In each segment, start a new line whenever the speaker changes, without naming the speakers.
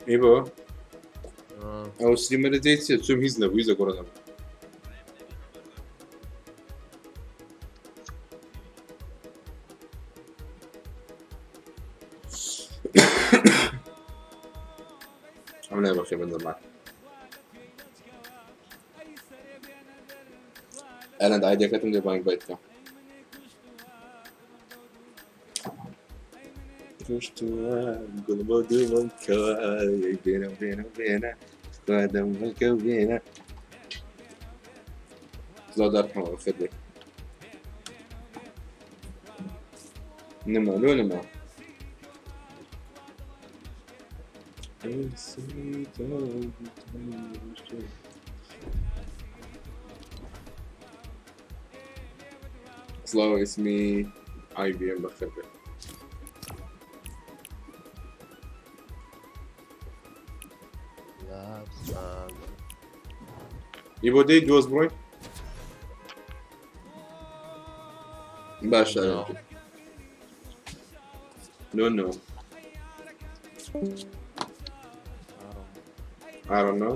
ئی بۆ ئەو streamer ە دەی چیە چۆم هیچ نەبوو هیچ دەگۆڕە نەبوو. ئەم لای بەخێ بندەمان ئەلەند ئایدەکەتم لێ بانگ بایت بکە. کوشتووە گوڵ بۆ دووم کەوە بێنە بێنە بێنە دەم هەڵکە بێنە سڵاو دارحەمە بەخێر بێ. نما لۆ نما. سڵاو ئیسمی IBM بەخێر بێ. ئی بۆ دەی دۆست بڕۆی باشە. No, no. I don't know.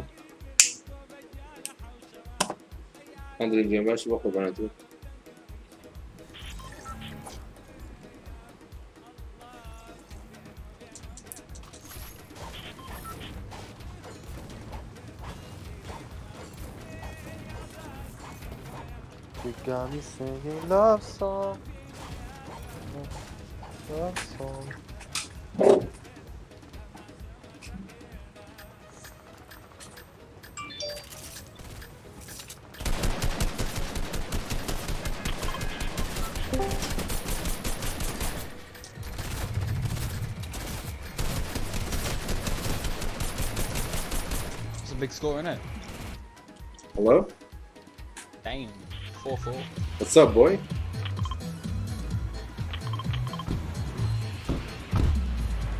هەندێک گیان باش بۆ قوربانەت.
You got me singing love song. Love song.
It's a big score, isn't it?
Hello?
Damn. 4-4.
What's up, boy?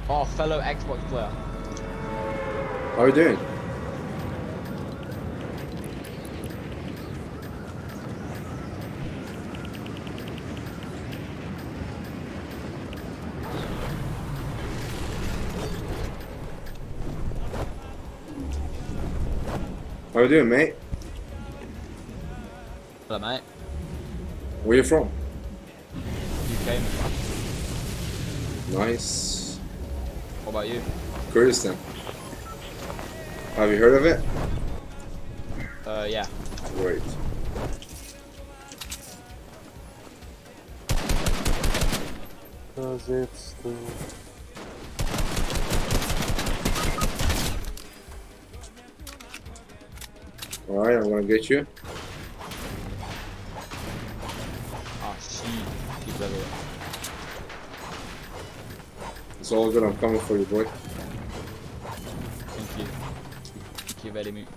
Oh, fellow Xbox player.
How are you doing? How are you doing, mate?
Hello, mate.
Where you from?
UK.
Nice.
What about you?
Kurdistan. Have you heard of it?
Yeah.
Wait.
Cause it's the
Alright, I'm gonna get you.
Ah, shit. Keep level.
It's all good, I'm coming for you, boy.
Thank you. Thank you very much.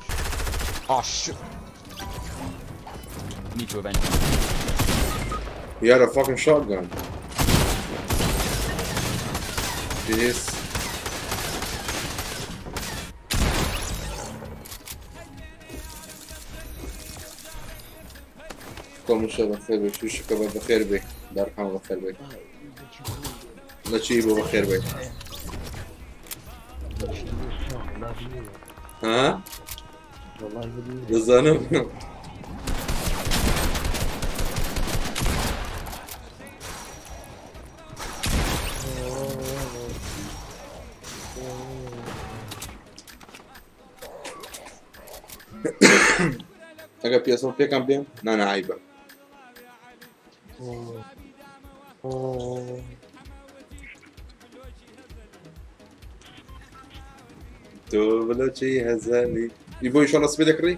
Oh, shit. Need to avenge him.
He had a fucking shotgun. This. کۆمشە بەخێر بێ شوشەکە بە بەخێر بێ دارخان بەخێر بێ لە چی بۆ بەخێر بێ ها دەزانم. ئەگە پێسەڵ پێکان بێم نانە عیبە. تۆ بلۆچی هەزانی ئی بۆ ئیشەڵە سبێ دەکڕی؟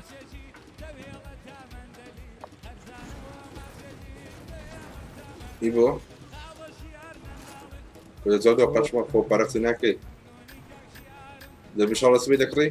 ئی بۆ لە جواب قەشمە خۆ پارەختی ناکەی دەبیشەڵە سبێ دەکڕی؟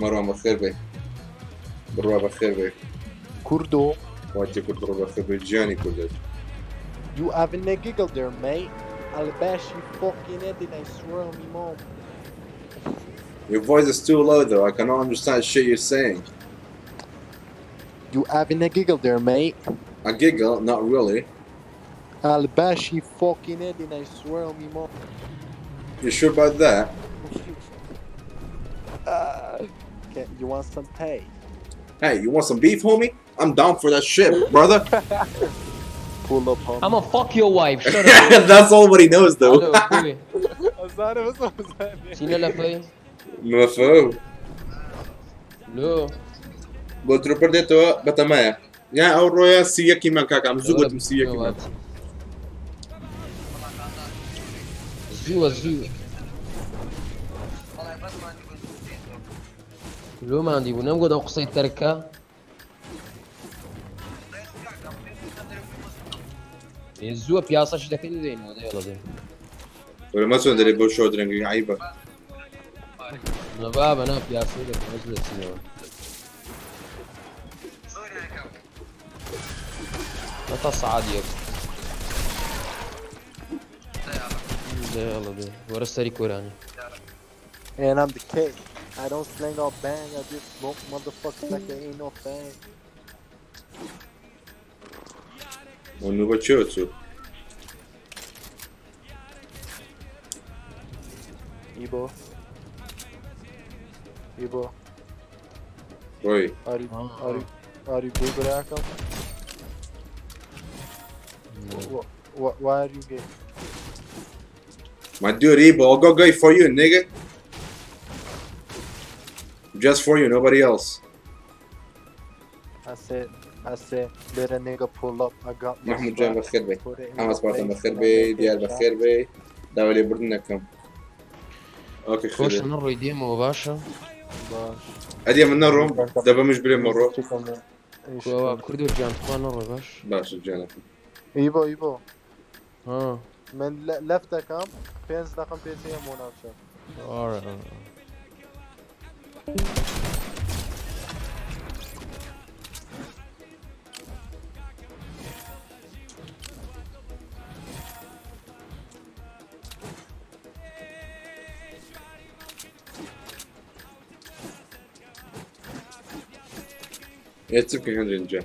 مەڕوان بەخێر بێ بڕوا بەخێر بێ.
کوردۆ.
خوا تێ کورد بڕۆ بەخێر بێ گیانی کوردت.
You having a giggle there, mate? I'll bash you fucking head and I swear on me mom.
Your voice is too low though. I cannot understand shit you're saying.
You having a giggle there, mate?
A giggle? Not really.
I'll bash you fucking head and I swear on me mom.
You sure about that?
Okay, you want some pay?
Hey, you want some beef, homie? I'm down for that shit, brother.
Pull up, homie.
I'm gonna fuck your wife. Shut up.
That's all what he knows though.
ئەلۆ، کوێ؟
ئەزانم بەس ئەزانم.
چینە لە پێی؟
مەفهوم.
لۆ.
بۆ تروپەر دێتەوە بەتەمایە. یان ئەو ڕۆیە 31ی من کاکە، ئەم زوو گوتم 31ی من.
زووە زوو. لۆ ماندی بوو نەمگوت ئەو قسەی تەرکە. ئێ زووە پیاسەش دەکەین دێینەوە دەیڵە دێ.
وەرە مەچۆن دەرێ بۆ شەو درەنگی عەیبە.
نە بابە نا پیاسەی دەکەم بەس دەچینەوە. هەتا سەعات یەک. دەیڵە دێ. وەرە سەری کۆرانی.
And I'm the king. I don't slang or bang. I just smoke motherfuckers like they ain't no thing.
نوبە چێوە چوو؟
Ebo. Ebo.
ڕۆی.
Are you are you are you gay, Baraka? Why are you gay?
My dude Ebo, I'll go gay for you, nigga. Just for you, nobody else.
I said, let a nigga pull up. I got my
محمود جان
strap.
بەخێر بێ.
Put it in
حەمە
your
سپاتان
face
بەخێر
and I
بێ،
make
دیار
it
بەخێر
clap.
بێ. داوای لێبوردن دەکەم. ئۆکەی
خۆش
خێر.
نەڕۆی دێمەوە باشە.
باش.
ئەدی من نەڕۆم، دەبە منش برێ مەڕۆ.
کوا کوردۆ گیان تخوا نەڕۆی باش.
باشە گیانەکەم.
ئیبۆ ئیبۆ.
ها.
من لەف دەکەم 5 دقم پێ بۆ ناوچە.
ئاڕە.
ئێ چ بکەین هەندێک جا؟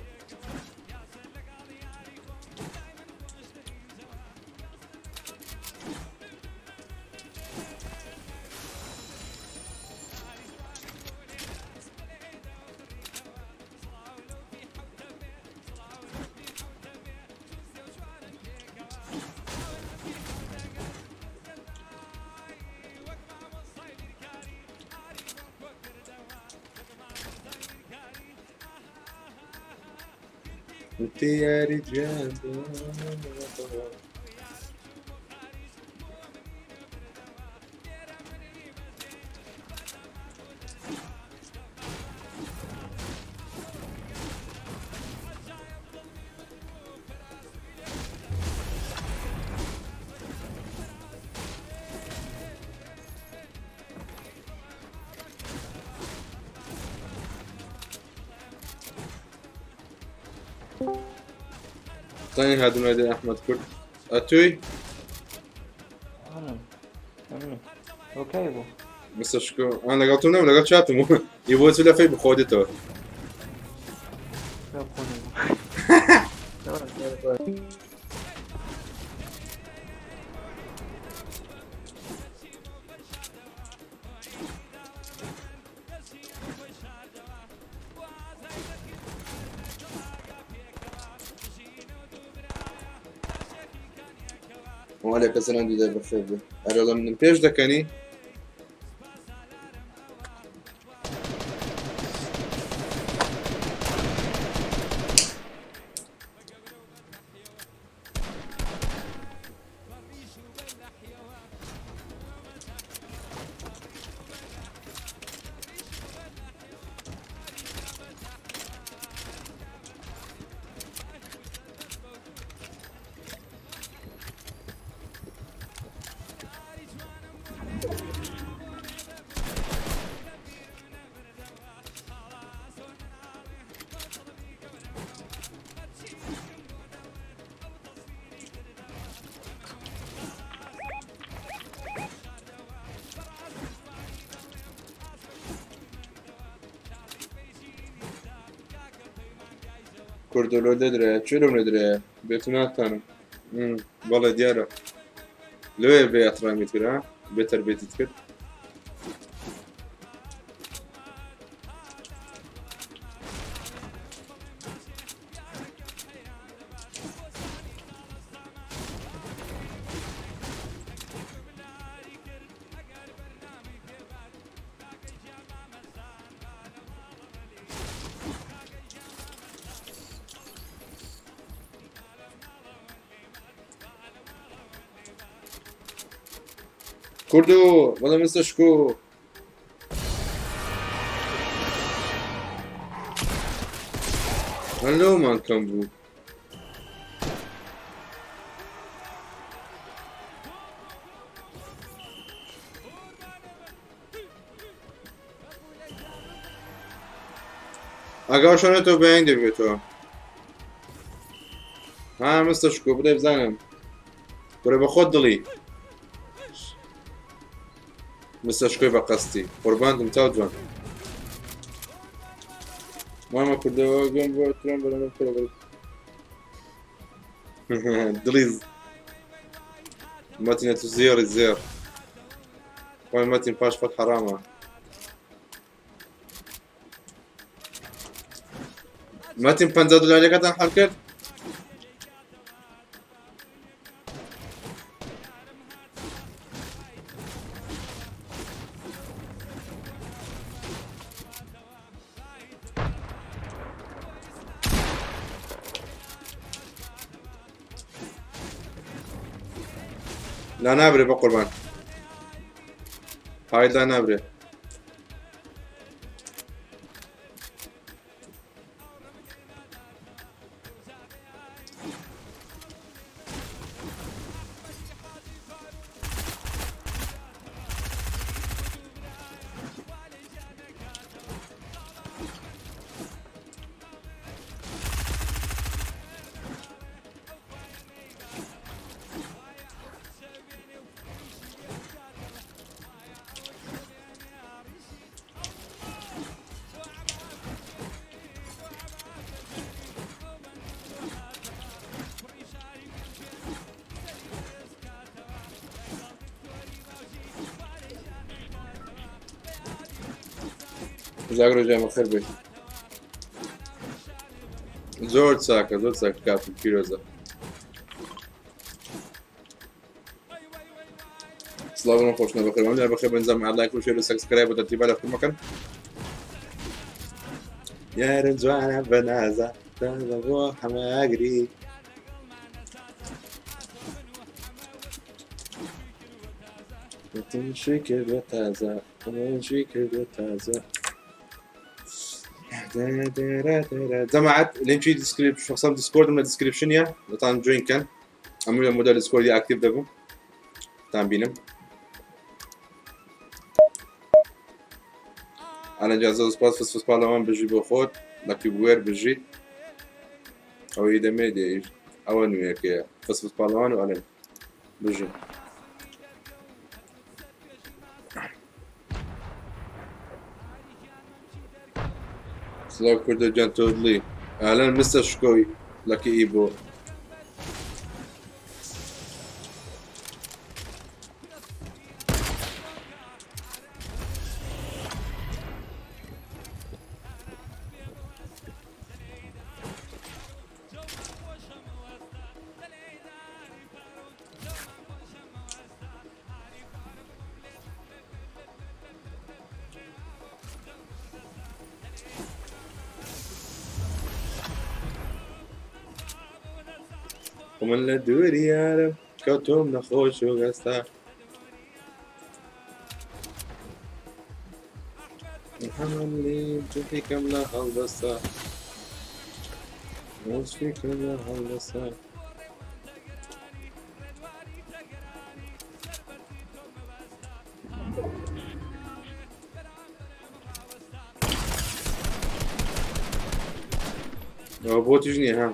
دیاری گیان. ثاني هادو نادي أحمد كرد أتوي
ئۆکەی بوو.
مستر شكو أنا لەگەڵ تۆ نەم لەگەڵ چاتم ئیبۆ چ لە فەی بخۆدێتەوە. وعليك السلام دیدە بەخێر بێ. ئەرێ لە منم پێش دەکەنی؟ کوردۆ لۆ دەدرێ چێ لۆم نەدرێ بێتو ناتانم بەڵێ دیارە لۆیە بێ ئەحترامیت کرد ها بێ تەربێتیت کرد کوردو بەڵێ مستە شکۆ من لەومان کەم بوو ئەگەڵ شۆنە تۆ بەیان دەبێتەوە ها مستە شکۆ بڵێ بزانم کورە بە خۆت دڵی مستە شکۆی بە قەستی قوربانتم چاو جوان مامە کوردەوە گوێم بۆ ترۆم بەرەمە کورە بەرە دڵی مەتینە تو زێڕی زێڕ خۆی مەتین پاش خۆت حەرامە مەتین 50 دلارەکەتان حەل کرد لا نابرێ بە قوربان های لا نابرێ زاگرۆ جان بەخێر بێی زۆر چاکە زۆر چاک کاکو پیرۆزە سڵاو خۆش نەبەخێر ئەم بەخێر بن زەم لایک و شێر و سەبسکرایب و تەرتیبە لە مەکەن یارم جوانە بەنازە بۆ حەمەگری شوی کردوە تازە شوی کردوە تازە جەماعەت لینکی دیسکریپشن دیسکۆردم لە دیسکریپشنیە دەتان جوین کەن ئەمە لە مۆدە دیسکۆردی ئاکتیڤ دەبوو تان بینم ئەنا جا زۆر سپاس فس فس پاڵەوان بژی بۆ خۆت لەکی بوێر بژیت ئەوەی دەمێ دێ ئەوە نوێیەکەیە فس فس پاڵەوان و ئەلێن بژین سڵاو کوردە گیان تۆ دڵی ئالەن مستەر شکۆی لەکی ئیبۆ من لە دووری یارم کەوتۆم نەخۆش و گەستا محەممەد لیم چونکیکەم لە هەڵبەستا وەسفیکەم لە هەڵبەستا ئەوە بۆتیش نییە ها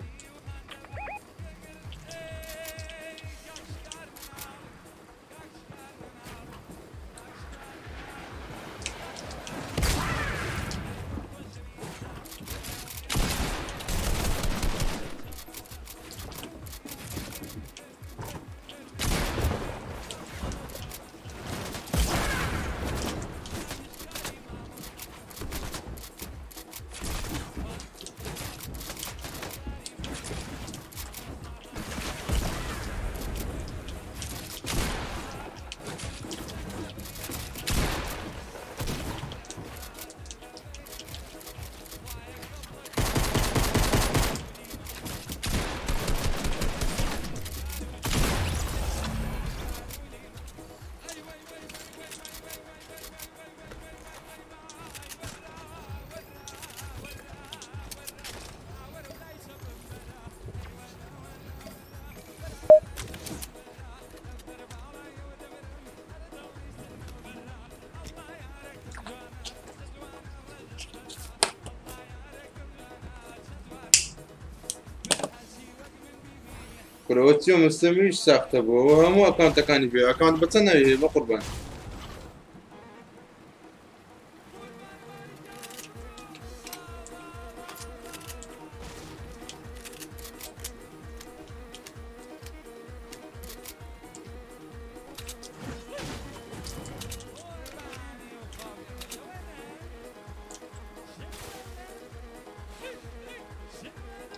کورەوە چیۆ مستەمیش ساختە بوو ئەوە هەموو ئەکاونتەکانی پێ ئەکاونت بە چەند ناوی هەیە بەقوربان.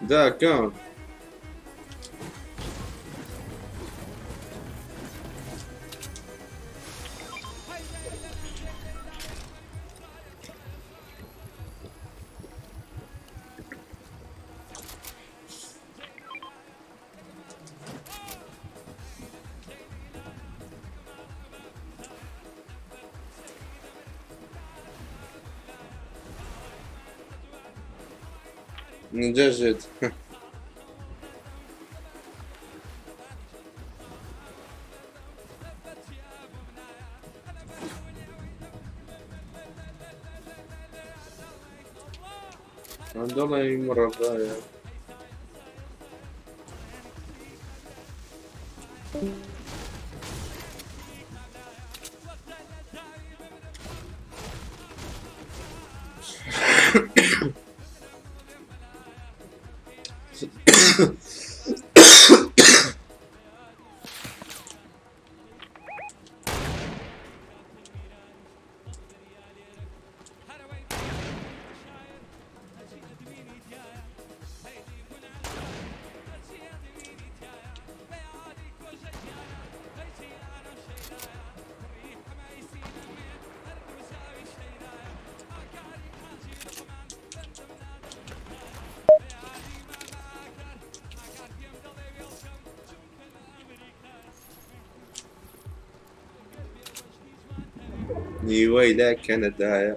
ده اكونت نجد. عبد الله مرة ضايع. نیوەی لە کەنەدایە.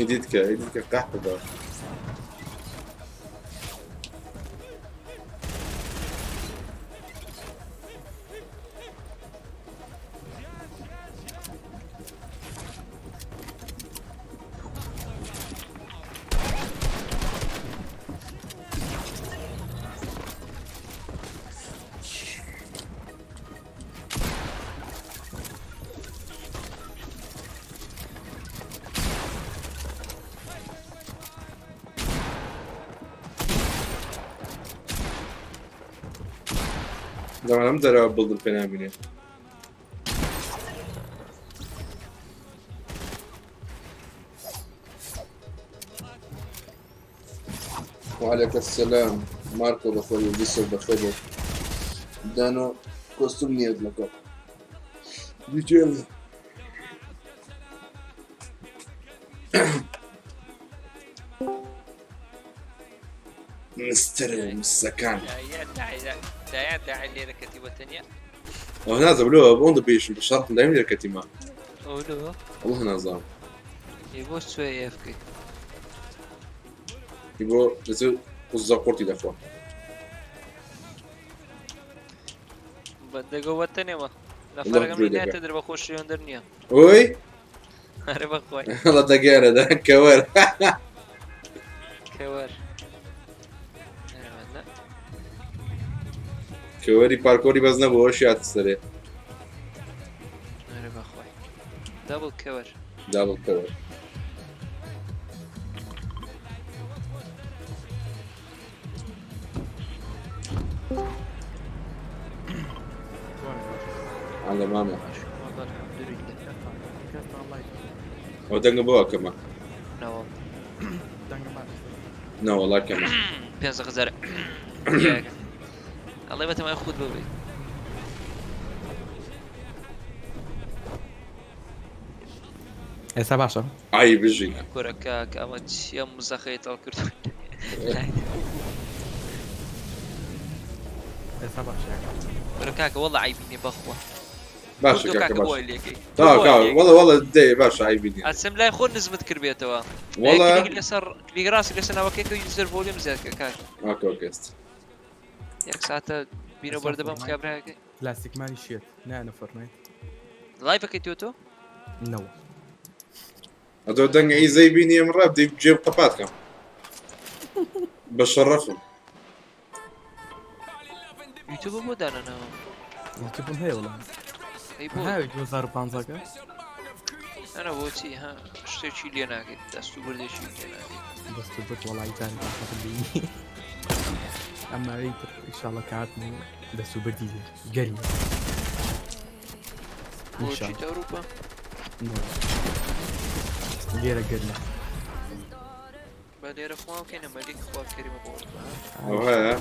edit کە edit کە قەحپە بە. زمان ئەم جارە بڵدم پێ نامینێ. وعليك السلام ماركو بەخۆی و بیسۆ بەخێر بێت. دانۆ کۆستوم نییە لەگەڵ دیجێل. مستر مسەکان. ئەو نازم لۆ بۆندە بێشم بە شەڕ دایم لێرە کەتیمە. والله نازانم.
بۆ سوێ ئێفکەی.
بۆ دەچێت قوزە قورتی دەخوا.
بەندەگە وەتەنێمە. نەفەرەکەم
جوێ
ناتە
دەکا.
در بە خۆشی هەندەر نییە.
ئۆی
هەرە بەخوای.
هەڵە دەگەرە دە کەوەر.
کەوەر. هەرە
کەوەری پارکۆری بەس نەبوو ئەوەشی هاتە سەرێ.
هەرە بەخوای. دەبڵ کەوەر.
دابڵ کەوەر. على ماما.
والله الحمد لله.
ئەو دەنگە بۆ کەمە.
نەوەڵ.
نەوەڵا کەمە.
پێنج هەزار. ئەڵێ بەتەمای خۆت ببێ.
ئێستا باشە.
ئای بژی.
کورە کاکە ئەمە چییە مزەخەی تەڵ کرد.
ئێستا باشە.
کورە کاکە وەڵا عەیبی نییە بەخوا.
باشە
تۆ
کاکە
کاکە
باشە.
بۆی لێکەی.
تا کا وەڵا وەڵا دەی باشە عەیبی نییە.
ئەچم لای خۆ نزمت کردبێتەوە.
وەڵا
کلیک لەسەر کلیک ڕاستی لەسەر ناوەکەی کە user volume زیاد کە کاک.
okay okay ئێستا.
یەک ساتە بینە بەردەبەم کابراەکەی.
پلاستیک مانی شێت نانە فۆرتنایت.
live ەکەی تۆ تۆ؟
نەوە.
ئەتۆ دەنگە ئیزەی بینی ئەم ڕاب دەی جێ قەپات کەم. بە شەڕەفم.
یوتیوب بۆ دانەناوە.
یوتیوبم هەیە وەڵا.
ئەی بۆ؟
هاوی 2015کە.
ئەنا بۆچی ها شتێکی لێ ناکەیت دەست و بردێکی لێ ناکەیت.
دەست و برد وەڵی جاری تاقەتم بینی. ئەمما ئیتر ئینشاڵڵا کاتم و دەست و بردی لێ گەرمی.
بۆچی تە ئەوروپا؟
لێرە گەرمە.
بە لێرە خوا بکەینە مەلیک خوا کەریمە بۆ ئەوروپا.
ئەو هەیە؟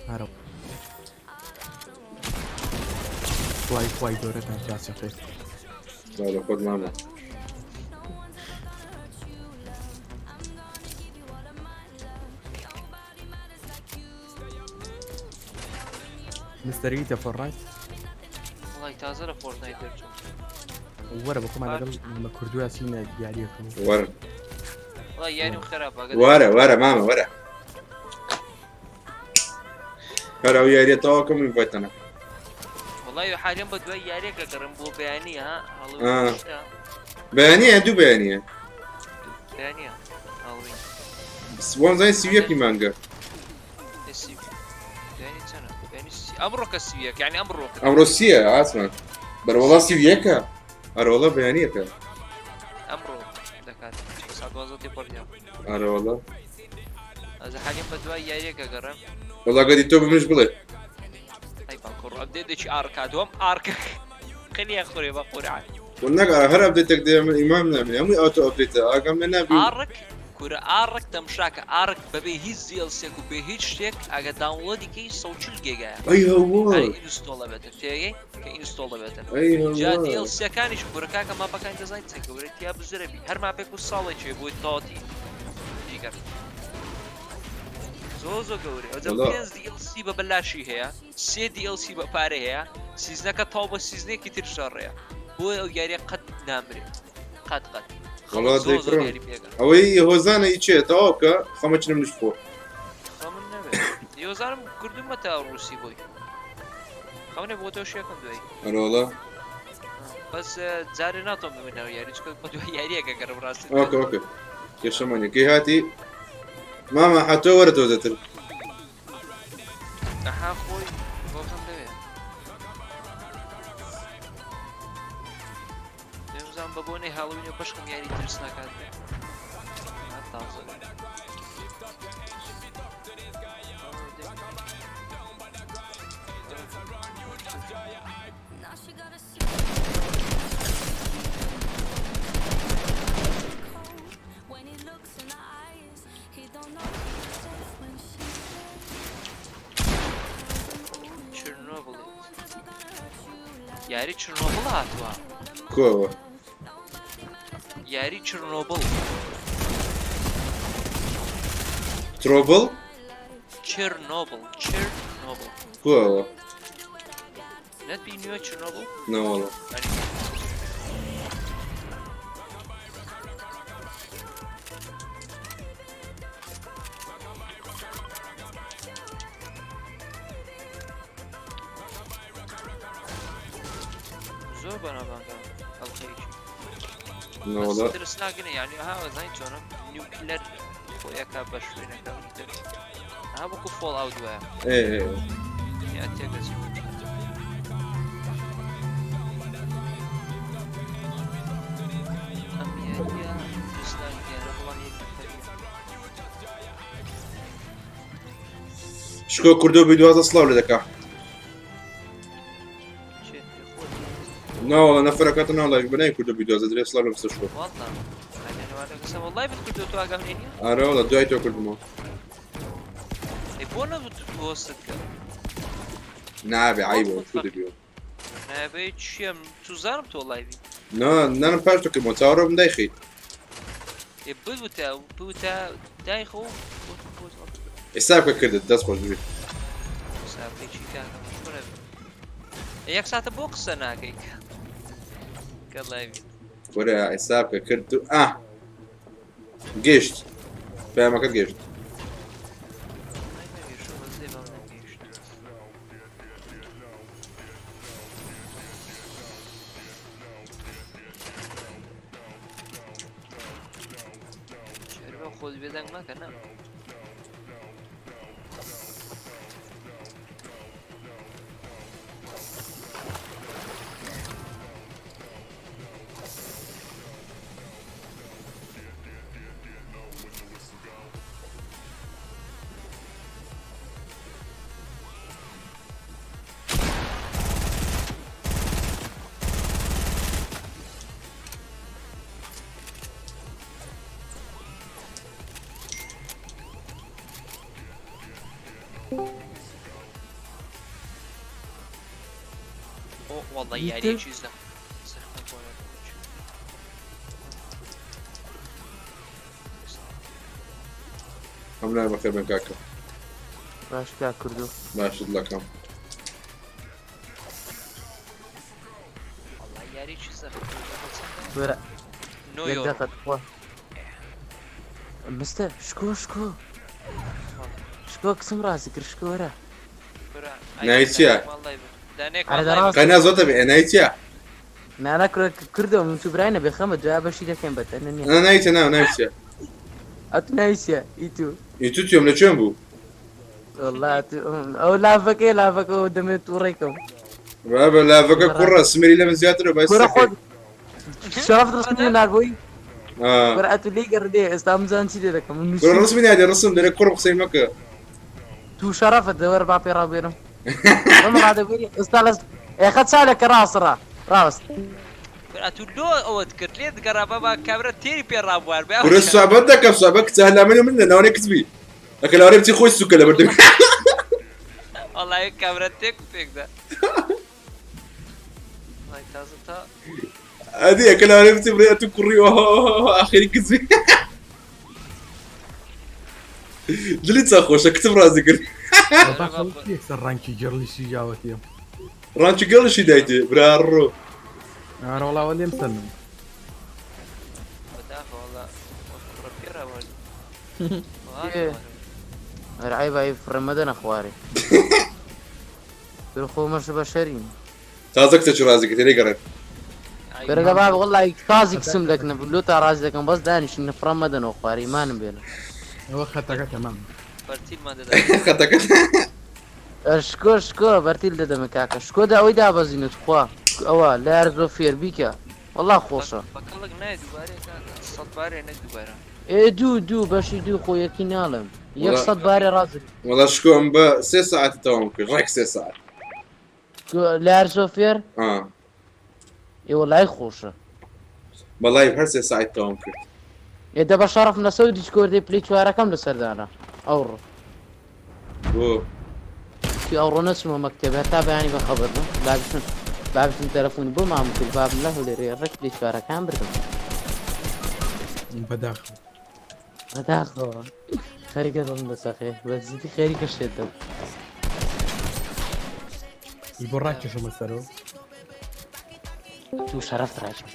هەرە. خوای خوای گەورەتان جاچە خێر.
جا لە خۆت مامە.
مستەریتە فۆرنایت؟
وەڵای تازە لە فۆرتنایت دەرچووم.
وەرە بە خۆمان لەگەڵ لە کوردویا چینە یاریەکەم.
وەرە.
وەڵای یاریم خراپە.
وەرە وەرە مامە وەرە. هەر ئەو یاریە تەواو کەم ئینڤایتانە.
وەڵای حالیم بە دوای یاریەکە گەڕم بۆ بەیانیە ها هەڵوین.
بەیانیە دوو بەیانیە.
بەیانیە هەڵوین.
وام زانی 31ی مانگە.
بەیانی چەنە؟ بەیانی ئەمڕۆکە 31 یعنی ئەمڕۆکە.
ئەمڕۆ سیە ئاسمان. بەرەوەڵا 31ە. ئەرەوەڵا بەیانیەکە.
ئەمڕۆ دەکات ساعت 12 تێپەڕیە.
ئەرەوەڵا.
ئەز حالیم بە دوای یاریەکە گەڕم.
وەڵا گەدی تۆ بە منش بڵێ.
ئەی باکۆڕ update ێکی ئارکا دووەم ئارکە قلیان خورێ بە قورعان.
نەک هەر update ێک دێ من ئیمام نامێ هەمووی auto update ە ئاگام لێ نابی.
ئارک کورە ئارک تەمشاکە ئارک بەبێ هیچ DLC ێک و بێ هیچ شتێک ئەگە download ی کەی 140 گێگایە.
ئەی هەوە.
install ئەبێتن تێگەی کە install ئەبێتن.
ئەی
جا
هەوە.
DLC ەکانیش کورە کاکە map ەکانی دەزانیت چەند گەورە تیا بزرەبی هەر map ێک و ساڵێکێ بۆی تەواوەتی دیگەر. زۆر زۆر گەورەیە. ئەوجا 5 DLC بە بەلاشی هەیە، 3 DLC بە پارە هەیە، season ەکە تاو بە season ێکی تر شەڕەیە. بۆیە ئەو یاریە قەت نامرێت. قەت قەت.
وەڵا
زۆر زۆر
دەیکڕم.
یاری پێکە.
ئەوەی هۆزانە ئی چێ تەواو کە خەمەچنم نش خۆ.
خەمن نەبێ. یۆزانم کردومە تا ڕووسی بۆی. خەونێ بۆ تۆ شێکم دوایی.
ئەرۆڵا.
بەس جارێ ناتۆم بمێنەوە یاری چونکە بە دوای یاریەکە گەڕم ڕاستی.
ئۆکە ئۆکە. کێشەمان نییە. کەی هاتی؟ مامە حەتۆ وەرە تۆزەتر.
ئەها خۆی بۆ خەم دەوێ. دەمزان بە بۆنەی هاڵوینە بەشکم یاری ترسناکات بێ. ها تازە. چرنۆبڵ یاری چرنۆبڵ هاتووە.
کۆوە.
یاری چرنۆبڵ.
ترۆبڵ؟
چرنۆبڵ چرنۆبڵ.
کۆوە.
نەت بینیوە چرنۆبڵ؟
نەوەڵا.
زۆر بەناوبانگە ئەڵقەیەکی.
نەوەڵا.
بەس ترسناکنە یعنی ها زانی چۆنە نیوکلەر خۆیەکە بە شوێنەکە ئیتر ها وەکو فۆڵ ئاوت وایە.
ئێ ئێ.
یا تێگەچی. ئەم یاریە ترسناک دیارە بەڵام یەک نەفەریە.
شکۆ کوردۆ بی دوازە سڵاو لێ دەکا.
چێ خۆت.
ناوەڵا نەفەرەکەتە ناڵێک بەنای کوردۆ بی دوازە درێ سڵاو لە مستەر شکۆ.
والله قسم والله بتکردو تو ئاگام لێ نییە؟
ئارەوەڵا دوای تۆ کردمەوە.
ئەی بۆ نەبوو پۆستت کرد؟
نابێ عیبە کو دەبیەوە.
نابێ چییە چوزانم تۆ لایڤی.
نا نانم پاش تۆ کردمەوە چاوەڕێ بم دایخی.
ئێ بوتە بوتە دایخۆ
ئێستا بکە کردت دەست خۆش بژی.
ساپێکی کاکە چۆنە بێ؟ یەک ساتە بۆ قسە ناکەی کە لایڤی.
وەرە ئێستا بکە کرد و ئا گەشت پەیامەکەت گەشت.
خۆت بێدەنگ مەکە نا. ئۆ والله یاریەکی زەخت زەخمە بۆ
هەم لای بەخێر بن کاکە.
باش کاک کوردۆ.
باشت لەکەم.
والله یاریەکی زەخت
وەرە
نۆ
یەک
یۆرۆ.
دەقە تخوا. مستەر شکۆ شکۆ شکۆ کچم ڕازی کرد شکۆ وەرە.
ناوی چییە؟
ئەرێ دەڕاست.
قەینا زۆتە بێ ناوی چییە؟
نا نا کورە کوردۆ من تو براینە بێخەمە دوای بەشی دەکەین بە تەنە نییە.
نا ناوی چیە نا ناوی چیە؟
ئەتو ناوی چییە؟ ئی تو.
ئی تو چیۆم لە کوێم بوو؟
والله ئەو لاڤەکەی لاڤەکە ئەو دەمێت تووڕێکم.
بابە لاڤەکە کوڕە سمری لە من زیاترە بای
کورە
سەکەی.
خۆت شەرەف ڕسمی ناربووی؟
آه.
کورە ئەتو لێی گەڕدێ ئێستا من زان چی لێ دەکەم من
کورە
نووسیم.
ڕسمی نادێ ڕسم دەرێ کوڕم قسەی مەکە.
تو شەرەفت دەوەر با پێ ڕابێنم. بەم ڕادەبێری ئێستا لەس ئێخە چالەکە ڕاستڕا ڕاست.
ئەتو لۆ ئەوەت کرد لێت گەڕا بابا کابرا تێری پێ ڕابوار بێ.
کورە سوابەت دەکەم سوابەت کچە هەر لامنی من لە ناوەنەی کچ بی. ئەکە لەوانەیە بچی خۆی سوکە لەبەر دەمی.
وەڵای کابرا تێک و پێکدا. وەڵای تازە تا
ئەدی ئەکە لەوانەیە بچی بڵێ ئەتو کوڕی ئاخری کچ بی. دلی چا خۆشە کچم ڕازی کرد.
یەکسەر ڕانکی گێڕلیشی یاوەتیە.
ڕانکی گێڕلیشی دایتێ برا ڕۆ.
ئارە وەڵا وە لێم سەندم.
هەر عەیبە ئەی فڕێ مەدەنە خوارێ. تر خۆ مەش بەشەرین.
تازە کچە ڕازی کە تێنەی گەڕێن.
بەرە لە باب وەڵڵاهی تازی کچم لەکنە لۆ تا ڕازی دەکەم بەس دانیشن فڕە مەدەنەوە خوارێ ئیمانم بێنە.
ئەوە خەتەکە تەمام.
بەرتیلمان دەدا.
خەتەکە.
شکۆ شکۆ بەرتیل دەدەمە کاکە شکۆ دا ئەوەی دابەزینە تخوا ئەوە لار زۆر فێر بیکە وەڵا خۆشە.
بەکەڵک نایە دووبارەیە کاکە سەد بارێ نەک دووبارە.
ئێ دوو دوو بەشی دوو خۆ یەکی ناڵێم یەک سەد بارێ ڕازی.
وەڵا شکۆ ئەم بە سێ سەعات تەواوم کرد ڕێک سێ سەعات.
لار زۆر فێر؟
ئا.
ئێ وەڵای خۆشە.
بەڵای هەر سێ سەعات تەواوم کرد.
ئێ دە بە شەڕەفم لەسەر دیسکۆردێ پلی چوارەکەم لەسەر دانا ئەوڕۆ.
بۆ؟
چی ئەوڕۆ نەچمە مەکتەب هەتا بەیانی بە خەبەر بم بابشم بابشم تەلەفۆنی بۆ مامم کرد بابم لە هەولێرێ ڕێک پلی چوارەکان بردم.
بەداخەوە.
بەداخەوە خەریکە دڵم دەسەقێ بە جدی خەریکە شێت دەبم.
ئی بۆ ڕاکێشمە سەرەوە.
تو شەرەفت ڕاکێش.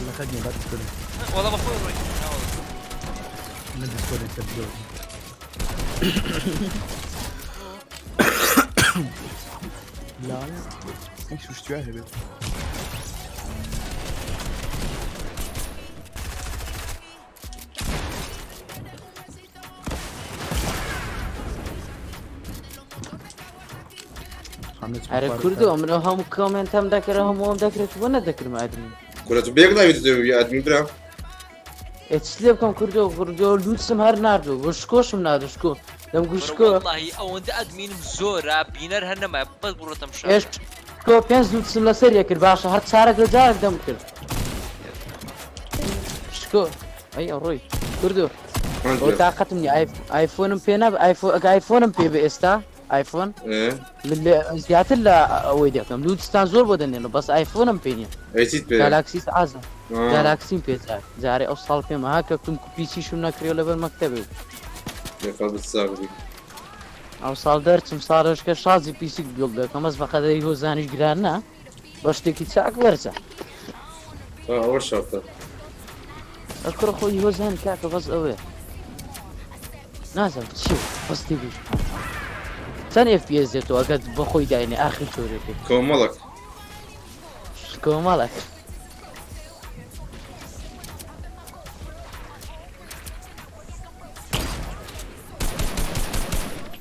لەخەت نییە با دیسکۆرد.
وەڵا بە خۆی ڕۆی.
من دیسکۆردێک کردەوە. لا ئەی سوشتیا هەبێت.
ئەرێ کوردۆ من ئەو هەموو کۆمێنتەم دەکرد هەموو ئەم دەکرێت بۆ نەدەکردم ئەدمین.
کورە تو بێک ناوی دەوی ئەدمین برا.
ئێ چ لێ بکەم کوردۆ کوردۆ لوتسم هەر ناردوو بۆ شکۆشم ناردو شکۆ دەم گوت شکۆ.
وەڵڵاهی ئەوەندە ئەدمینم زۆرە بینەر هەر نەمایە بەس بڕۆ تەمشا.
ئێ شکۆ پێنج لوتسم لەسەر یە کرد باشە هەر چارەک لە جارێک دەم کرد. شکۆ ئەی ئەڕۆی کوردۆ ئەو تاقەتم نیە ئایفۆنم پێ ناب ئایفۆ ئەگە ئایفۆنم پێ بێ ئێستا ئایفۆن زیاتر لە ئەوەی دەکەم لوتستان زۆر بۆ دەنێنە بەس ئایفۆنم پێ نیە گالاکسی ئازە گالاکسیم پێ جارێ ئەو ساڵ پێم ها کە کوم پیسیشم نەکرێ لەبەر مەکتەبێ ئەو ساڵ دەرچم ساڵش کە شازی پیسیک بیڵ دەکەم بەس بەقەدەری هۆزانیش گران نا بە شتێکی چاک وەرزە
ئەوە شەرتە
ئەکڕ خۆی هۆزان کاکە بەس ئەوێ نازم چی بەستی بیش چەند FPS دێتەوە ئەگەر بە خۆی داینێ ئاخر چۆرێکی
کۆمەڵک
کۆمەڵک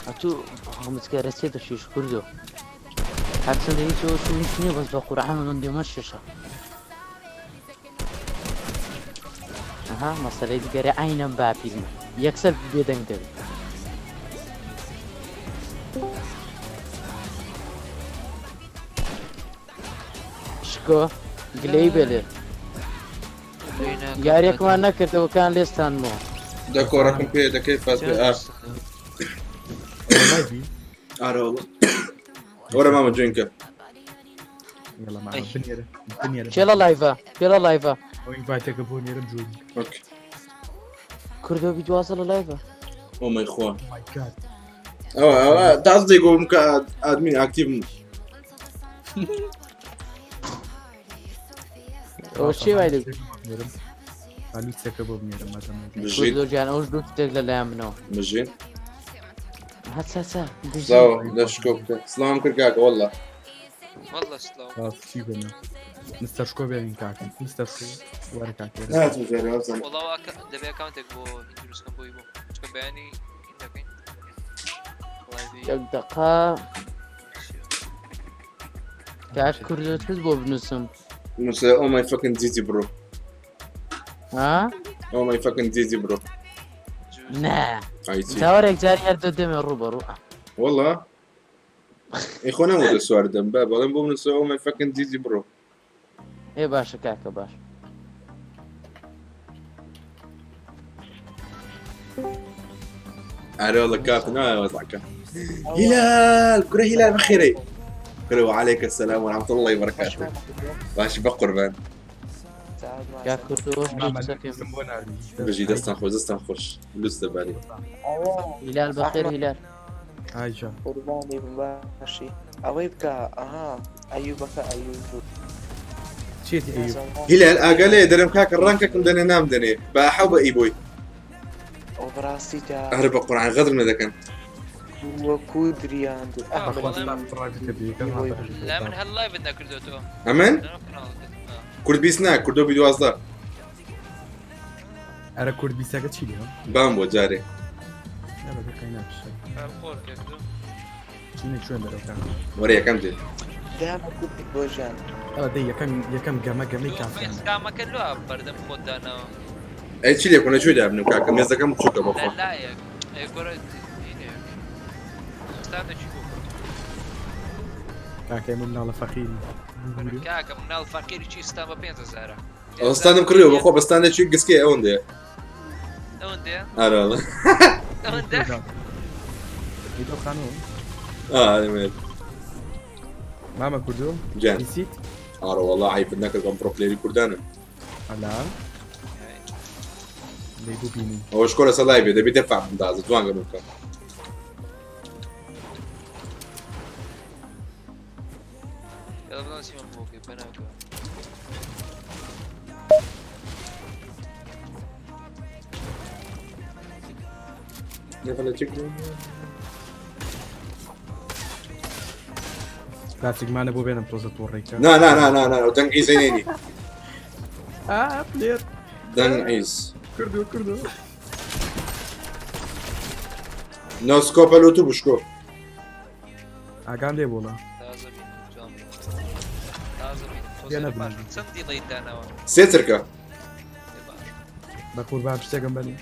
ئەتوو هەمووچکەرە چێ دەشیش کوردۆ هەرچەندە هیچ ئەوە هیچ نییە بەس بە قورعان من دێمە شێشە ئەها مەسەلەی دیگەرە عینەم باپیرمە یەکسەر بێدەنگ دەبێت. شکۆ گلەی بێلێ یاریەکمان نەکردەوەکان لێستانمەوە.
دە کۆڕەکم پێ دەکەی فاز پێ ئا ئارە وەڵا وەرە مامە جوێنکە.
يلا معنا بنيرة بنيرة
کێ لە لایڤە کێ لە لایڤە
ئەو ئینڤایتەکە بۆ نێرم جوێن
ئۆکەی
کوردۆ بی دوازە لە لایڤە
ئۆ مای خوا
مای گاد
ئەوە ئەوە تاز دەیگۆم کە ئادمین ئاکتیڤم
ئەوە چی وای دەگوت
نێرم بالوتسەکە بۆ بنێرم مادەم
بژیت
کوردۆ گیان ئەوش دوو شتێک لە لایەن منەوە
بژیت
هەچە چە بژی
سلاو لە شکۆ بکە سلاوم کرد کاکە والله
والله سلاو.
چی بێنە مستەر شکۆ بێنین کاکە مستەر شکۆ وەرە کاکە
ناتم جارێ وابزانم
وەڵا دەبێ ئەکاونتێک بۆ هین دروست کەم بۆی بۆ چونکە بەیانی هین دەکەین لایڤی
یەک دەقە کاک کوردۆ چت بۆ بنووسم
نووسە ئۆ مای فەکن جیجی برۆ
ها
ئۆ مای فەکن جیجی برۆ
نا
ئای چی
تاوەرێک جاری هەر دە دەمێ ڕوو بە ڕوو
والله ئەی خۆ نەموتە سوار دەم بە بەڵێم بۆ بنووسە ئۆ مای فەکن جیجی برۆ
ئێ باشە کاکە باش
ئەرێ والله کاکە نایە وەزعەکە هلال كره هلال بخيري كره وعليك السلام ورحمة الله وبركاته باشي بقربان
کاک کوردۆ ئەوش لوتسەکەی من.
بۆ ناردی
بژی دەستان خۆش دەستان خۆش لوس دەباری
هیلال بەخێر هیلال
ئایجا
قوربانی بم باشی ئەوەی بکە ئەها ئەیوبەکە ئەیوب
چی چێتی ئەیوب؟
هیلال ئاگا لێ دەرم کاکە ڕەنکەکم دەنێ نام دەنێ بە حەو بە ئی بۆی.
ئەو بەڕاستی دا.
ئەرە بە قورعان غەدرم لێ دەکەن.
وەکو دریاند
بەخوا ستاند پرایڤتە بێ یەکەم
بۆی.
لا من هەر live ت نەکردۆتەوە.
ئەمن؟ کورد بیست نا کوردۆ بی 12.
ئەرە کورد بیسەکە چی لێ؟
بام بۆ جارێ.
نا بە دەقەی ناپشێ. چینە کوێن دەرەوە کاکە؟
وەرە یەکەم دێ.
دامە کوردی بۆ ژیان.
ئەوە دەی یەکەم یەکەم گەمە گەمەی کافرانە.
کامەکە لۆ بەردەم خۆت داناوە.
ئەی چی لێ کۆنە کوێ دابنم کاکە مێزەکەم بچووکە بەخوا.
لە لایەک ئەی گۆرە هینێک. ستاندێکی بۆ
کاکە ئێمە مناڵە فەقیری.
کاکە مناڵ فەقیری چی ستان بە 5000
ئەوە ستاندم کڕیەوە بەخوا بە ستاندێکی گسکەیە ئەوەندەیە.
ئەوەندەیە؟
ئارە والله.
ئەوەندە؟
ئەی خانوو.
ئارە مێت.
مامە کوردۆ؟
گیان.
بیسیت؟
ئارە والله عیبت نەکرد ئەم pro player ی کوردانم.
ئەلا دەی ببینین.
ئەوە شکۆ لەسەر live ێ دەبێت دەفع بندازە جوان گەمە بکەم.
يلا بدنا نسيب بوكي بناكو.
کاتێکمانە بۆ بێنم تۆزە تووڕێکە.
نا نا نا نا نا دەنگ عیزەی نێنی.
ئا پلێر.
دەنگ عیز.
کردو کردو.
نۆ سکۆپە لۆ تو بشکۆ.
ئاگام لێ بۆڵە.
سێ چرکە.
بە قوربان شتێکم بەنێ.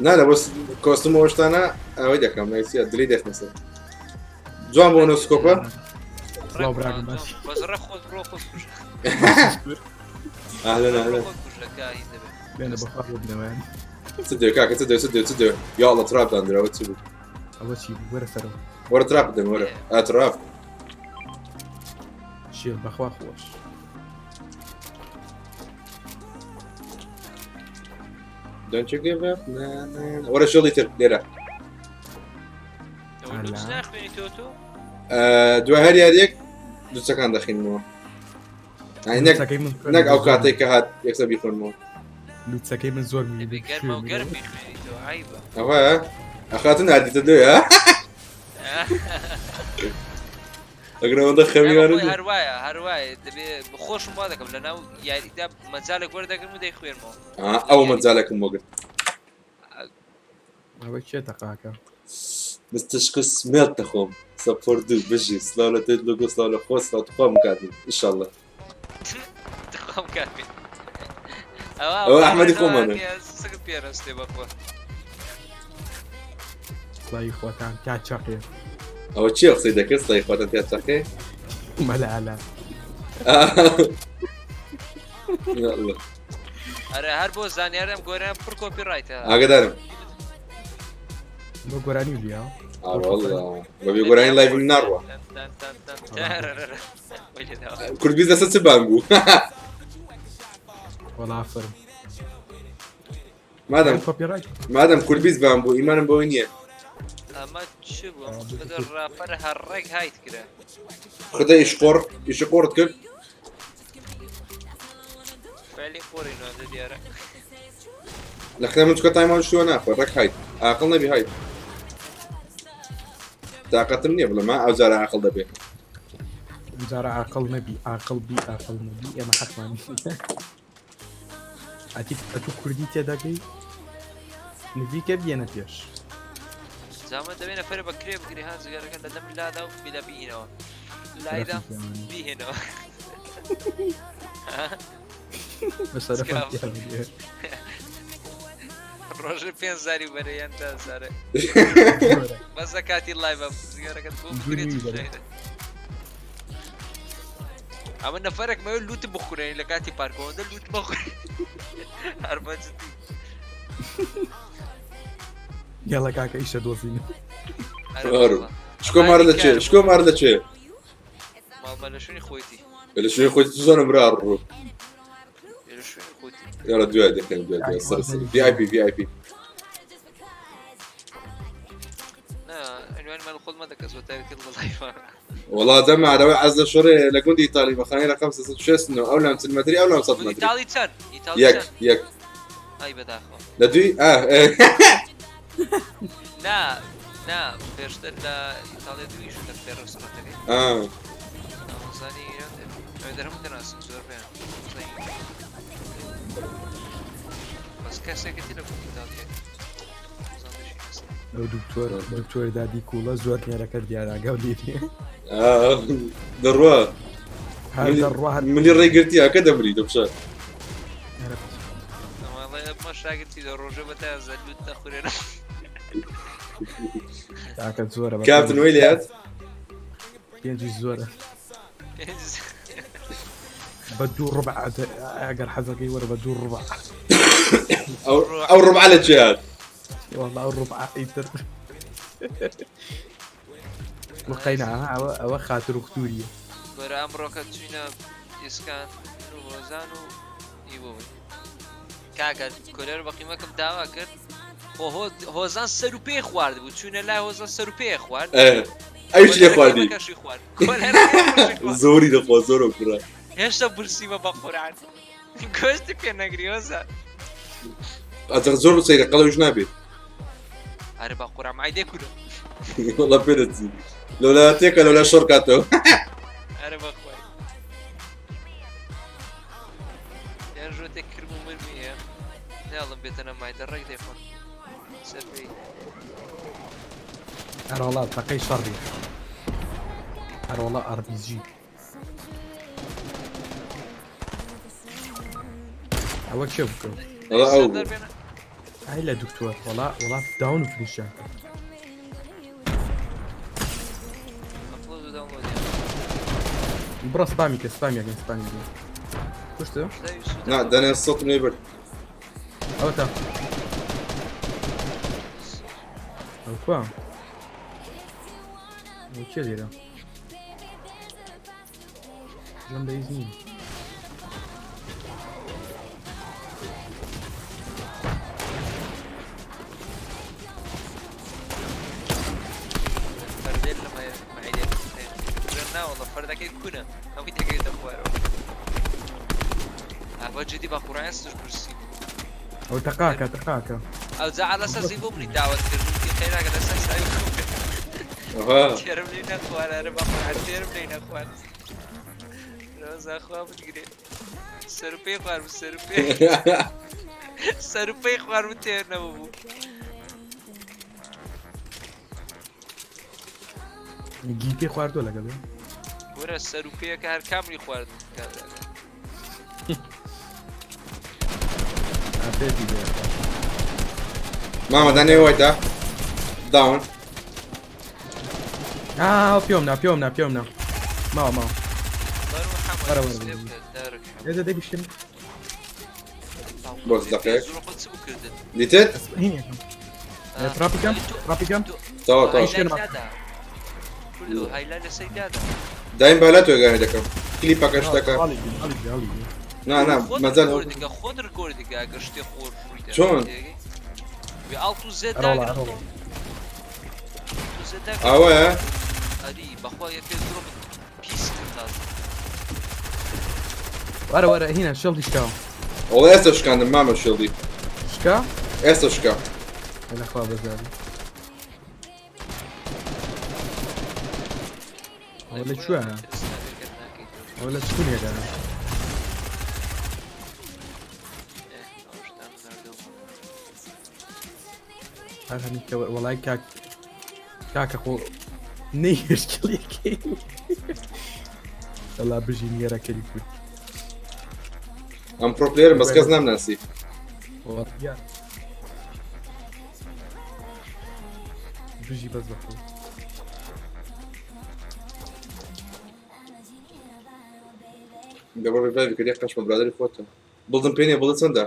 نا لە بۆ کۆستم و شتانە ئەوەی دەکەم نایسیە دلی دەخمە سەر. جوان بۆ نۆ سکۆپە.
سڵاو براگم باش.
ئەهلەن ئەهلەن.
بێنە بەخوا بۆ بنەوەیان.
چ دێ کاکە چ دێ چ دێ چ دێ یا الله تراب داندراوە چی بوو؟
ئەوە چی بوو وەرە سەرەوە.
وەرە تراب بدەن وەرە ئا تراب.
شێر بەخوا خۆش.
Don't you give up نا نا نا. وەرە شێڵی تر لێرە. دوای هەر یاریەک دووچەکان دەخینمەوە. نەک نەک ئەو کاتێک کە هات یەکسەر بیخۆنمەوە.
لوتسەکەی من زۆر
ئەوە ئەخاتن ناردیتە لێ ئەگەر ئەوەندە خەمیوانە
هەروایە هەروایە دەبێ خۆشم وا دەکەم لەناو یاریدا مەجالێک وەردەگرم و دەیخوێنمەوە.
ئەو مەجالێکم بۆ گرت.
ئەوە کێ تەقاکە؟
مستشکو سمێڵ دەخۆم سەپۆرت دوو بژی سلاو لە تێت لۆگۆ سلاو لە خۆ سلاو تخوا مکاتین ئیشەڵڵا.
تخوا مکاتین.
ئەوە ئەحمەدی خۆمانە.
سکت پێرەستێ بەخۆ.
سڵاوی خۆتان تا چەقێ.
ئەوە چییە قسەی دەکرد سڵاوی خۆتان تا چەقێ؟
مەلا ئەلا.
ئەرێ هەر بۆ زانیاری ئەم گۆرانیە پڕ copyright ە.
ئاگادارم.
بۆ گۆرانی بیا.
ئاوەڵا بەبێ گۆرانی live م ناڕوا. کورد بیست لەسەر چ بانگ بوو؟
وەڵا ئافەرم.
مادەم
copyright
مادەم کورد بیست بان بوو ئیمانم بەوەی نییە.
ئەمە چ بوو؟ خودە ڕاپەر هەر ڕێک هایت کرا.
خودە ئیش قۆڕ ئیش قۆڕت کرد.
فعلی قۆڕی نواندە دیارە.
لە خێ من چکە تایمان شتوە ناخۆ ڕێک هایت ئاقڵ نەبی هایت. تاقەتم نییە بڵێم ئەو جارە عاقڵ دەبێ.
جارە عاقڵ نەبی عاقڵ بی عاقڵ نەبی ئێمە حەقمان ئەتی ئەتوو کوردی تێدەگەی نزیکە بیەنە پێش.
زامە دەبێ نەفەرە بە کرێ بگری ها جگەرەکە لە دەم لادا و بیلا بیهینەوە لایدا بیهێنەوە. ڕۆژێ پێ زاری بەرە یان تا زارە بەسە کاتی لایڤ جگەرەکەت بۆ بگرێت. ئەمە نەفەرێک مەوێت لوت بخورێنی لە کاتی پارکەوەندە لوت بخورێ هەر بە جدی.
یاڵە کاکە ئیشە دۆزین.
شکۆ مار لە چێ شکۆ مار لە چێ؟
ماڵمە لە شوێنی خۆیتی.
لە شوێنی خۆیتی زۆرم برا ڕوو.
لە شوێنی خۆیتی.
یاڵە دوای دەکەن دوای دوای سەر سەر VIP VIP.
نا عنوان مال خۆت مەدە کەس بە تایبەتی لە لایڤ.
وەڵا دەمە ئەرەوەی عەز لە شەڕێ لە گوندی ئیتالی بە خانی رەقەم 369 ئەو لام 40 مەتری ئەو لام 100
گوندی
مەتری
ئیتالی چەند؟ ئیتالی
یەک
چەند؟
یەک
ئای بەداخەوە.
لە دوی ئاه ئێ.
نا نا پێشتر لە ئیتاڵیا دوو ئیش کرد پێ ڕێستۆرانتەکەی.
ئاه.
ئەوزانی ئێران ئەوێ دەرهەموو دەناسن زۆربەیان. زانی بەس کەسێکی تر لە گوندی ئیتالیە. زانیشی ناسن.
ئەو دکتۆر دکتۆر دادی کوڵە زۆر نێرەکە دیارە ئاگاو لێ نییە.
ئاه دەڕوا.
هەر
ملی
دەڕوا هەر
ملی ڕێی گرتی ئاکە دەمری دەبشە.
ئەمە ئەمە شاگرتی دە ڕۆژە بە تا زەلوت دەخورێنە.
تاکە زۆرە بە
کاپتن وەی لێهات
پێنجی زۆرە بە دوو ڕبع ئەگەر حەزەکەی وەرە بە دوو ڕبع.
ئەو ئەو ڕبعە لە چێ هات؟
والله ئەو ڕبع ئیتر وقەینا ئەوە ئەوە خاتر و ختوریە.
گۆرە ئەمڕۆکە چوینە ئیسکان من و هۆزان و ئیوە بووین. کاکە کۆلێر بە قیمەکەم داوا کرد خۆ هۆزان سەر و پێی خوارد بوو چوینە لای هۆزان سەر و پێی خوارد.
ئێ ئەویش لێ خواردی.
کۆلێرەکەشی خوارد. کۆلێرەکەشی خوارد.
زۆری دەخوا زۆر ئەو کوڕە.
هێشتا برسیمە بە قورعان گۆشتی پێ نەگری هۆزان.
ئەجە زۆر سەیرە قەڵەویش نابێت.
ئەرێ بە قورعان مایدێ کورە.
وەڵا پێ دەچی. لەولا تێکە لەولا شەڕ کاتەوە.
ئەرێ بە خوای. یان ژۆتێک کرم و مرمی هەیە ناڵم بێتە نە مایدە ڕێک دەیخۆن سەر پێی.
ئەرەوەڵا تەقەی شەڕی ئەرەوەڵا ئاڕپیجی ئەوە کێ بکەم
وەڵا ئەو بوو.
ئای لە دکتۆر وەڵا وەڵا داون و فلیشیان کرد.
ئەپلۆد و داونلۆدیان.
بڕە سپامی کە سپامی ئەکەین سپامی بکەین. کوشتە؟
نا دەنێ سەد لێ برد.
ئەوەتا ئەو کوا؟ ئەو کێ لێرە؟ گوێم لە هیچ نییە.
فەردێن لە مەعیدێ نا والله فەردەکەی کونە هەمووی دەکەوێتە خوارەوە. ئەوە جدی بە قورعان سوش برسی بوو.
ئەو تەقاکە تەقاکە.
ئەو جا عەلە سەر زی بۆ منی داوەت کرد وتی خەیراکە لەسەر ساوی خۆم کرد.
ئەها.
تێرم لێی نەخوارد ئەرێ بە قورعان تێرم لێی نەخوارد. ڕۆزا خوا بتگرێ. سەر و پێی خوارد بوو سەر و پێ. سەر و پێی خوارد بوو تێر نەبوو.
گی پێ خواردووە لەگەڵ
وەرە سەر و پێیەکە هەر کاملی خوارد کابراکە.
ئافێتی بێ.
مامە دانێ وایتە داون.
ئا پێم نا پێم نا پێم نا ماوە ماوە.
بەرو محەممەد
وەرە وەرە
سلێ
وەرە.
بکە دارک حەمەد.
ئێ دەی بشکن.
بۆس دقیق.
زۆر خۆت چ بکردن؟
دیتت؟
هینێکم. تراپیکەم تراپیکەم.
تەواو تەواو.
کوردۆ هایلا لەسەر دادا.
دایم بالا تۆگانی دەکەم. کلیپەکە شتەکە.
هەڵی هەڵی هەڵی.
نا نا
خۆت
مەجال
ڕکۆردیکە خۆت ڕکۆردیکە ئەگەر شتێ خۆش ڕوویدا.
چۆن؟
وێ ئاڵت و زێد
ئەرۆڵا
داگرن
ئەرۆڵا.
تو زێد داگرن.
ئەوەیە؟
ئەری بەخوا یەکێ زۆر پیس کرد تازە.
وەرە وەرە هینە شێڵدی شکاوە.
وەڵا ئێستا شکاندم مامە شێڵدی.
شکا؟
ئێستا شکا.
لەخوا بەزابی. ئەوە لە کوێیە؟ ئەوە لە چکونێکە؟ هەر هەمی کە وەڵای کاک کاکە خۆ نەیهێشت کلیەکەی. وەڵا بژی نێرەکەری کورد.
ئەم پرۆ پلێرم بەس کەس نامناسی.
وەڵا بژی بەس بەخۆ.
دەبڕ ڕیڤایڤی کردی قەشمە برادەری خۆتە. بڵدم پێ نییە بڵد چەندە؟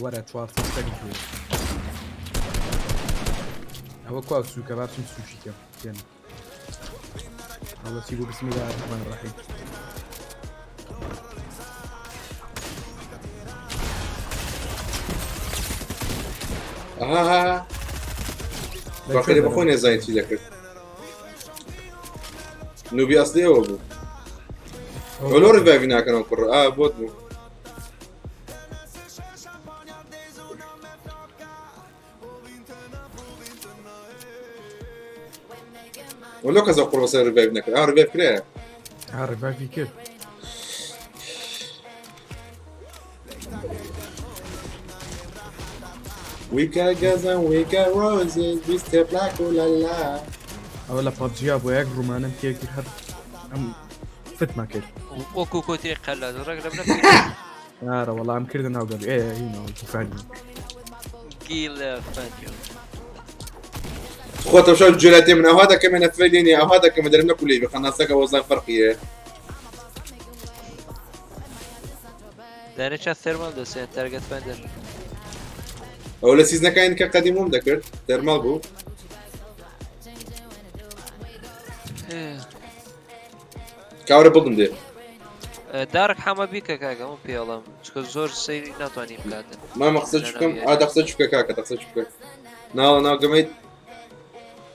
وەرە 400 شتێک بوو. ئەوە کوا سووکە با بچم سووکی کەم پێن. ئەوە چی بوو بسم الله الرحمن الرحیم.
ئەها باقی بەخۆی نێزانی چی دەکرد. نوبی ئەسلی ئەوە بوو. ئەو لۆ ڕیڤایڤی ناکەنەوە کوڕە ئا بۆت بوو. ولو کەسە قڕ بەسەر ڕیڤایڤ نەکرد ئا ڕیڤایڤ کرایە.
ئا ڕیڤایڤی کرد.
We got guns and we got roses, we step like ooh la la.
ئەوە لە پەبجیا بۆ یەک ڕوومانم تێکرد هەر ئەم فتمە کرد.
وەکو کۆتری قەلات ڕێک لە منە
ئارە وەڵام کردە ناو گەل ئێ هینەوە فەرمی.
گیلە فەنیۆ.
خۆتە شەو جولەتێ من ئەوها دەکەمە نەفرەی ئەوها دەکەمە دەرم نەکولی بە قەناسەکە وەزان فەرقیە.
دانێ تێرمال دەسێن تارگەت فەندەر.
ئەو لە سیزنەکانی کە قەدیموم دەکرد تێرماڵ بوو. کاورە بڵدم دێ.
دارک حەمە بیکە کاکە من پێڵم چکە زۆر سەیری ناتوانانی بکاتن.
مامە قسە بکەم ئا دە قسە بکە کاکە دە قسە بکە. ناوە ناو گەمەی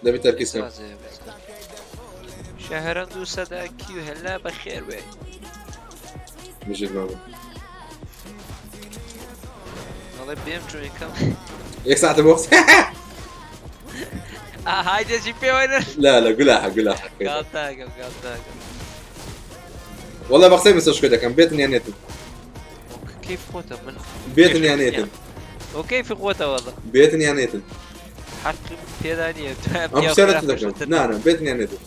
دەبێت تەرکیز کەم.
شەهرەند و سەدا کیو هەلا بەخێر بێ.
بژیت مامە.
ئەڵێ بێم چۆنیکەم.
یەک ساعتە بۆ قسە.
های دەچی پێوە
لا لا گولاحە گولاحە.
گاڵتاکەم گاڵتاکەم.
والله بە قسەی مستەر دەکەم بێتن یان نێتن.
كيف خۆتە من
بێتن یان نێتن.
وكيف خۆتە وەڵا.
بێتن یان نێتن.
حەقم پێدا نییە.
ئەم پرسیارەت دەکەم. نا نا بێتن یان نێتن.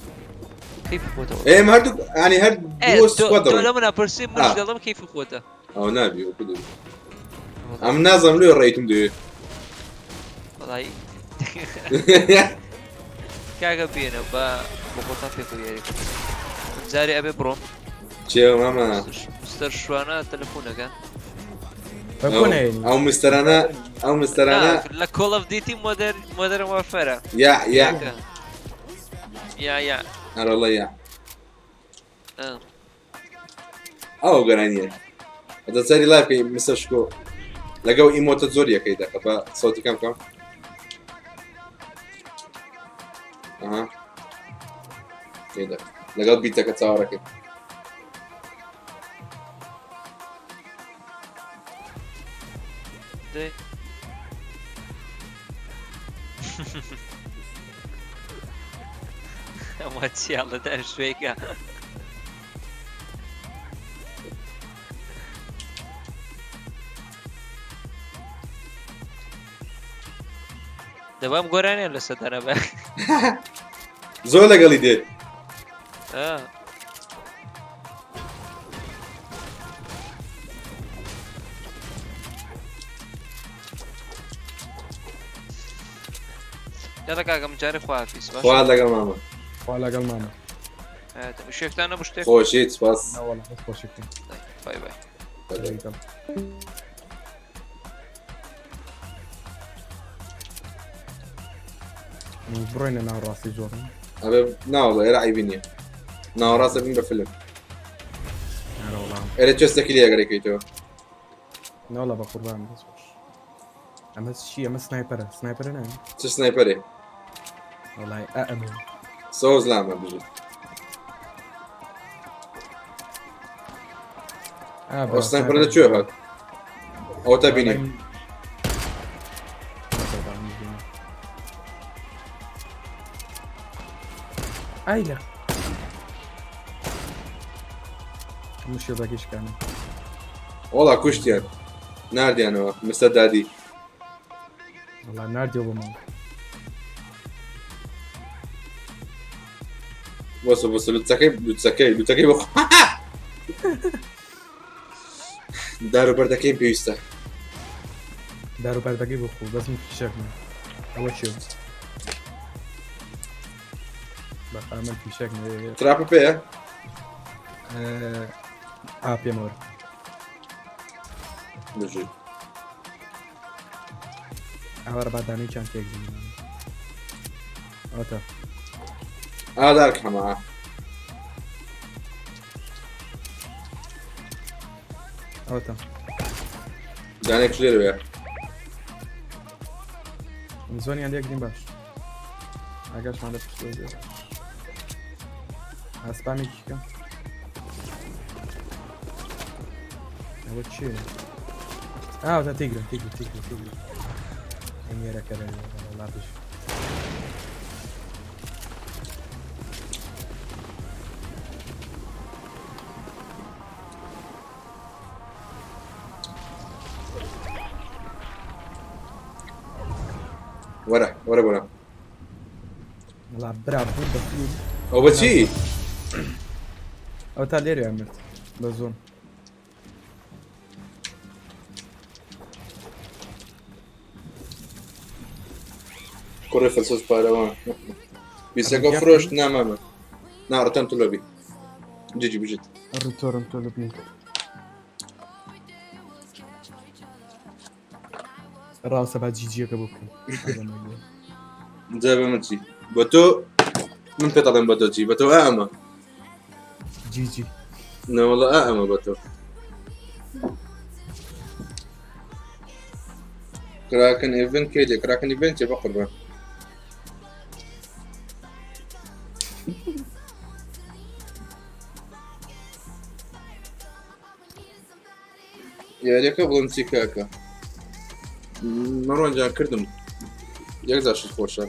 كيف خۆتە
ئێمە هەردوو ینی هەر دوو سکواد
تۆ
دەڕۆین.
لە منە پرسی منش دەڵم کەیفی خۆتە.
ئەو نابی وەکو دەبی. ئەم نازانم لێ ڕێیتم دەوێ.
وەڵی کاکە بێنە بە بۆ خۆتان پێکەوە یاری بکەن. من جارێ ئەبێ بڕۆم.
چێ مامە؟
مستەر شوانە تەلەفۆنەکە.
ئەو مستەرانە ئەو مستەرانە
لە کۆڵ ئۆف دیتی مۆدەرن وارفێرە.
یا یا
یا یا
ئەرەڵە یا. ئەو گەرانیە. ئەدە سەری لایف کەی مستەر شکۆ لەگەڵ ئیمۆتە زۆر یەکەی دەکە بە سەوتی کەم کەم. ئەها لەگەڵ بیتەکە چاوەڕەکەی.
دەی ئەمە چیاڵە دانیشتوەیەکە. دەبام گۆرانیان لەسەر دانا بە.
زۆر لەگەڵی دێت.
یاڵا کاکە من جارێ خواحافیز باشە؟
خوا لەگەڵ مامە.
خوا لەگەڵ مامە.
شێکتان نەبوو شتێک؟
خۆشیت سپاس.
نەوەڵا بەس خۆشی بکەین.
بای بای.
لەگەڵ. بڕۆینە ناوەڕاستی زۆر.
ئەبێ ناوەڵا ئێرە عیبی نییە. ناوەڕاستە بین بە فیلم.
ئەرەوەڵا.
ئێرە چێستەکی لێ ئەگەرێکەیتەوە.
نەوەڵا بە قوربان دەست خۆش. ئەمە چی ئەمە سنایپەرە سنایپەرە نایە؟
چ سنایپەرێ؟
وەڵای ئا ئەمە.
سۆز لامە بژیت. ئەو سنایپەرە لە کوێ هات؟ ئەوە تا بینی.
ئای لە هەموو شێڵەکەی شکانم.
وەڵا کوشتیان ناردیانەوە مستەر دادی.
وەڵا ناردیەوە بۆ ماڵ.
بۆسە بۆسە لوتەکەی لوتەکەی لوتەکەی بۆ دار و بەردەکەیم پێویستە.
دار و بەردەکەی بۆ خۆ بەس من فیشەک نیم. ئەوە چێ بوو؟ بەخوا من فیشەک نێ.
تراپە پێیە؟
ئا پێمە وەرە.
بژیت.
ئەوەرە با دانەیەکیان تێک بدەین. ئەوەتە.
ئا دارک حەمە.
ئەوەتە.
دانێک لێرەوەیە.
زۆنیان لێک دین باش. ئاگاشمان لە پشتەوە بێ. ئاسپامێکی کەم. ئەوە چییە؟ ئاو تا تێگرم تێگرم تێگرم تێگرم. ئەمیرەکە لە وەڵا بژی.
وەرە وەرە بۆ
وەڵا برا بوو بە فول.
ئەو بە چی؟
ئەو تا لێرەیان مرد بە زۆن.
کوڕی فلسوس پارەوە بیسەکە فرۆشت نامامە نا ڕتەن تو لۆبی جیجی بژیت.
ڕیتۆرن تۆ لۆبی. ڕاستە با جیجیەکە بۆ بکەم.
جا بە من چی بە تۆ من پێت ئەڵێم بە تۆ چی بە تۆ ئەمە
جیجی
نەوەڵە ئەمە بە تۆ کراکن ئیڤنت کەی دێ کراکن ئیڤنت چێ بە قوربان یاریەکە بڵم چی کاکە مەڕۆن جان کردم یەک جار شت خۆشە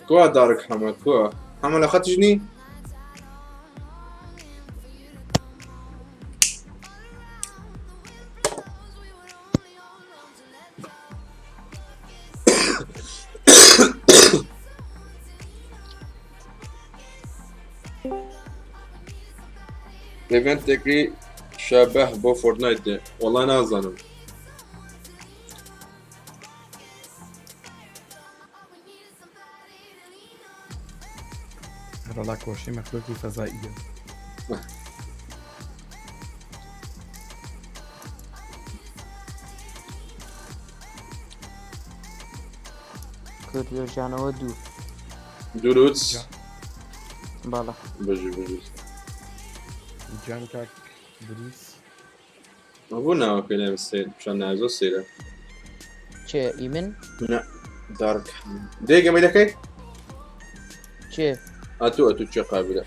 کوا دارک حەمە کوا حەمە لە خەتیش نی ئیڤێنتێکی شەبەه بۆ فۆرتنایت دێ وەڵا نازانم
ڕەڵا کۆشی مەخلوقی فەزائیە.
کوردۆژانەوە دوو
دروت
بەڵێ
بژی بژی
گیان کاک دروس
بۆ ناوەکەی ناوی سیر پیشان ناوی زۆر سەیرە
چێ ئی من
نا دارک دێ گەمەی دەکەی
چێ
ئەتو ئەتو چێ قابلە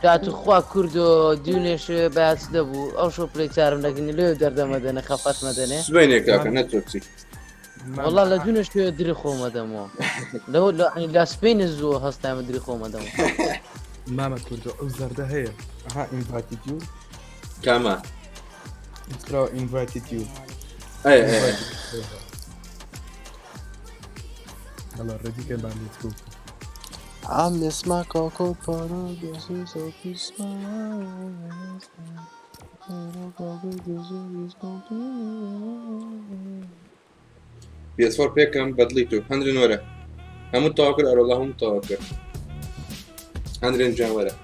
تا توخوا کوردۆ دوونێش باس دەبوو ئەو شۆ پلەی چارم دەگنی لێ دەردەمەدەنە خەفەت مەدەنێ
سبەینێ کاکە نەتۆچی
والله لە دوونێش توێ دری خۆمەدەمەوە لەو لە سپینە زوو هەستامە دری خۆمەدەمەوە
مامە کوردۆ ئەو زەردە هەیە ئەها ئینڤایتد یو
کامە
کراوە ئینڤایتد یو
ئەی ئەی
يلا ريدي كان بعد ليتس جو
I miss my cocoa butter, this is a smile.
PS4 پێکەم بەدڵی تۆ هەندرێن وەرە هەموو تەواو کرد ئەرۆڵا هەموو تەواو کرد هەندرێن جان وەرە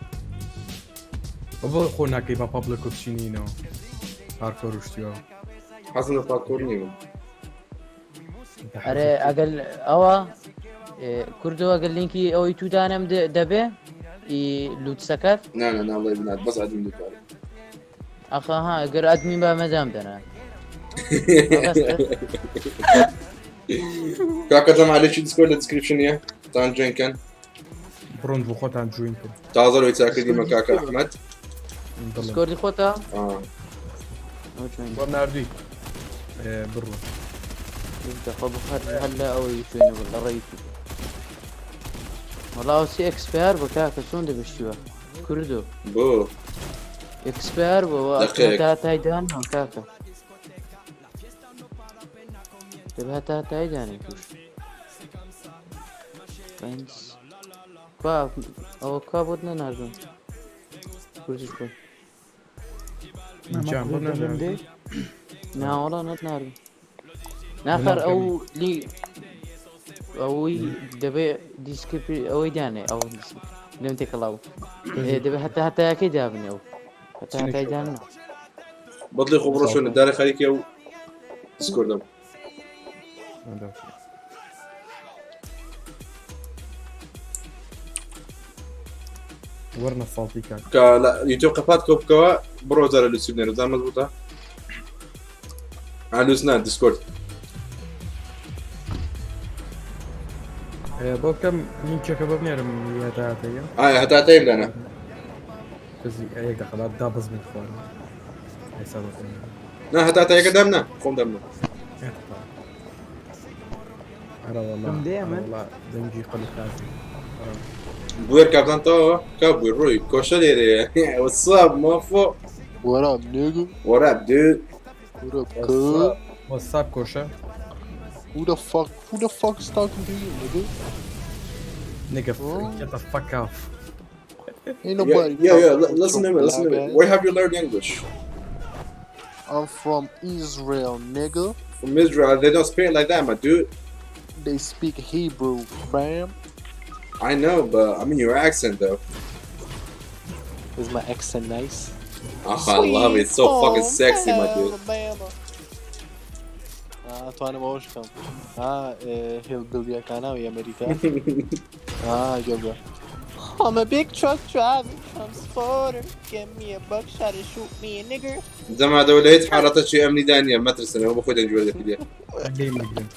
بۆ خۆ ناکەی بە پابلک و بچینینەوە پارکۆر و شتیەوە
حەزم لە پارکۆر نییە
ئەرێ ئەگەر ئەوە کوردەوە ئەگەر لینکی ئەوەی تو دانم دەبێ ئی لوتسەکەت
نا نا نا وڵی بنات بەس ئەدمین دەتوانێت
ئەخە ها گەر ئەدمین بە مەدام دەنا
کاکە جەم عەلێکی دیسکۆرد لە دیسکریپشن نییە تان جوین کەن
بڕۆن بۆ خۆتان جوین کەن
تازە لۆی چاکردی مە کاکە ئەحمەد
دیسکۆردی خۆتە
بۆم ناردووی بڕۆ
دەخۆ بخەر هەر لە ئەوەی جوێنە لە ڕێی وەڵا سی ئێکسپایەر بۆ کاکە چۆن دەبشتیوە کوردۆ
بۆ
ئێکسپایەر بۆ
دقیق.
تا تای دانەوە کاکە دەبێ هەتا تای دانێ توش پێنج کوا ئەوە کوا بۆت نەناردوم کوردیش بۆ
جان بۆ ناردووی؟
ناوەڵا نەت ناردم ناخەر ئەو لی ئەوەی دەبێ دیسکرپی ئەوەی دانێ ئەو لەم تێکەڵاو دەبێ هەتا هەتایەکەی دابنێ ئەو هەتا هەتای دانێ
بەدڵی خۆ بڕۆ شوێنە دارە خەریکە و دیسکۆردم.
وەرنە ساڵتی کاک.
کە لە یوتیوب قەپات کۆ بکەوە بڕۆ جارە لوسی بنێرە زان مەزبوتە ئالوس نا دیسکۆرد.
بۆ بکەم لینکەکە بۆ بنێرم هەتاتەیە
ئایا هەتاتەیە بدەنە
بەزی یەک دەقە با دابەزمین خوارەوە ئێستا بۆ بنێرم.
نا هەتاتەیەکە دامنا خۆم دامنا.
ئەرە وەڵا
کەم دێ من؟
وەڵا دەنگی قەل خازی
بوێر کاپتان تەواوە کا بوێر ڕۆی کۆشە لێرەیە What's up motherfucker
What up, nigga?
What up dude
What up, cuz?
وەساب کۆشە
Who the fuck? Who the fuck is talking to you, nigga?
Nigga,
Oh.
get the fuck off.
Ain't nobody.
Yeah, yeah,
talking with
listen to
your
me, listen to me.
black ass.
Where have you learned English?
I'm from Israel, nigga.
From Israel. They don't speak like that, my dude.
They speak Hebrew, fam.
I know, but I mean your accent though.
Is my accent nice?
Oh, I love it. It's so fucking sexy, my dude.
Alabama. ئەتوانم ئەوەش بکەم هێڵبلیەکانەوەی ئەمریکا گەورە. I'm a big truck driver, transporter. Give me a buckshot and shoot me a nigger.
زەما دەوە لە هیچ حاڵەتەکی ئەمنی دانیە مەترسنەوە بە خۆی دەنگی وەردەکردێ.
لێی مەگرن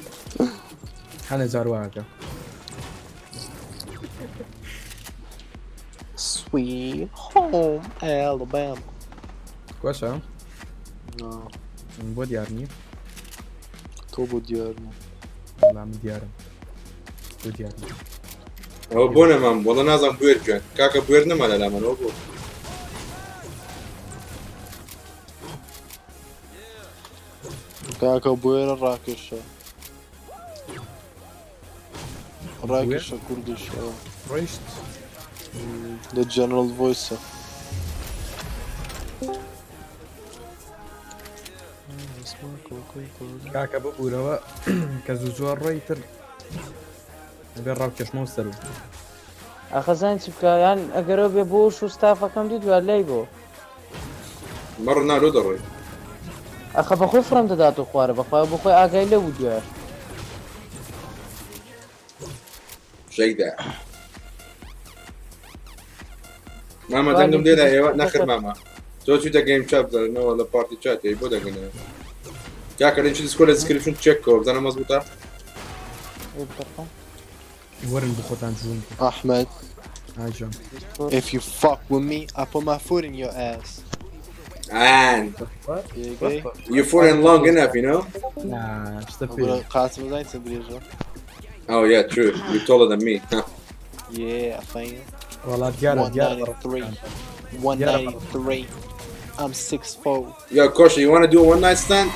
هەنە جارواکە.
Sweet home Alabama.
کۆشە
No,
بۆ دیار نییە؟
تۆ بۆ دیار نییە.
وەڵا من دیارم بۆ دیار نییە.
ئەوە بۆ نەمام وەڵا نازانم بوێر گوێن کاکە بوێر نەما لە لامانەوە بۆ.
کاکە بوێرە ڕاکێشە. ڕاکێشە کوردیش.
ڕۆیشت
The general voice.
کاکە ببوورەوە کە زوو زووە ڕۆی تر ئەبێ ڕاوکێشمەوە سەرو.
ئاخە زانی چی بکە یان ئەگەرەوە بێ بۆ شو ستافەکەم دیت وە لای بۆ.
مەڕ نا لۆ دەڕۆی.
ئەخە بەخۆی فڕم دەدات و خوارە بەخوای بۆ خۆی ئاگای لێ بوو دوایش.
Shake that. ماما دەنگم لێ لە ئێوە نەخر ماما تۆ چیتە گەیم چات بزانەوە لە پارتی چات ئەی بۆ دەنگنەوە کاکە لینکی دیسکۆ لە دیسکریپشن چێک کەوە بزانە مەزبوتە.
وەرن بۆ خۆتان جوون.
Ahmed,
ئاجام
if you fuck with me, I put my foot in your ass.
And
Yeah, gay?
you foot in long enough, you know?
نا شتە پێ
بڵێ قاسم زانی چەند درێژە؟
Oh yeah, true. You're taller than me. Huh.
Yeah, fam.
وەڵا دیارە دیارە
193. 193. I'm 6'4".
Yo, Kosha, you want to do a one night stand?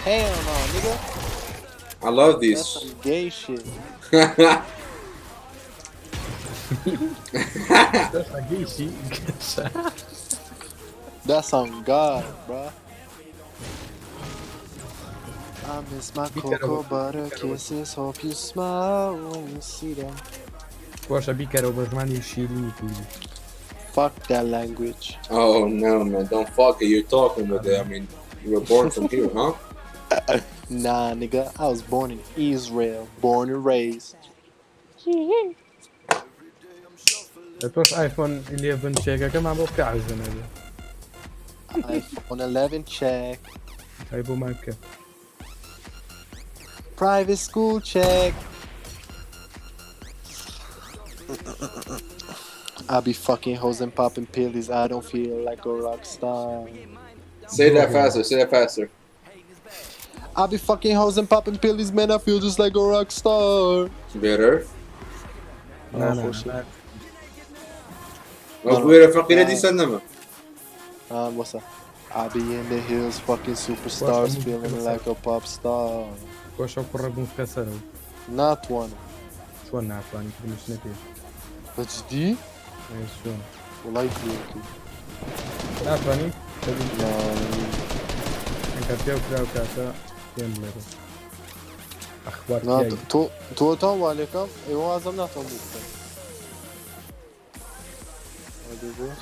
Hell no, nigga.
I love
That's
these.
some gay shit.
گەیشی
That's on God, bruh. I miss my
Be
cocoa
careful.
butter
Be careful.
kisses. Hope you smile when you see them.
کۆشە بیکەرەوە بە زمانی شیرینی کوردی.
Fuck that language.
Oh no, man, don't fuck it. You're talking with it. I mean, you were born from here, huh?
Nah, nigga. I was born in Israel, born and raised.
لە تۆش ئایفۆن 11 چێکەکەمان بۆ بکە عەرزە نەبێ.
iPhone 11 check.
ئەی بۆمان بکە.
Private school check. I be fucking hoes and popping pillies. I don't feel like a rock star.
Say that faster. Say that faster.
I be fucking hoes and popping pillies, man. I feel just like a rock star.
Better.
نا نا
خۆشی.
نا.
ئەو بوێرە فەقیرە دیسان نەما.
What's up? I be in the hills, fucking superstars, feeling like a pop star.
کۆشە و کوڕە بوون بکە سەرەوە.
Not one.
چۆن ناتوانانی کردمش نەپێ؟
But D?
ئەی چۆن
Like you.
ناتوانی؟
No.
ئەگەر پێ کرا و کاتە پێم بڵێ ئەخبار.
No, تۆ تا والێکم ئێوە وازم ناتوان بکەم. بۆس.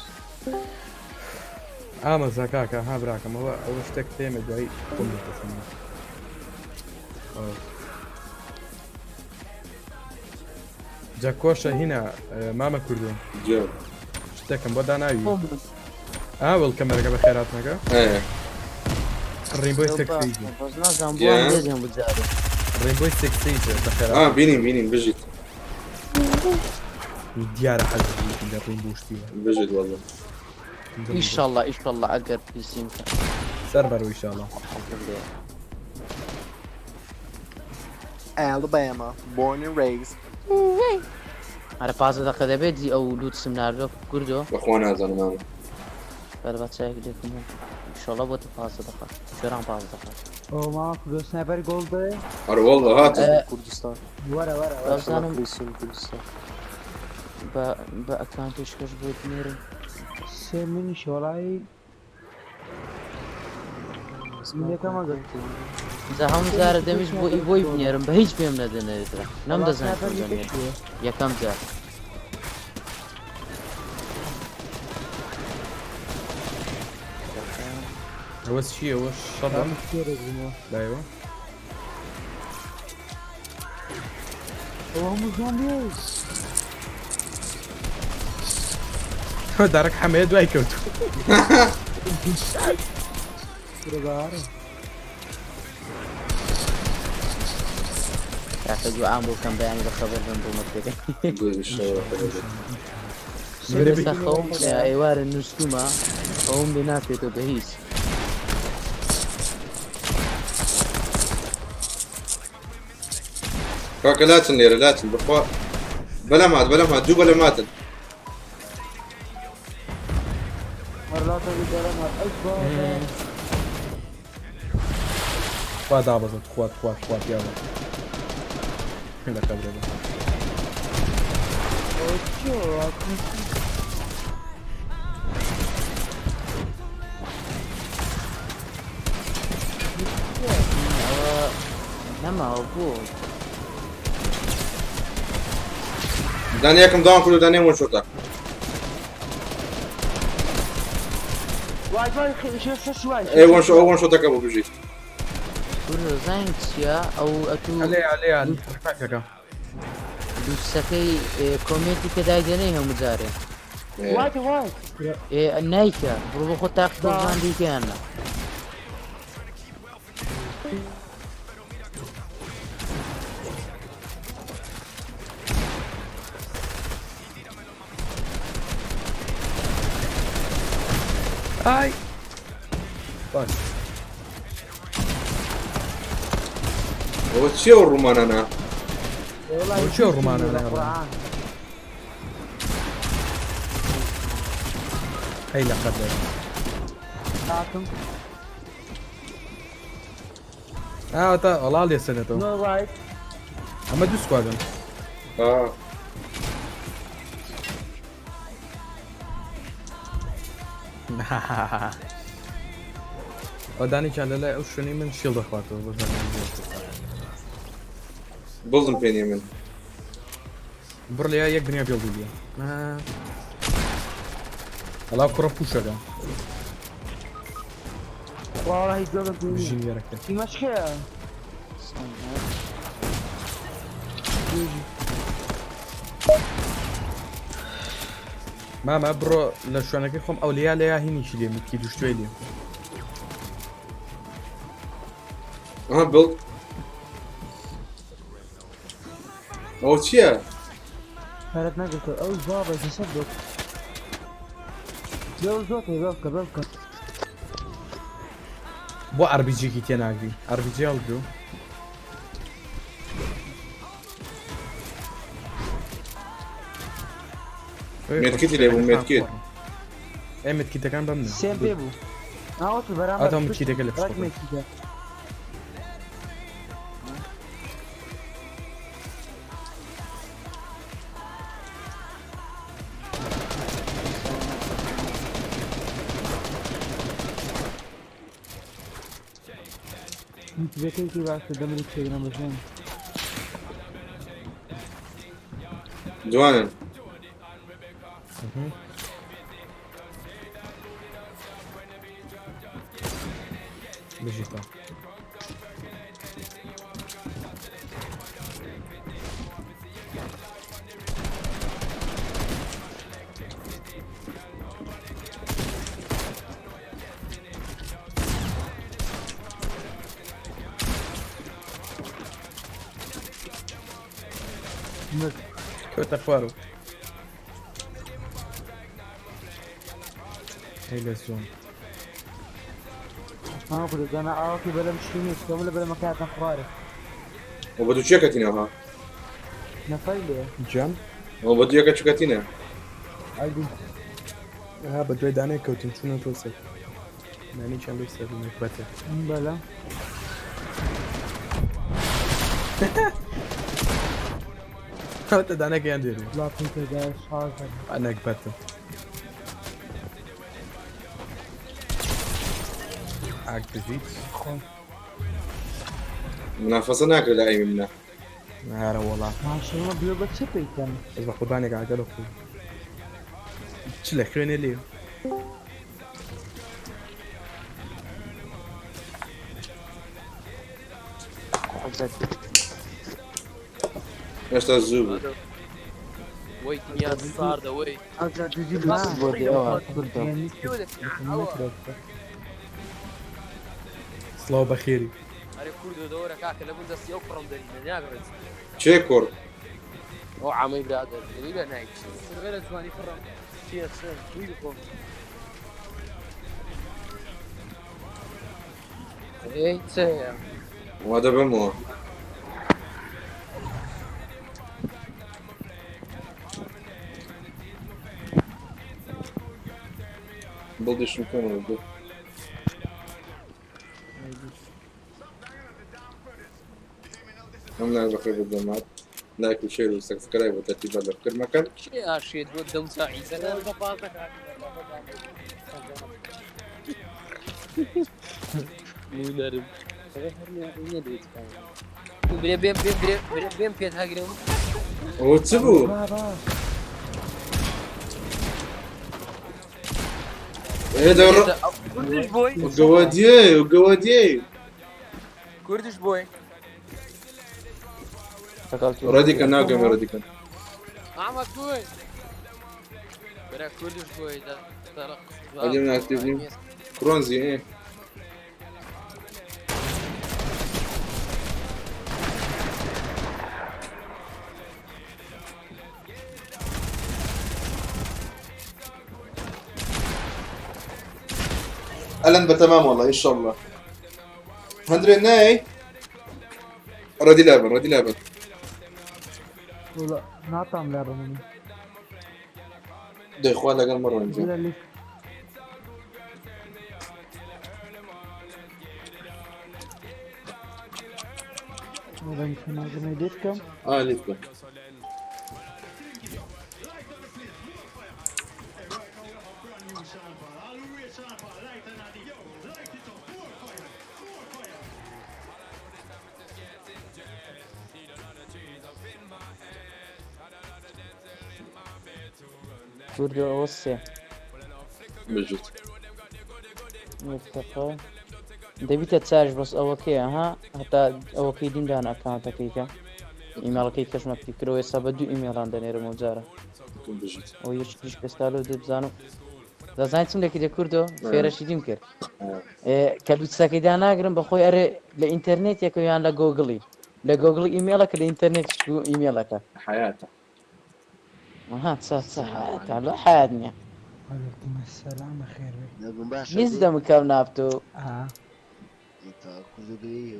ئامەزا کاکە ها براکەم ئەوە ئەوە شتێک تێمە دوای خۆم دەتەسەنەوە. جا کۆشە هینا مامە کوردۆ
جا
شتێکم بۆ داناوی ئا وێڵکەمەرەکە بە خێراتنەکە ڕینبۆی سێکسیج
بەس نازانم بۆ ئەم لێ دێن بجارێ
ڕینبۆی سێکسیج بە خێرات
ئا بینیم بینیم بژیت
دیارە حەز لە ڕینبۆ شتیوە
بژیت والله
ئیشەڵڵا ئیشەڵڵا ئەگەر پیسیم کە
سەر بەرو ئیشەڵڵا
Alabama, born and raised.
ئەرە پازدە دەقە دەبێت دی ئەو لوتسم ناردوە کوردۆ
بەخوا نازانم مامە
بەر بە چایەک لێکم و ئیشەڵڵا بۆتە پازدە دەقە شێران پازدە دەقە
ئەو مامە کوردۆ سنایپەر گۆڵ دەوێ
ئەرە والله هاتم
کوردستان
وەرە وەرە وەرە
بازانم
کوردستان کوردستان
بە بە ئەکانتێش کەش بۆت نێرم
سێ منیش وەڵی منەکەمە گرت
جا هەموو جارە دەمیش بۆ ئی بۆی بنێرم بە هیچ پێم نەدەنێترا نەمدەزانین چۆن دەنێرم یەکەم جار
ئەوە چییە ئەوە شەڕە لایەوە
ئەوە هەموو زۆمبیە
دارک حەمەیە دوای کەوتو
کورە
کاکە دوعام بۆ بکەم بەیانی بە خەبەر بم بۆ مەکتەبێ ئێستا خەوم ئێوارە نووسومە خەوم لێ ناکرێتەوە بە هیچ
کاکە لاچن لێرە لاچن بەخوا بەلەم هات بەلەم هات دوو بەلەم هاتن
خوا دابەزە تخوا تخوا تخوا پیاوە لە قەبرە بە.
ئەوە نەماوە بۆ
دانێ یەکم داوام کرد و دانێ وەن شۆتە
وای وای شەش وای
ئێ وەن شۆ ئەو وەن شۆتەکە بۆ بژیت
کورە زانین چییە ئەو ئەتوو
ئەلێ ئەلێ حرکاتەکە
دووسەکەی کۆمێنتی کە دایدێنەی هەموو جارێ
وای وای
ئێ نایکە بڕۆ بۆ خۆت تاقی بزان دیکەیان نا
ئای باش
ئەوە چییە ئەو ڕوومانانە
ئەوە چییە ئەو ڕوومانانە؟ هەی لە قەبرە
هاتم
ئا تا وەڵا لێ سەنێتەوە
نۆ ڕایت
ئەمە دوو سکوادن
ئا
ئەو دانێکیان لە لای ئەو شوێنەی من شیڵ دەخواتەوە بۆ زانیم.
بڵدم پێ نییە من
بڕ لێ یەک دنیا بێڵ دوو وەڵا کوڕە پوشەکە
وەڵی گۆڵم پێ نییە.
ژینگەرەکە
تیمەشکەیە
مامە بڕۆ لە شوێنەکەی خۆم ئەولیا لەیا هینیشی لێ متکی دوشتوێ لێ
ئەها بڵد ئەوە چییە
پەرەت نەگرتەوە ئەو زاڕە جەسەد بێت بێ زۆر بێ بکە بێ بکە
بۆ ئەربیجێکی تێناگری ئەربیجی هەڵگرو
مێتکیتی لێ بوو، مێتکیت.
ئێ مێتکیتەکان بەم
سێم پێ بوو ئاوت بەرامبەر
ئەتەوە مێتکیتەکە لە
ڕێک
پشت
مێتکیتە مێتکیتەکەی باشە دەمری چێگرم بەژێن
جوانن
بژیتە کەوتە خوارەوە. هەی لە زۆن.
ما كنت انا عاطي بلا مشيني كم بلا مكان خواري.
و بە دوو چێ کەتینەوە ها؟
نفايلي.
جان؟
و بە دوو یەکە چ کەتینە؟
عادي.
ها بە دوای دانەیە کەوتین چوونە تۆ سەر. نانێکیان لەو سەر بوو نەکبەتە.
بلا.
کەوتە دانەکەیان دێرێ.
لا كنت داش حاضر.
نەکبەتە. ئاک بژیت.
منافەسە ناکرێت لە ئەیمی منە.
هەرە وەڵا.
ما شاء الله بيو بس بيتم.
بەس بە قوربانێک ئاگە لە خۆی. چ لە خوێنێ لێ؟
هێشتا زوو بوو.
وەی دنیا ساردە وەی.
بۆ دێ ئەوە کوردە.
سڵاو بەخێری.
ئەرێ کوردۆ دەوەرە کاکە لە بن دەستی ئەو کوڕم دەرینە ناگڕێت.
چێ کوڕ؟
ئەو عامەی برادەر لەوی بە نایت. غێرە جوانی کوڕم چییە چ وی بخۆم. ئەی چ هەیە؟
وا دەبەمەوە. بڵدیشم کەمەوە بۆ. ئەم لای بەخێر بە جەماعەت لایک و شێر و سەبسکرایب و تەرتیبات لە فکر مەکەن.
کێ ئاشێت بۆ دەوسا عیزەکە؟ نونەرم. برێ بێم بێم برێ برێ بێم پێت هەگرم.
ئەوە چ بوو؟
بابا.
ئێ دەڕ
کوردش بۆی
گەوادیێ گەوادیێ.
کوردش بۆی.
لەگەڵ تو.
ڕەدیکە ناگەمێ ڕەدیکە.
ئامە کوی. برا کوردش بۆی دەڕق.
ئەدی من ئاکتیڤ نیم. برۆنزی ئێ. ألن بتمام والله إن شاء الله. 100 ناي. ردي لعبة ردي لعبة.
ولا نعطم لعبة مني.
ده إخوان لقى مرة نجي.
بلا ليش. ولا يمكن أقدر كم؟
آه ليفكم.
کوردۆ ئەوە سێ.
بجد.
یەک دقە. دەبیتە چارج بەس ئەوەکەیە ها هەتا ئەوەکەی دیمدان ئەکاونتەکەی کە ئیمێڵەکەی کەشمە پێکردەوە ئێستا بە دوو ئیمێڵان دەنێرم ئەو جارە.
بجد.
ئەو یەکیش ئێستا لەو دێ بزانم. دەزانیت چم لەکی دەکردەوە؟ فێرەشی دیم کرد. کە لوتسەکەی داناگرم بەخۆی ئەرێ لە ئینتەرنێت یەکە یان لە گۆگڵی. لە گۆگڵی ئیمێڵەکە لە ئینتەرنێت ئیمێڵەکە.
حياته.
ها چا چا حياتە لە حيات نییە.
عليكم السلام خير بي.
لەگوم باشە
نیز دەمکەم نافتۆ.
اه
تا کوردگەی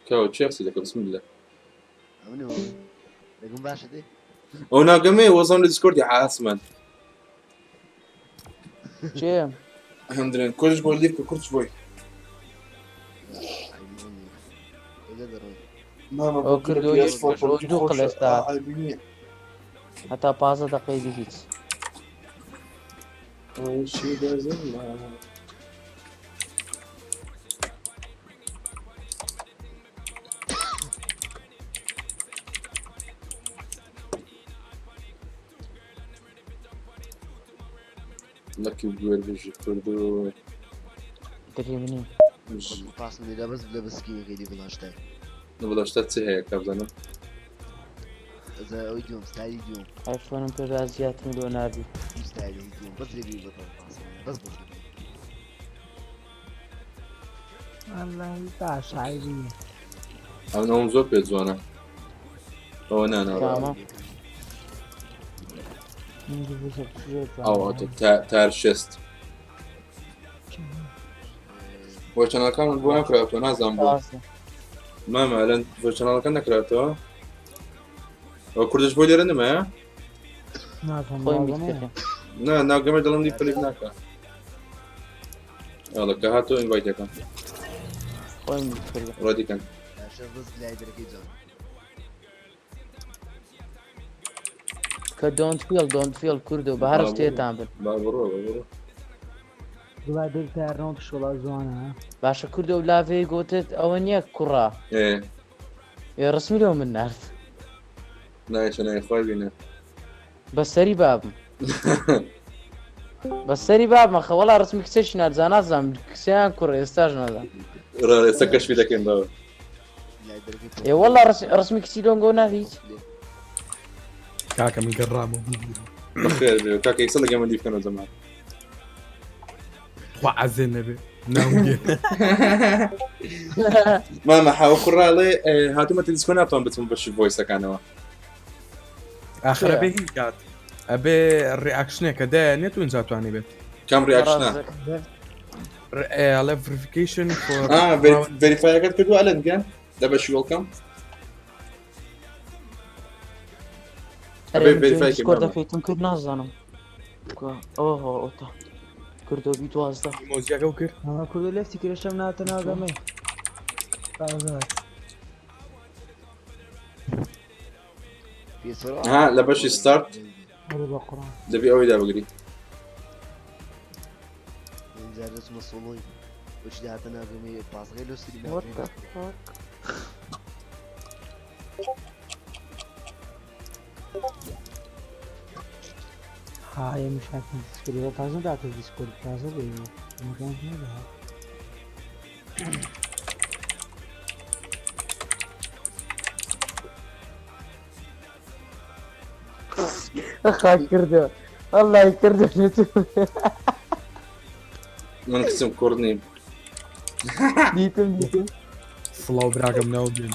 كاو تشيلسي لك بسم الله.
ئەمنی لەگوم باشە دێ
ئەو ناگەمێ وەزان لە دیسکۆردی عاسمان.
چێ؟
هەندرێن کوردش بۆ لیفکە کوردش بۆی. ماما
ئەو کردەوە یەک دوو قڵ ئێستا. هەتا 15 دقەی دی هیچ.
She doesn't mind. Lucky بوێر بژی کوردۆ.
دەری منی.
پاسم لێدا بەس لە بەسکینەکەی دی بڵاشتای.
بڵاشتا چ هەیە کە بزانم؟
ئەوەی دوم ستایلی دوم.
ئایفۆنم پێدا زیاترم لۆ نابی.
ستایلی دوم بەس لێ بڕۆ پاسم بەس بەس.
والله باش عيبية.
ئەو ناوم زۆر پێ جوانە. ئەوە نا نا
کامە؟
ئەوە تار شێست بۆ چەناڵەکان بۆ نەکراوەتەوە نازانم بۆ مامە لەن بۆ چەناڵەکە نەکراوەتەوە ئەو کوردش بۆ لێرە نمایە نا ناگەمە دڵم دی پلیک ناکە ئەڵە کە هاتۆ ئینڤایتەکەم ڕۆدیکەن
کە دۆنت فیڵ دۆنت فیڵ کوردۆ بە هەر شتێتان بن
با بڕۆ با بڕۆ
دوای دل تارنەوە شڵا زوانە
باشە کوردۆ و لاڤێ گوتت ئەوە نییە کوڕە
ئێ
ئێ ڕسمی لەو من نارد
نایشە نای خۆی بینە
بەسەری بابم بەسەری بابمە خە وەڵا ڕسمی کچێکی نارد جا نازانم کچیان کوڕ ئێستاش نازانم
ڕا ئێستا کەشفی دەکەین بابە
ئێ وەڵا ڕسمی کچی لۆنگۆ نارد هیچ
کاکە من گەڕامەوە ببورە
بەخێر بێ کاکە ئێستا لەگەڵ من دیفکەنەوە جەماعەت
خوا عەزێ نەبێ ناوم دێ
مامە حاوە کوڕاڵێ هاتوومە تەلیسکۆ ناتوان بچم بەشی ڤۆیسەکانەوە
ئاخر ئەبێ هیچ کات ئەبێ ڕیاکشنێکە دایانێت و ئینجا توانی بێت
کام ڕیاکشنە
ئەڵێ ڤریفیکەیشن فۆر
ڤێریفایەکەت کردووە ئەلەن گیان لە بەشی وێڵکەم ئەبێ ڤێریفای کەی
دیسکۆرد
مامە.
دەکەیتم کرد نازانم ئۆهۆ ئۆتا کوردۆ بی 12
مۆزیەکە و کرد
ئەمە کوردۆ لێفتی کرێشم ناتە ناگەمەی تازە
ها لە بەشی ستارت
ئەرێ بە قوڕان
دەبی ئەوەی دابگری
جار دەچمە سۆڵۆی وەچی داهاتە ناگەمەی پاسەکەی لۆ سری
What the fuck?
ها ئێمە شاکن دیسکۆرد تازە داتە دیسکۆرد تازە بێ مەکان نەدەهات
خاک کردو والله کردو
من کچم کوڕ نیم
دیتم دیتم
سڵاو براگەم ناو بێن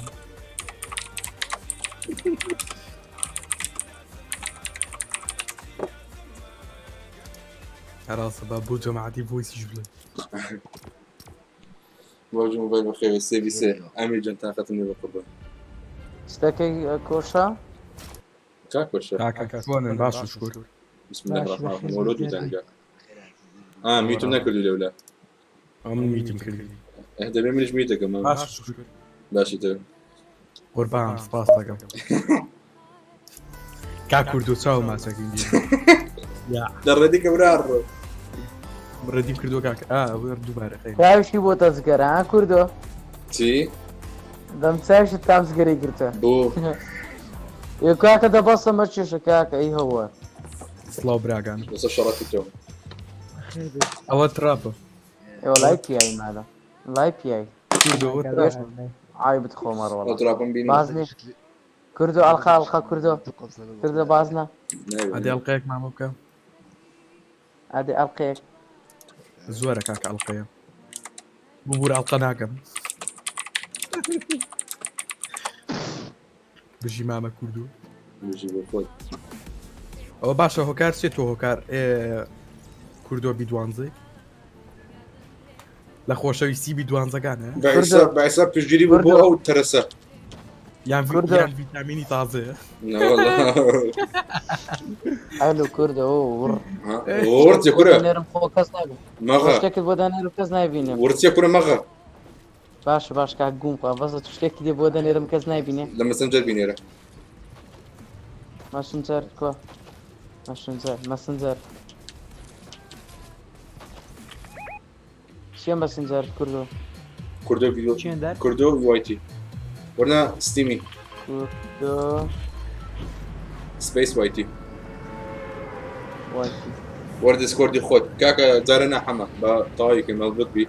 هەراستە با بۆ جەماعەتی ڤۆیسیش بڵێ
باوکی مۆبایل بەخێوێ سێ ڤی سێ ئەمیر جان تاقەتم نیە بەقوربان.
شتەکەی کۆشە
کاک کۆشە
کاکە چۆنن باش و شکر
بسم الله الرحمن الرحیم وەرۆ دوو دەنگە ئا mute م نەکردی لەولا
ئەم mute م کردی
ئه دەبێ منیش mute ەکەم
باش و شکر
باشی تر
قوربان سپاس دەکەم کاک کوردۆ چاو ماچەکەی
لە ڕێدی کەبرا ڕۆ
ڕێدیم کردو کاک ئا دووبارە خەیر
چاویشی بۆ تەزگەرە ها کوردۆ
چی
دەم چاویشت تام زگەرەی گرتە
بۆ
ئێ کاکە دەبەسە مەکێشە کاکە ئەی هەوە
سڵاو براگان
لەسەر شەڕەفی تۆ
ئەوە تراپە
ئێوە لای پیای مالە لای پیای
کوردۆ ئەوە تراپە
عیبت خۆمەڕ
ئەو
وەڵا
تراپم بینی
باز نیە کوردۆ ئەڵقە ئەڵقە کوردۆ کوردۆ بازنە
ئەدی ئەڵقەیەک مامە بکە
ئەدی ئەڵقەیەک
زۆرە کاکە ئەڵقەیە ببورە ئەڵقە ناکەم بژی مامە کوردو
بژی بۆ خۆت
ئەوە باشە هۆکار چێت تۆ هۆکار کوردۆ بی دوانزەی لە خۆشەویستی بی دوانزەکانە
بەعیسا پشتگیری بوو بۆ ئەو تەرەسە
یان ڤیتامینی تازەیە
ئەلو کوردە
ورچە کورە
نێرم خۆ کەس نابێت
مەغە
شتێکت بۆ دانێرم کەس نایبینێ
ورچە کورە مەغە
باشە باش کاک گوم خوا بەس شتێکی دێ بۆ دەنێرم کەس نایبینێ
لە مەسنجەر بینێرە
مەسنجەر کۆ مەسنجەر مەسنجەر چیە مەسنجەر کوردۆ
کوردۆ ڤیدیۆ کوردۆ وایتی وەرنا ستیمی
کوردۆ
سپەیس وایتی
وایتی
وەر دیسکۆردی خۆت کاکە جارە نا حەمە بە تەواوی کەین مەڵبەت بی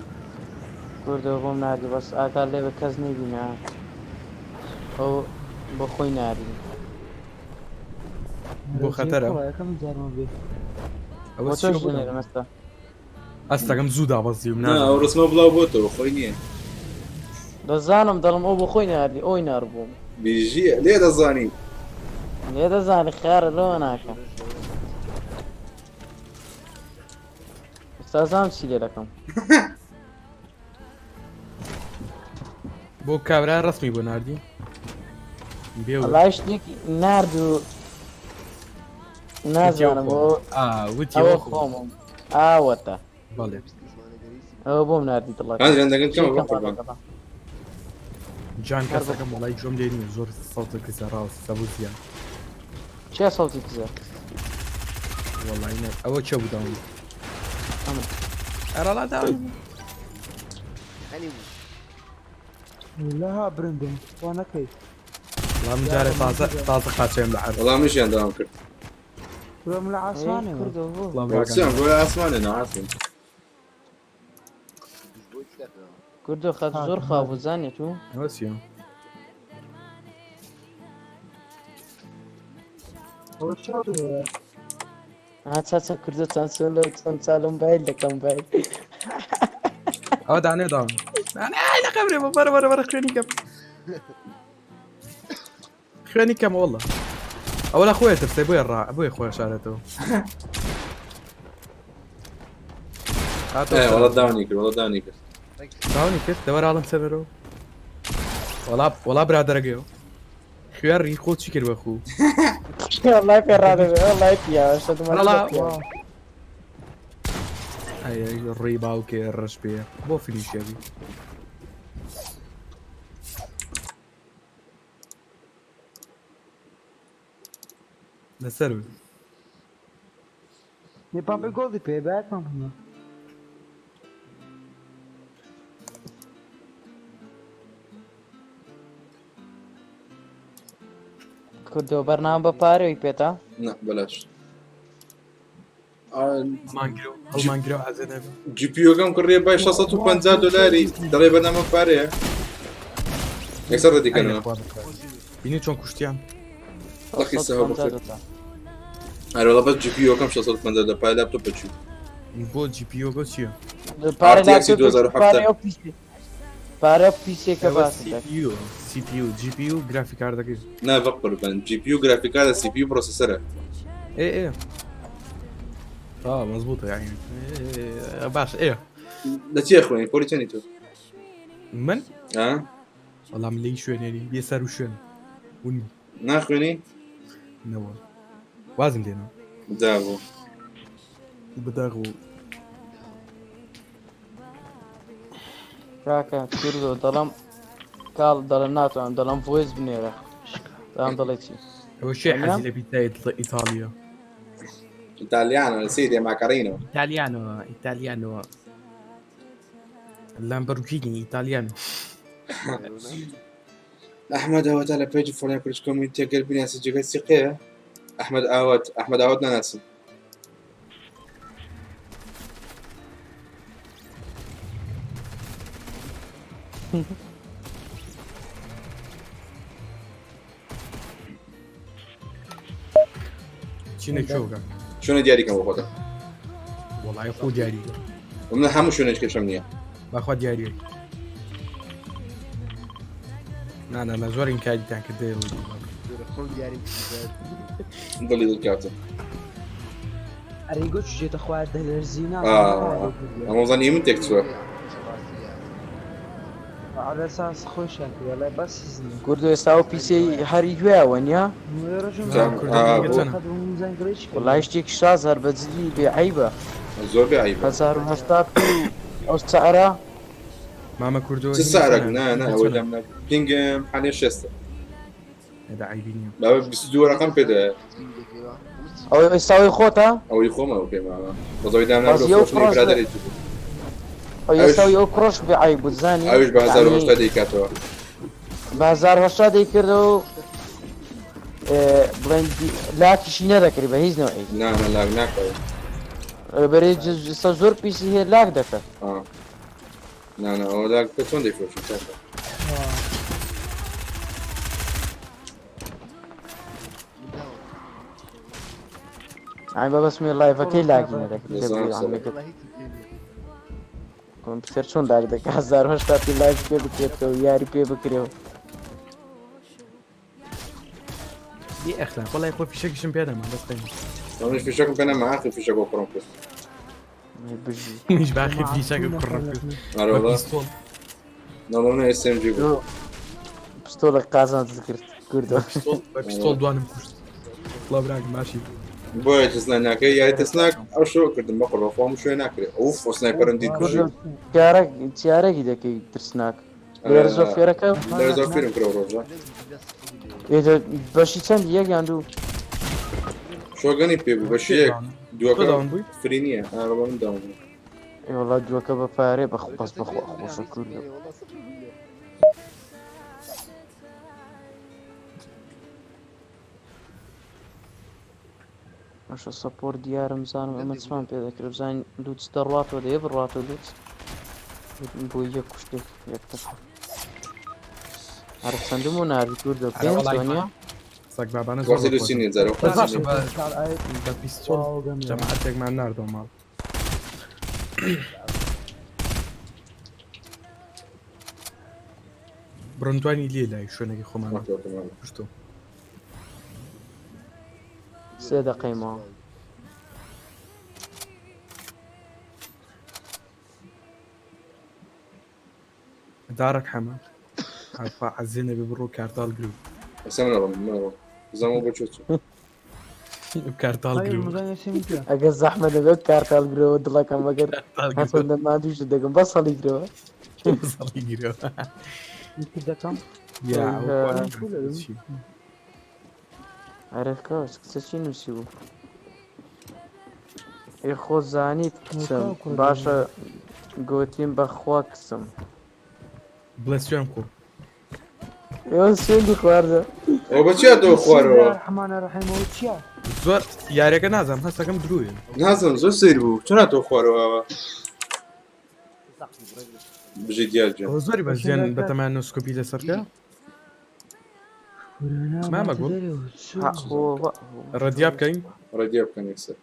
کوردۆ بۆم ناردی بەس ئاگات لێ بێ کەس نەیبینێ ئەو بۆ خۆی ناردی
بۆ خەتەرە ئەوە
بۆ
چیە
تۆش
بۆ
دەنێرم ئێستا
ئەستەکەم زوو دابەزیوم
نا ئەو ڕسمە بڵاو بۆتەوە خۆی نییە
دەزانم دەڵم ئەو بۆ خۆی ناردی ئەوی ناربووم
بیژیە لێ دەزانی.
لێ دەزانی خیارە لۆ ناکە. ئێستا چی لێ دەکەم.
بۆ کابرا ڕسمی بۆ ناردی
وەڵای شتێکی نارد و نازانم بۆ
وتی
ئەوە خۆمم ئاوەتە
بەڵێ
ئەوە بۆم ناردی دڵەکە
هەندێک دەنگم کەمە بۆ قوربان.
جان کەسەکەم وەڵای گوێم لێ نییە زۆر سەوتە کزە ڕاست سەبوو زیان
چێ سەوتی کزە
وەڵای نە ئەوە چێ بوو داوم
ئەمە
ئەرەڵا داوم
لەها برندم وا نەکەی
وەڵام من جارێ تازە تازە قاچێم لە عەرز
وەڵام منیشیان داوام کرد
برم لە عاسمانەوە
وەڵام
وەسیان بۆ لە ئاسمانێ ناعاسم
کوردۆ خەت زۆر خاو زانێت تو
وەسیە
چاچە کوردۆ چەند سۆل چەند ساڵم بایل دەکەم بایل
ئەوە دانێ داوم دانێ لە قەبرێ بۆ بەرە بەرە بەرە خوێنی کەم خوێنی کەم وەڵا ئەوە لە خۆیە ترسێ بۆیە ڕا بۆیە خۆیان شارێتەوە
وەڵا داونی کرد وەڵا داونی کرد
داونی کرد دەوەراڵم سەرەوە وەڵا وەڵا برادەرەکەیەوە خوێڕی خۆ چی کرد بە خوو
وەڵای پێ ڕادەبێ وەڵای پیاوە شەدمە
وەڵا ئەی ڕێی باوکێ ڕەش پێ بۆ فینیشەبی لەسەر
Ne پامپی گۆڵی پێ باید پامپمە
کوردۆ بەرنامە بە پارەی پێتە
نا بەلاش
هەڵمانگرەوە ئازێ نەبێ
GPU-کەم کڕیە بای 650 دلاری دەڵێ بەرنامە پارەیە یەکسەر ڕەتی کەنەوە
بینی چۆن کوشتیان
ڕەخی سەوە بخێر ئەرێ وەڵا بەس GPU-کەم 650 دلار پارەی لاپتۆپە چوو
بۆ GPU-کە چییە؟
پارە
RTX 2070
پارە پیسێکە باس
CPU CPU GPU گرافیک کاردەکەی
نا بەقوربان GPU گرافیک کارتە CPU پرۆسێسەرە
ئێ ئێ اه مزبوطة يعني إيه باش ايه
لە چیە خوێنی پۆلی چەنی تۆ
من
ها
والله من لێی شوێنێنی بێ سەر و شوێن ونی
ناخوێنی
نەوە وازم دێنە
دابوو
بداغ و
کاکە کوردۆ دەڵم کاڵ دەڵم ناتوانم دەڵم ڤۆیس بنێرە دەڵم دەڵێ چی
ئەوە شێ حەزی لە پیتای ئیتاڵیە
ئیتالیانۆ سیدێ ماکارینۆ
ئیتالیانۆ ئیتالیانۆ لامبەرگینی ئیتالیانۆ
ئەحمەد ئاوات لە پێجی فۆلای کوردش کۆمیونیتی گەر بناسی جێگای سیقەیە ئەحمەد ئاوات ئەحمەد ئاوات ناناسم
چینە چۆکە
شوێنە دیاریکەم بۆ خۆتە
وەڵای خۆ دیاری
من هەموو شوێنێک کێشەم نییە
باخوا دیاری نا نا نا زۆر ئینکاریتان کردێ
خۆم دیاریم
دڵی دڵ کاتە
ئەرەی گۆ چێتە خوارد دەلەرزی نا
ئەمە زانی من تێک چووە
على اساس خۆشیان کرد وەڵای بەس هیچ نییە
کوردۆ ئێستا ئەو پیسەی هەری گوێیەوە نییە وەڵای شتێکی شاز هەر بە جدی بێ عەیبە
زۆر بێ عەیبە
1080 پی ئەو سعرە
مامە کوردۆ
چ سعرێک نا نا ئەوەی لەم نا پینگم حالێ شێستە
هذا عیبی نییە
بابە 22 ڕقم پێدایە
ئەو ئێستا ئەوی خۆتە
ئەوەی خۆمە ئەو پێماوە بەس ئەوەی دامنا
بەس یەو
فرۆشتنی
کوڕەش
برادەرێکی بوو
ئەو ئێستا ئەوی ئەو کوڕەش بێ عەیب بوو زانی
ئەویش بە 1080 دەیکاتەوە
بە 1080 دەیکردەوە بڵێن لاکیشی نەدەکرد بە هیچ نەوعێک
نا نا لاک ناکەوە
بەرێ ئێستا زۆر پیسی هەیە لاک دەکات
نا نا ئەوە لاک بکە چۆن دەیفرۆشی کاکە
ئای بە بەسمی لایڤەکەی لاگی نەدەکرد کۆمپیوتەر چۆن لاگ دەکات 1080 پی لایڤ پێ بکرێتەوە یاری پێ بکرێەوە.
بێ ئەخلاق وەڵای خۆ فیشەکیشم پێ نەما بەس قەیمە.
منیش فیشەکم پێ نەما ئاخر فیشەک بۆ کوڕم کوشت.
بژی.
منیش باخی فیشەکم کوڕم کوشت.
ئەرێ
بە
وەڵا.
پیستۆڵ.
نەڵێم نە SMG بوو.
پستۆڵە قازانجت کرد کوردۆ.
بە پیستۆڵ بە پیستۆڵ دوانم کوشت. وەڵا براکەم باشی.
بۆیە ترسناک ناکرێ یاری ترسناک ئەو شەوە کردم بە قوڕ خۆم شوێ ناکرێ ئوف ئەو سنایپەرم دیت بژی.
کوردۆ چیارەک چیارەکی دەکەی ترسناک. لەرزۆ فێرەکە
لەرزۆ فێرم کرد ئەو ڕۆژە.
بەشی چەند یەک یان دوو؟
شۆگەنی پێ بوو بەشی یەک دووەکە فری نییە ئارە بە من داون بوو.
ئێ وەڵا دووەکە بە پارێ بەخ بەس بەخوا خۆشە کوردۆ. باشە سەپۆرت دیارم بزانم ئەمە چمان پێ دەکرێت بزانین لوتس دەڕاتەوە دەیە بڕاتەوە لوتس بۆ یەک کوشتێک یەکتر هەر چەندم و ناردی کوردە
ئەرێ
پێنج
وەڵای
وەنیە
سەگ بابانە زۆر
وەختی
بەخۆشە.
لوسی نییە جارێ
بەس
وەختی
باشە
نییە.
بە پیستۆڵ جەماعەتێکمان ناردەوە ماڵ. بڕۆن دوانی لێ لای شوێنەکەی خۆمان کوشتۆ.
سێ دەقەی ماوە.
دارك حەمە عەفا عەزێ نەبێ بڕۆ کارتاڵ گرو.
ئێستا من ئەڕۆم من ئەڕۆم بزانم بۆ چۆ چوو.
کارتاڵ گرو.
ئەگەر زەحمە دەبێت کارتاڵ گرەوە دڵەکەم ئەگەر هەرچەندە ماندووش دەگەم بەس هەڵی گرەوە.
بەس هەڵی گرەوە.
دەکەم.
یا
ئەرێ کاوس کچە چی نووسی بوو؟ ئێ خۆ زانیت کچم باشە گۆتیم بەخوا کچم.
بڵێ سوێن خۆ.
ئێوە سوێندی خواردە.
ئەوە بە چی هاتەوە خوارەوە؟
زۆر یاریەکە نازانم هەستەکەم درویە.
نازانم زۆر سەیر بوو چۆن هاتەوە خوارەوە ئاوا؟ بژی دیار گیان.
ئەوە زۆری بەس جێن بەتەمان نۆسکۆپی لەسەر کە مامە گوڵ ڕەدیا بکەین
ڕەدیا بکەن یەکسەر.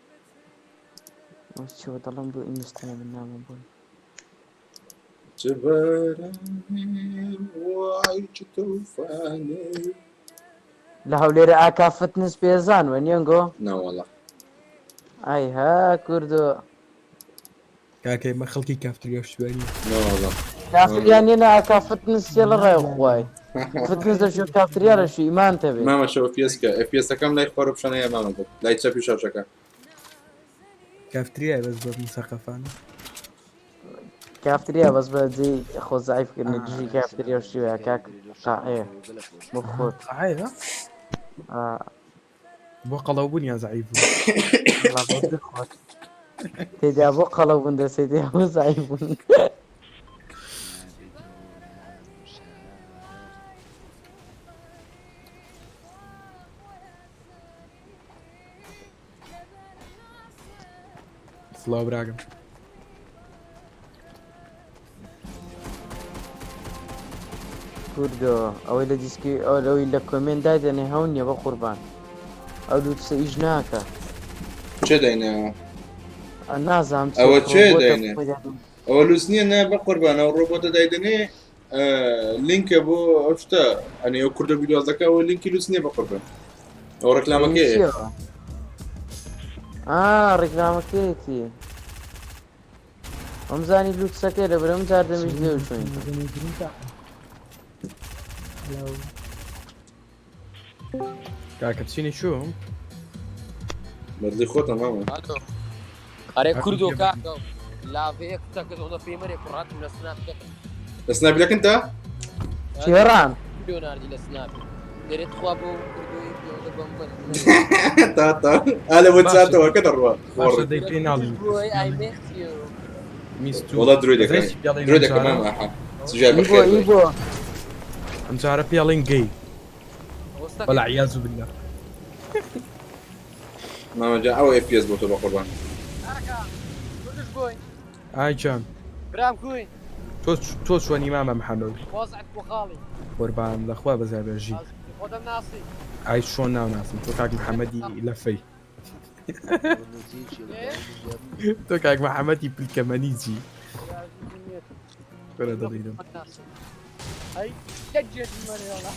چیوە دەڵم بۆ ئینستای من نامە بۆی.
چ بارانێ وای چ تۆفانێ.
لە هەولێرە ئاکا فتنس پێزان وە نیەنگۆ؟
ناوەڵا.
ئای ها کوردۆ.
کاکە ئێمە خەڵکی کافتریا شوێنی.
ناوەڵا.
کافتریا نیە نا ئاکا فتنس چیە لە ڕێ خوای. فتنس لە شوێ کافتریا لە شوێ ئیمان تەبێ.
مامە شەوە پیەس کە FPS ەکەم لای خوارەوە پیشانە یا مامە گوڵ لای چەپی شاشەکە.
کافتریای بەس بە مسەقەفانە.
کافتریا بەس بە جێی خۆ زەعیف کردنی دژی کافتریا و شتی وایە کاک قاعەیە بۆ خۆت.
قاعەیە؟ بۆ قەڵەو بوون یا زەعیف بوون؟
وەڵا بۆ خۆت. تێدا بۆ قەڵەو بوون دەچێت تێدا بۆ زەعیف بوون.
سڵاو براگەم.
کوردۆ ئەوەی لە دیسکی ئەو لەوەی لە کۆمێنت دایدەنێ هەو نییە بە قوربان ئەو دوو قسە ئیش ناکە.
چێ داینێ؟
نازانم چیە
ئەوە چێ
ڕۆبۆتە
داینێ؟
خۆی دادەنێ.
ئەوە لوس نییە نا بە قوربان ئەو ڕۆبۆتە دایدەنێ لینکە بۆ ئەو شتە ئەنی ئەو کوردە بیرۆزەکە ئەوە لینکی لوس نییە بە قوربان ئەو ڕێکلامەکەیە.
چیەوە؟ ئا ڕێکلامەکەیەتی. ئەمزانی لوتسەکەی لە برم جار دەمیش لێ چوین.
کاکە بچینە شو؟
بەدلی خۆتە مامە.
ئەرێ کوردۆ کاکە لاڤەیە کچەکە ئەوە پێمەرێ کوڕاتم لە سناپ دەکەن.
لە سناپی لەکن تا؟
تێران.
لۆناردی لە سناپی. دەرێ تخوا بۆ کوردۆی پێوەندە بەم بن.
تا تا ئا لە بۆ چاتەوە کە دەڕوا.
باشە دەی پێی ناڵێم.
بۆی I miss you.
میستو.
وەڵا درۆی دەکەم.
زەیش پێڵێن
درۆی دەکەم
ئەمجارە.
مامە ئەحا. سجای
ئیبۆ
بەخێر بێی.
ئیبۆ.
ئەمجارە پێڵێن گەی. وەلا عیاذ بالله.
مامە جان ئەوە FPS بۆ تۆ بە قوربان.
کوردش بۆی.
ئای جان.
برام کوی.
تۆ تۆ چۆنی مامە محەممەد؟
وەزعت بۆ خاڵی.
قوربان لەخوا بەزا بێژی.
خۆتم ناسی.
ئای چۆن ناو ناسم تۆ کاک محەممەدی لەفەی. تۆ کاک محەممەدی پلکەمەنی جی. کورە دڵیرم.
ئەی یەک جێ مەرێڵە.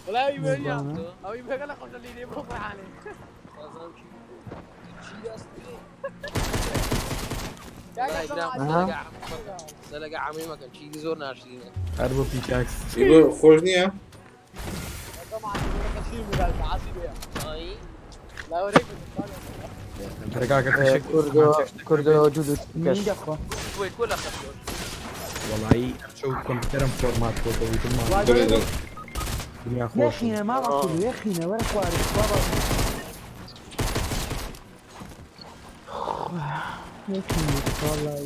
وەڵا ئەوی بەریە ئەوی بەگە لە خۆشە لێ بۆ فەرحانێ
هەر بۆ پیکاکس.
ئیبۆ خۆش نییە؟
هەرگاکە فیشەک
کوردۆ کوردۆ دوو دوو کەش
وەڵایی ئەمشەو کۆمپیوتەرم فۆرمات کۆتەوە وتم ماڵ
دڵێ دڵ.
دنیا خۆش
یاخینە ماڵ کوردۆ یاخینە وەرە خوارێ بابا یاخینە والله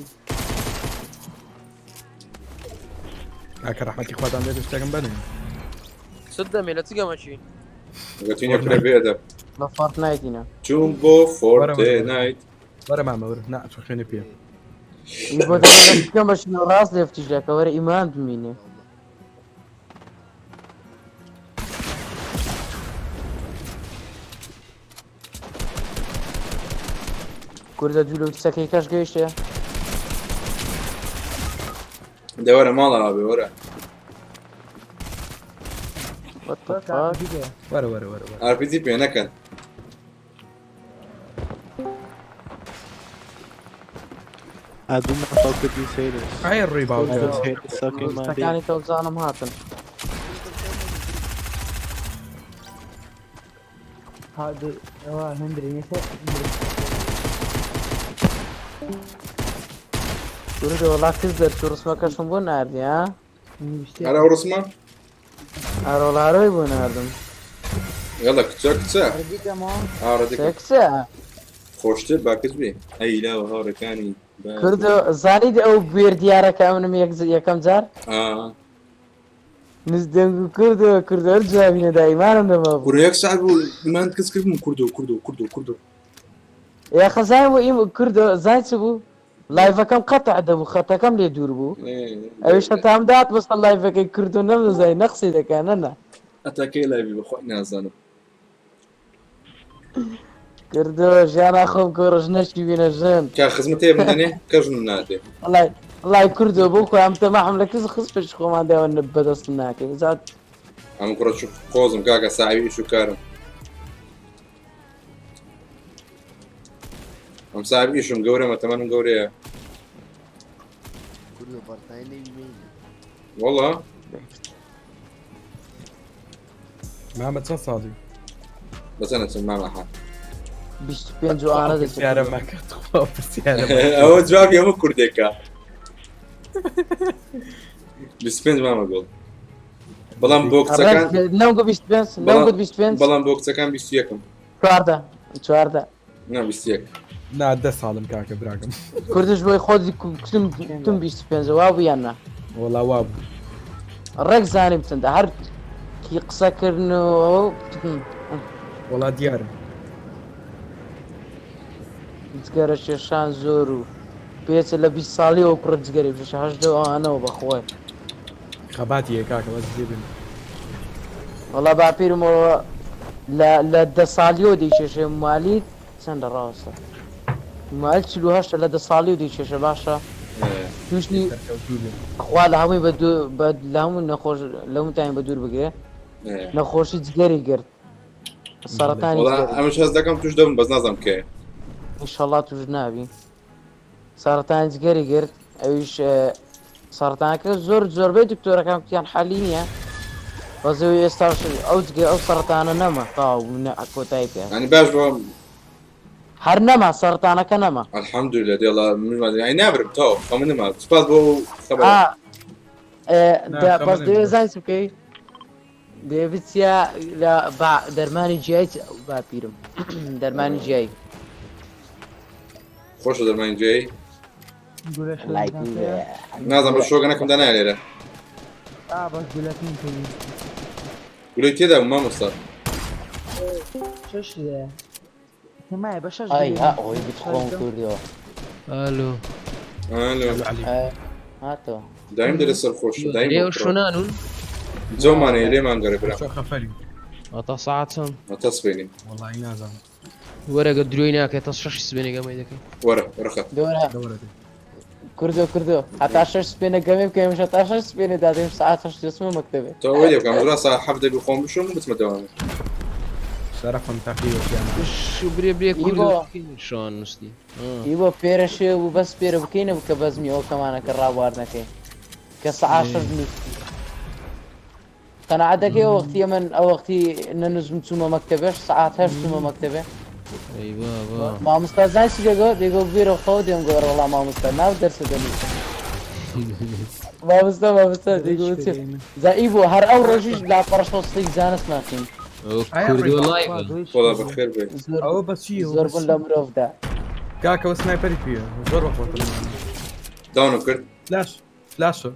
کاکە ڕەحمەتی خواتان لێ شتێکم بەنێ.
سدەمێ لە چ گەمەچی
گەتینە کرە بێدە.
لە فۆرتنایتینە.
چوون بۆ فۆرتنایت.
وەرە مامە وەرە نا چۆ خوێنێ پێ.
ئیبۆ دەڵێ لە چ گەمەچین و ڕاست لێفتیش دەکە وەرە ئیمان بمینێ. کوردە دوو لەو کچەکەی کەش گەیشتێ؟
دە وەرە ماڵەوە بێ وەرە.
What the fuck?
وەرە وەرە وەرە وەرە.
ئارپیجی پێ نەکەن.
I do not fuck with these haters.
ئایا ڕووی باوکە.
Those haters sucking my dick.
شتەکانی تۆبزانم هاتن.
هذا هو هندري نسا
کوردە وەڵا کز دەرچوو ڕسمەکەشم بۆ ناردی ها؟
هەر ئەو ڕسمە؟
ئەرە وەڵا هەرەوەی بۆ ناردم.
یاڵا کچە کچە. ئا ڕەدیکە.
کچە کچە.
خۆشتر با کچ بێ. ئەی لاوە هاوڕێکانی با.
کوردۆ زانیت ئەو بوێر دیارە کە ئەمنم یەکەم جار؟
ئا.
نز دەنگ و کوردۆ کوردۆ هەر جوابی نەدا ئیمانم نەما بوو.
کورە یەک ساعت بوو ئیمان کچ کردم کوردۆ کوردۆ کوردۆ کوردۆ.
یاخە زانیم بوو ئیم کوردۆ زانی چ بوو؟ لایڤەکەم قەتع دەبوو خەتەکەم لێ دوور بوو ئەویش هەتام دات بەسەر لایڤەکەی کوردۆ نەمدەزانی نەقسەی دەکا نەنا.
هەتا کەی لایڤی بەخوای نازانم.
کردۆ ژیانا خۆم کۆڕ ژنەشی بینە ژن.
کا خزمەت هەیە بمدەنێ کە ژنم ناتێ.
وەڵای وەڵای کوردۆ بۆ خۆی ئەم تەماحم لە کز خزمەتی خۆمان داوە بەدەستم ناکەی زات.
ئەم کوڕە چوو قۆزم کاکە ساحێبی ئیش و کارم. ئەم ساحێبی ئیشم گەورەمە تەمەنم گەورەیە.
کوردۆ فۆرتنایت نەیبینی.
وەڵا
مامە چەند ساڵی؟
بەچەنە چەند مامە حا.
25 و ئانە دەچێت.
پرسیارە مەکە تخوا پرسیارە مەکە.
ئەوە جوابی هەموو کوردێکە. 25 مامە گوڵ. بەڵام بۆ کچەکان
نەمگوت 25 نەمگوت 25
بەڵام بۆ کچەکان 21م.
14 14
نا 21.
نا دە ساڵم کاکە براکەم.
کوردش بۆی خۆت کوتم کوتم 25 وا بوو یان نا؟
وەڵا وا بوو.
ڕێک زانیم چەندە هەر کی قسەکردن و
وەڵا دیارم.
جگەرە کێشان زۆر و پێچە لە 20 ساڵیەوە کوڕە جگەرەی بکێشە هەژدە ئەوانەوە بەخۆی.
خەباتی هەیە کاکە بەس لێ بن.
وەڵا باپیرمەوە لە لە دە ساڵیەوە دەیکێشێ موالید چەندە ڕاستە موالید 48 لە دە ساڵیەوە دەیکێشێ باشە تووشی خوا لە هەمووی بە دوو بە لە هەموو نەخۆش لە هەمووتانی بە دوور بگرێ نەخۆشی جگەری گرت سەرەتانی
وەڵا
جگەری
ئەمش هەست دەکەم توش دەبم بەس نازانم کێ.
ئینشەڵا توش نابی سەرەتانی جگەری گرت ئەویش سەرەتانەکە زۆر زۆربەی دکتۆرەکان کوتیان حەلی نییە بەس ئەوی ئێستاش ئەو جگە ئەو سەرەتانە نەما تەواو بوو نە کۆتایی پێ
یعنی باش بۆ
هەر نەما سەرەتانەکە نەما.
الحمدلله دێڵا من یعنی نابرم تەواو خەمە نەما سوپاس بۆ ئەو خەبەرە.
ئا دا بەس دەوێ زانی چ بکەی دەوێ بچیە لە با دەرمانی جیای باپیرم دەرمانی جیای
خۆشە دەرمانی جیای نازانم بە شۆگەنەکەم دانایە لێرە.
ئا بەس گولەکەم پێی.
گولەی تێدا بوو مامۆستا.
شەش تەمایە بە شەش
ئای ها ئەوەی بتخۆم کوردەوە.
ئالۆ
ئالۆ
هاتەوە.
دایم دەرە سەر خۆش دایم
لێو شۆنانون
زۆمانەیە لێمان گەڕێ برا.
هەتا ساعت چەند؟
هەتا سبەینێ.
وەڵی نازانم.
وەرە گە درۆی ناکەی تا شەشی سبەینێ گەمەی دەکەی.
وەرە وەرە خەت.
دۆرە. کوردۆ کوردۆ هەتا شەش سپێنە گەمێ بکەین منش هەتا شەش سپێنێ دادێم سەعات هەشت دەچمە مەکتەبێ.
تۆ ئەوەی لێ بکە من ساعت حەفت دەبی خۆم بشۆم و بچمە دەوامێ.
شەرەفم تەقیوە پیانە.
شو برێ برێ کوردۆ
ئیبۆ
شۆن نووستی
ئیبۆ پێرە شێو بوو بەس پێرە بکەینە بکە بەزمی ئەو کەمانە کە ڕابواردنەکەی کە سەعات شەش نووستی قەناعەت دەکەی ئەو وەختی ئەمن ئەو وەختی نەنووسم چوومە مەکتەبێش سەعات هەشت چوومە مەکتەبێ
ئەی بابا
مامۆستا زانی چی دەگۆ دەیگۆ بێرە خەو دێم گۆ وەڵا مامۆستا ناو دەرسە دەنووسم مامۆستا مامۆستا دەیگۆ چی جا ئی بۆ هەر ئەو ڕۆژیش لاپەڕە شەست زانستمان خوێند.
ئەو کوردۆ لایڤە
وەڵا بەخێر بێی.
زۆر
ئەوە بە چی
زۆر بوون لە مرۆڤدا.
کاکە ئەوە سنایپەری پێیە زۆر بەخۆتە
داونم کرد.
فلاش فلاشە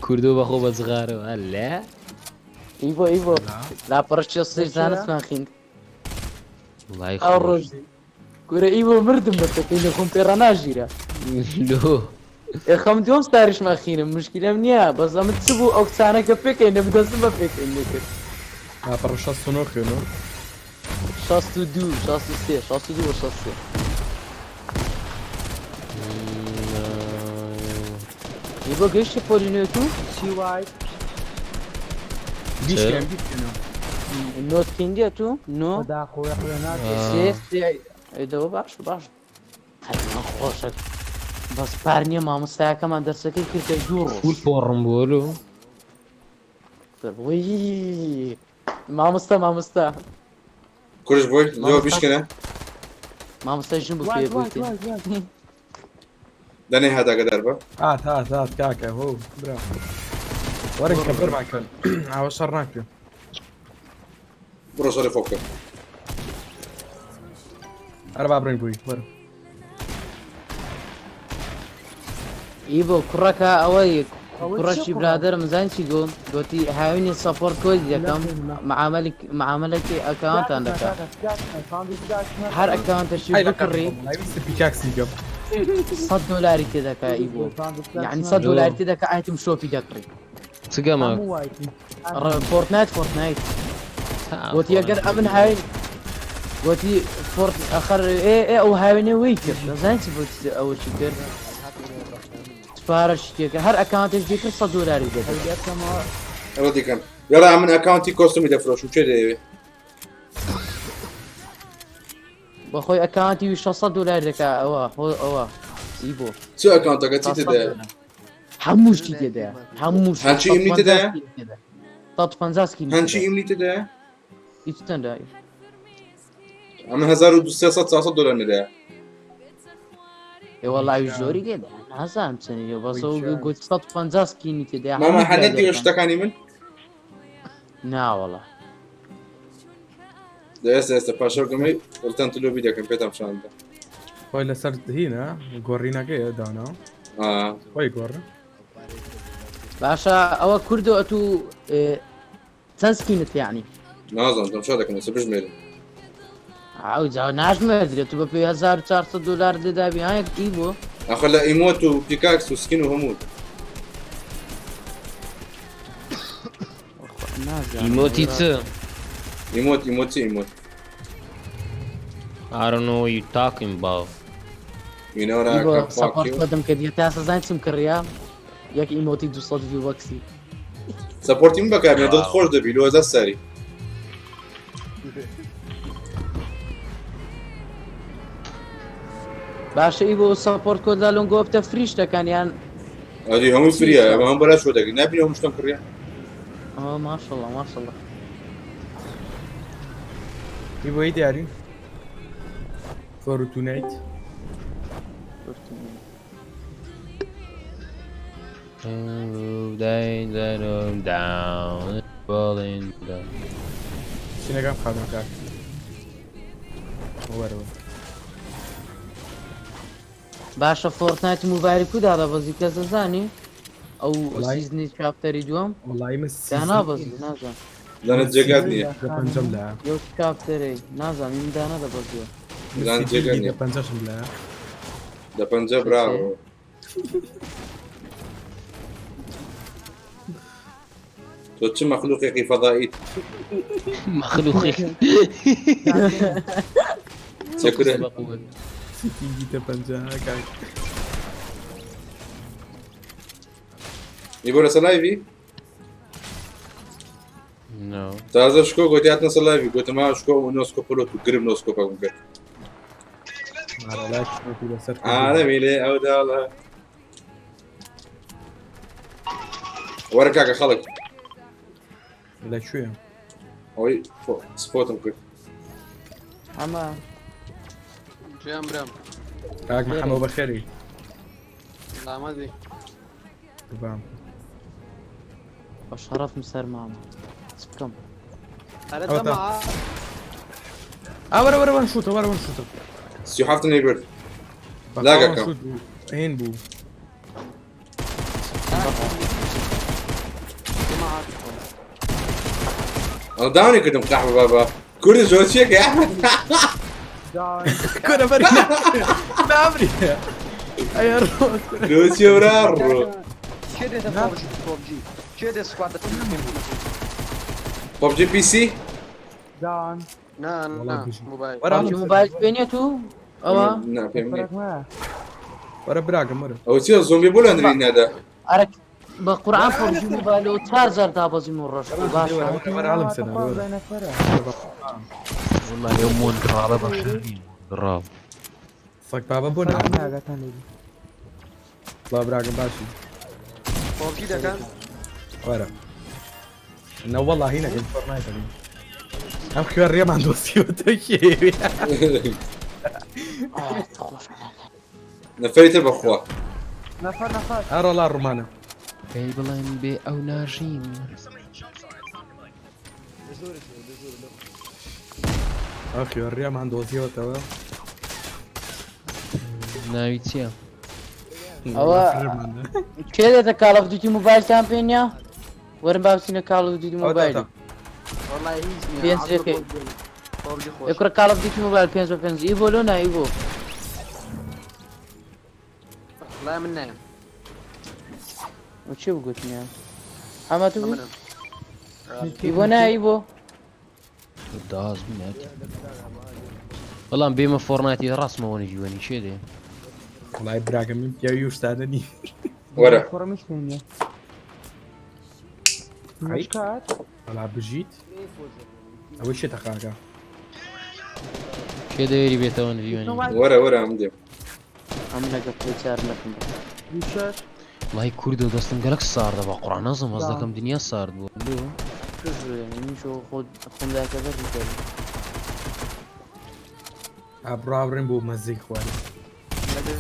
کوردۆ بەخۆ بە جغارەوە لە
ئیبۆ ئیبۆ لاپەڕە شەست زانستمان خوێند.
وڵای
ئەو
خۆش
ڕۆژ کورە ئیبۆ مردم بە پێکەینە خۆم پێ ڕاناژیرە.
لۆ
خەم دووەم ستاریشمان خینم مشکلەم نییە بەس ئەمە چ بوو ئەو کچانە کە پێکەینە بدەستم بە پێکەین نەکرد.
لاپەڕە 69 خوێنەوە.
62 63 62 و 63. ئیبۆ گەیشتی پۆلی نوێ تو؟
چی وای؟
بیشکێن بیشکێنەوە.
نۆت خوێندیە تو؟ نۆ؟
خدا خۆی خوێ ناکرێ.
سێ سێ ئەی دەوە باش باش. هەرمان خۆشە بەس پار نییە مامۆستایەکەمان دەرسەکەی کردە دوو ڕۆژ.
فول پۆڕم بووە لۆ
وەی مامۆستا مامۆستا
کورش بۆی زۆر
مامۆستا
بیشکەنە
مامۆستای ژن بوو
وای
پێ
وای
بوویتێ.
وای وای.
دەنێ هات ئاگادار بە.
هات هات هات کاکە هۆ برا وەرن کە بەرمان کەن ئاوە شەڕ ناکرێ.
بڕۆ شەڕی خۆ بکە.
ئەرە با بڕۆین بووی وەرە.
ئیبۆ کوڕەکە ئەوەی
ئەوە چیە
کوڕەکی
کوڕە؟
برادەرم زانی چی گۆ گۆتی هاوینی سەپۆرت کۆدی دەکەم معامەلی معامەلەکی ئەکاونتان دەکا هەر ئەکاونتەشی
ئەی لە
بکڕی
قەرەی ویستی پیکاکسی گەم.
100 دۆلاری تێدەکا ئیبۆ یعنی 100
لۆ
دۆلاری تێدەکا ئایتم شۆپی دەکڕی.
چ گەمە
هەموو وایتی.
فۆرتنایت فۆرتنایت گۆتی ئەگەر ئەمن
فۆرتنایت
هاوین گۆتی فۆرت ئەخەر ئێ ئێ ئەو هاوینێ وەی کرد دەزانی چی بۆ ئەوە چی کرد پارە شتێکە هەر ئەکاونتێک دەکرد 100 دۆلاری دەکرد.
ئەوە دیکەم یاڵا من ئەکاونتی کۆستومی دەفرۆشم کێ دەیەوێ؟
بەخۆی ئەکاونتی 600 دۆلار دەکا ئەوە هۆ ئەوە ئیبۆ
چ ئەکاونتەکە چی
600
تێدایە؟
دۆلار هەموو شتی تێدایە هەموو شتی
هەرچی ئیمنی
150
تێدایە؟
سکینی تێدایە 150 سکینی
هەنچی
تێدایە
ئیمنی تێدایە؟
هیچ چەندە
ئەمە 1200 400 دۆلار نەدایە.
ئێ وەڵا ئەویش زۆری لێدا نازانم چەندی بەس ئەو گوت 150 سکینی تێدایە
ماما
هەموو
هەر نەدیوە
برادەرەکان
شتەکانی من؟
ناوەڵا
لە ئێستا ئێستا پاشەو گەمەی ڕتان تلۆبی دەکەم پێتان پیشان بدەم.
خۆی لەسەر هینە گۆڕینەکەیە دانا. خۆی گۆڕ.
باشە ئەوە کوردۆ ئەتوو چەند سکینت یعنی؟
نازانم تەمشا دەکەم ئێستا بژمێرم.
ئەو جا ناژمێردرێت تو بە پێی 1400 دلار دەدابی ها یەک ئی بۆ
ئاخر لە ئیمۆت و پیکاکس و سکین و هەموو.
نازانم
ئیمۆتی چ؟
ئیمۆت ئیمۆت چی ئیمۆت؟
I don't know what you talking about.
You know what I
ئیبۆ
can fuck
سەپۆرت
you.
خۆتم کردیە تا سەزان چم کڕیا یەک ئیمۆتی 200 ڤی بەکسی
سەپۆرتی من بەکاربێنە دڵت
Wow.
خۆش دەبی لۆ هەزار ساری.
باشە ئیبۆ سەپۆرت کۆدا لۆنگۆ بتە فری شتەکان یان
ئەدی هەمووی
چی
فریە
شتە؟
ئەمە هەم بەلاش وەردەگری نابینی هەموو شتم کڕیە.
ئەوە ماشەڵڵا ماشەڵڵا
ئیبۆی دیاری فۆرتونایت.
Down, rolling down.
سینەکەم خانم کاک وەرەوە.
باشە فۆرتنایت موبایل کو دادەبەزی کەس دەزانی ئەو
وەڵای
سیزنی چاپتەری دووەم
وەڵای من
دانابەزی
سیزنی
نازانم
زانت جێگات نییە.
دە پەنجەم لایە.
یەو چاپتەرەی نازانم من دانادەبەزیوە.
من
زانت جێگات
سیزنی دە
نییە.
پەنجەشم لایە.
دە پەنجە
سێ سێ
براوە. تۆ چ مەخلوقێکی فەضائیت؟
مەخلوقێک
چێ کورە؟
بەقوت.
پینگیتە 50 کاک.
ئی بۆ لەسەر لایڤی؟
No.
تازە شکۆ گوتی هاتنە سەر لایڤی گوتم ها شکۆ و نۆسکۆپ لۆت و گرم نۆسکۆپەکەم کرد.
مارەلاش وەکو لەسەر کردی.
عالەمی لێ ئەو داڵە. وەرە کاکە خەڵک.
لەکوێ؟
ئەوەی سپۆتم کرد.
ئەمە
گیان برام.
کاک محەممەد بەخێری.
سلامەت بی.
بام.
بە شەڕەفم سەر مامە چ بکەم؟
ئەرە
ئەوەتا.
دەما
ئا وەرە وەرە وەن شوتە وەرە وەن شوتە.
37 نەیبرد.
بەخوا
لاگەکەم.
وەن شوت بوو. هین بوو.
دەما
ئەو داونی کردم قەحبە بابا. کوردی زۆر چیەکە ئەحمەد؟
کورە بەری نامری. ئەی ڕۆ کورە.
لۆ چیە برا ڕۆ.
کێ دێتە پۆبجی پۆبجی کێ دێ سکواد دەچن
پبجی پی سی؟
دان
نا
وەڵا
نا
بژی.
موبایل
وەرە
پبجی موبایل پێ تو ئەوە
نا پێم نییە.
فەرق مایە.
وەرە براگەم وەرە.
ئەوە چیە زۆمبی بۆ لە هەندری نادا؟
ئەرە بە قورعان پبجی موبایل و چوار جار دابەزیم و ڕۆژ باشە.
وەرە وەرە عالم سەنا وەرە.
نەفەرە.
والله اليوم مونترال باشر نییە مونترال.
سەگ بابا بۆ نا.
ناگاتان لێ.
وەڵا براگەم باشی.
پۆبجی دەکەن
وەرە. نە وەڵا هینەکەین فۆرنایت ئەکەین. ئەم خوێڕیەمان دۆزیوەتە کێ؟
نەفەری تر بەخوا.
نەفەر نەفەر.
ئەڕۆڵا ڕومانە.
پێی بڵێن بێ ئەو ناژیم.
ئەو خوێڕیەمان دۆزیوەتەوە.
ناوی چییە؟
ئەوە کێ دێتە کاڵ ئۆف دیوتی مۆبایلتان پێ نییە؟ وەرن با بچینە کاڵ ئۆف دیوتی مۆبایل.
والله هیچ نییە
پێنج یەکەی.
پۆبجی خۆش
ئێ کوڕە کاڵ ئۆف دیوتی مۆبایل پێنج بە پێنج ئیبۆ لۆ نا ئیبۆ.
والله من نایم
و چی بگوتنیە؟ حەمە تو بوو؟
منم
ئیبۆ نا ئیبۆ.
داز بنێت. بەڵام بێمە فۆرنایتی ڕاستمەوە نەجیوەنی چێ دێ؟
وەڵای براگەم من پیاوی وشتانە نی.
وەرە.
کوڕەمیش پێ نییە.
ئەی.
کات
وەڵا بژیت. ئەوەی شێتە خاکە.
کێ دەوێری بێتەوە نەجیوەنی؟
وەرە وەرە ئەم دێم.
ئەم لەگە پلەی چار نەکەم.
دوو شەش.
وڵی کوردۆ دەستم گەلک ساردە بە قورعان نازم هەست دەکەم دنیا سارد بوو. لۆ؟
منیش خۆم داکە بەرم کرد.
ئابڕا بڕین بۆ مەزەی خوارد.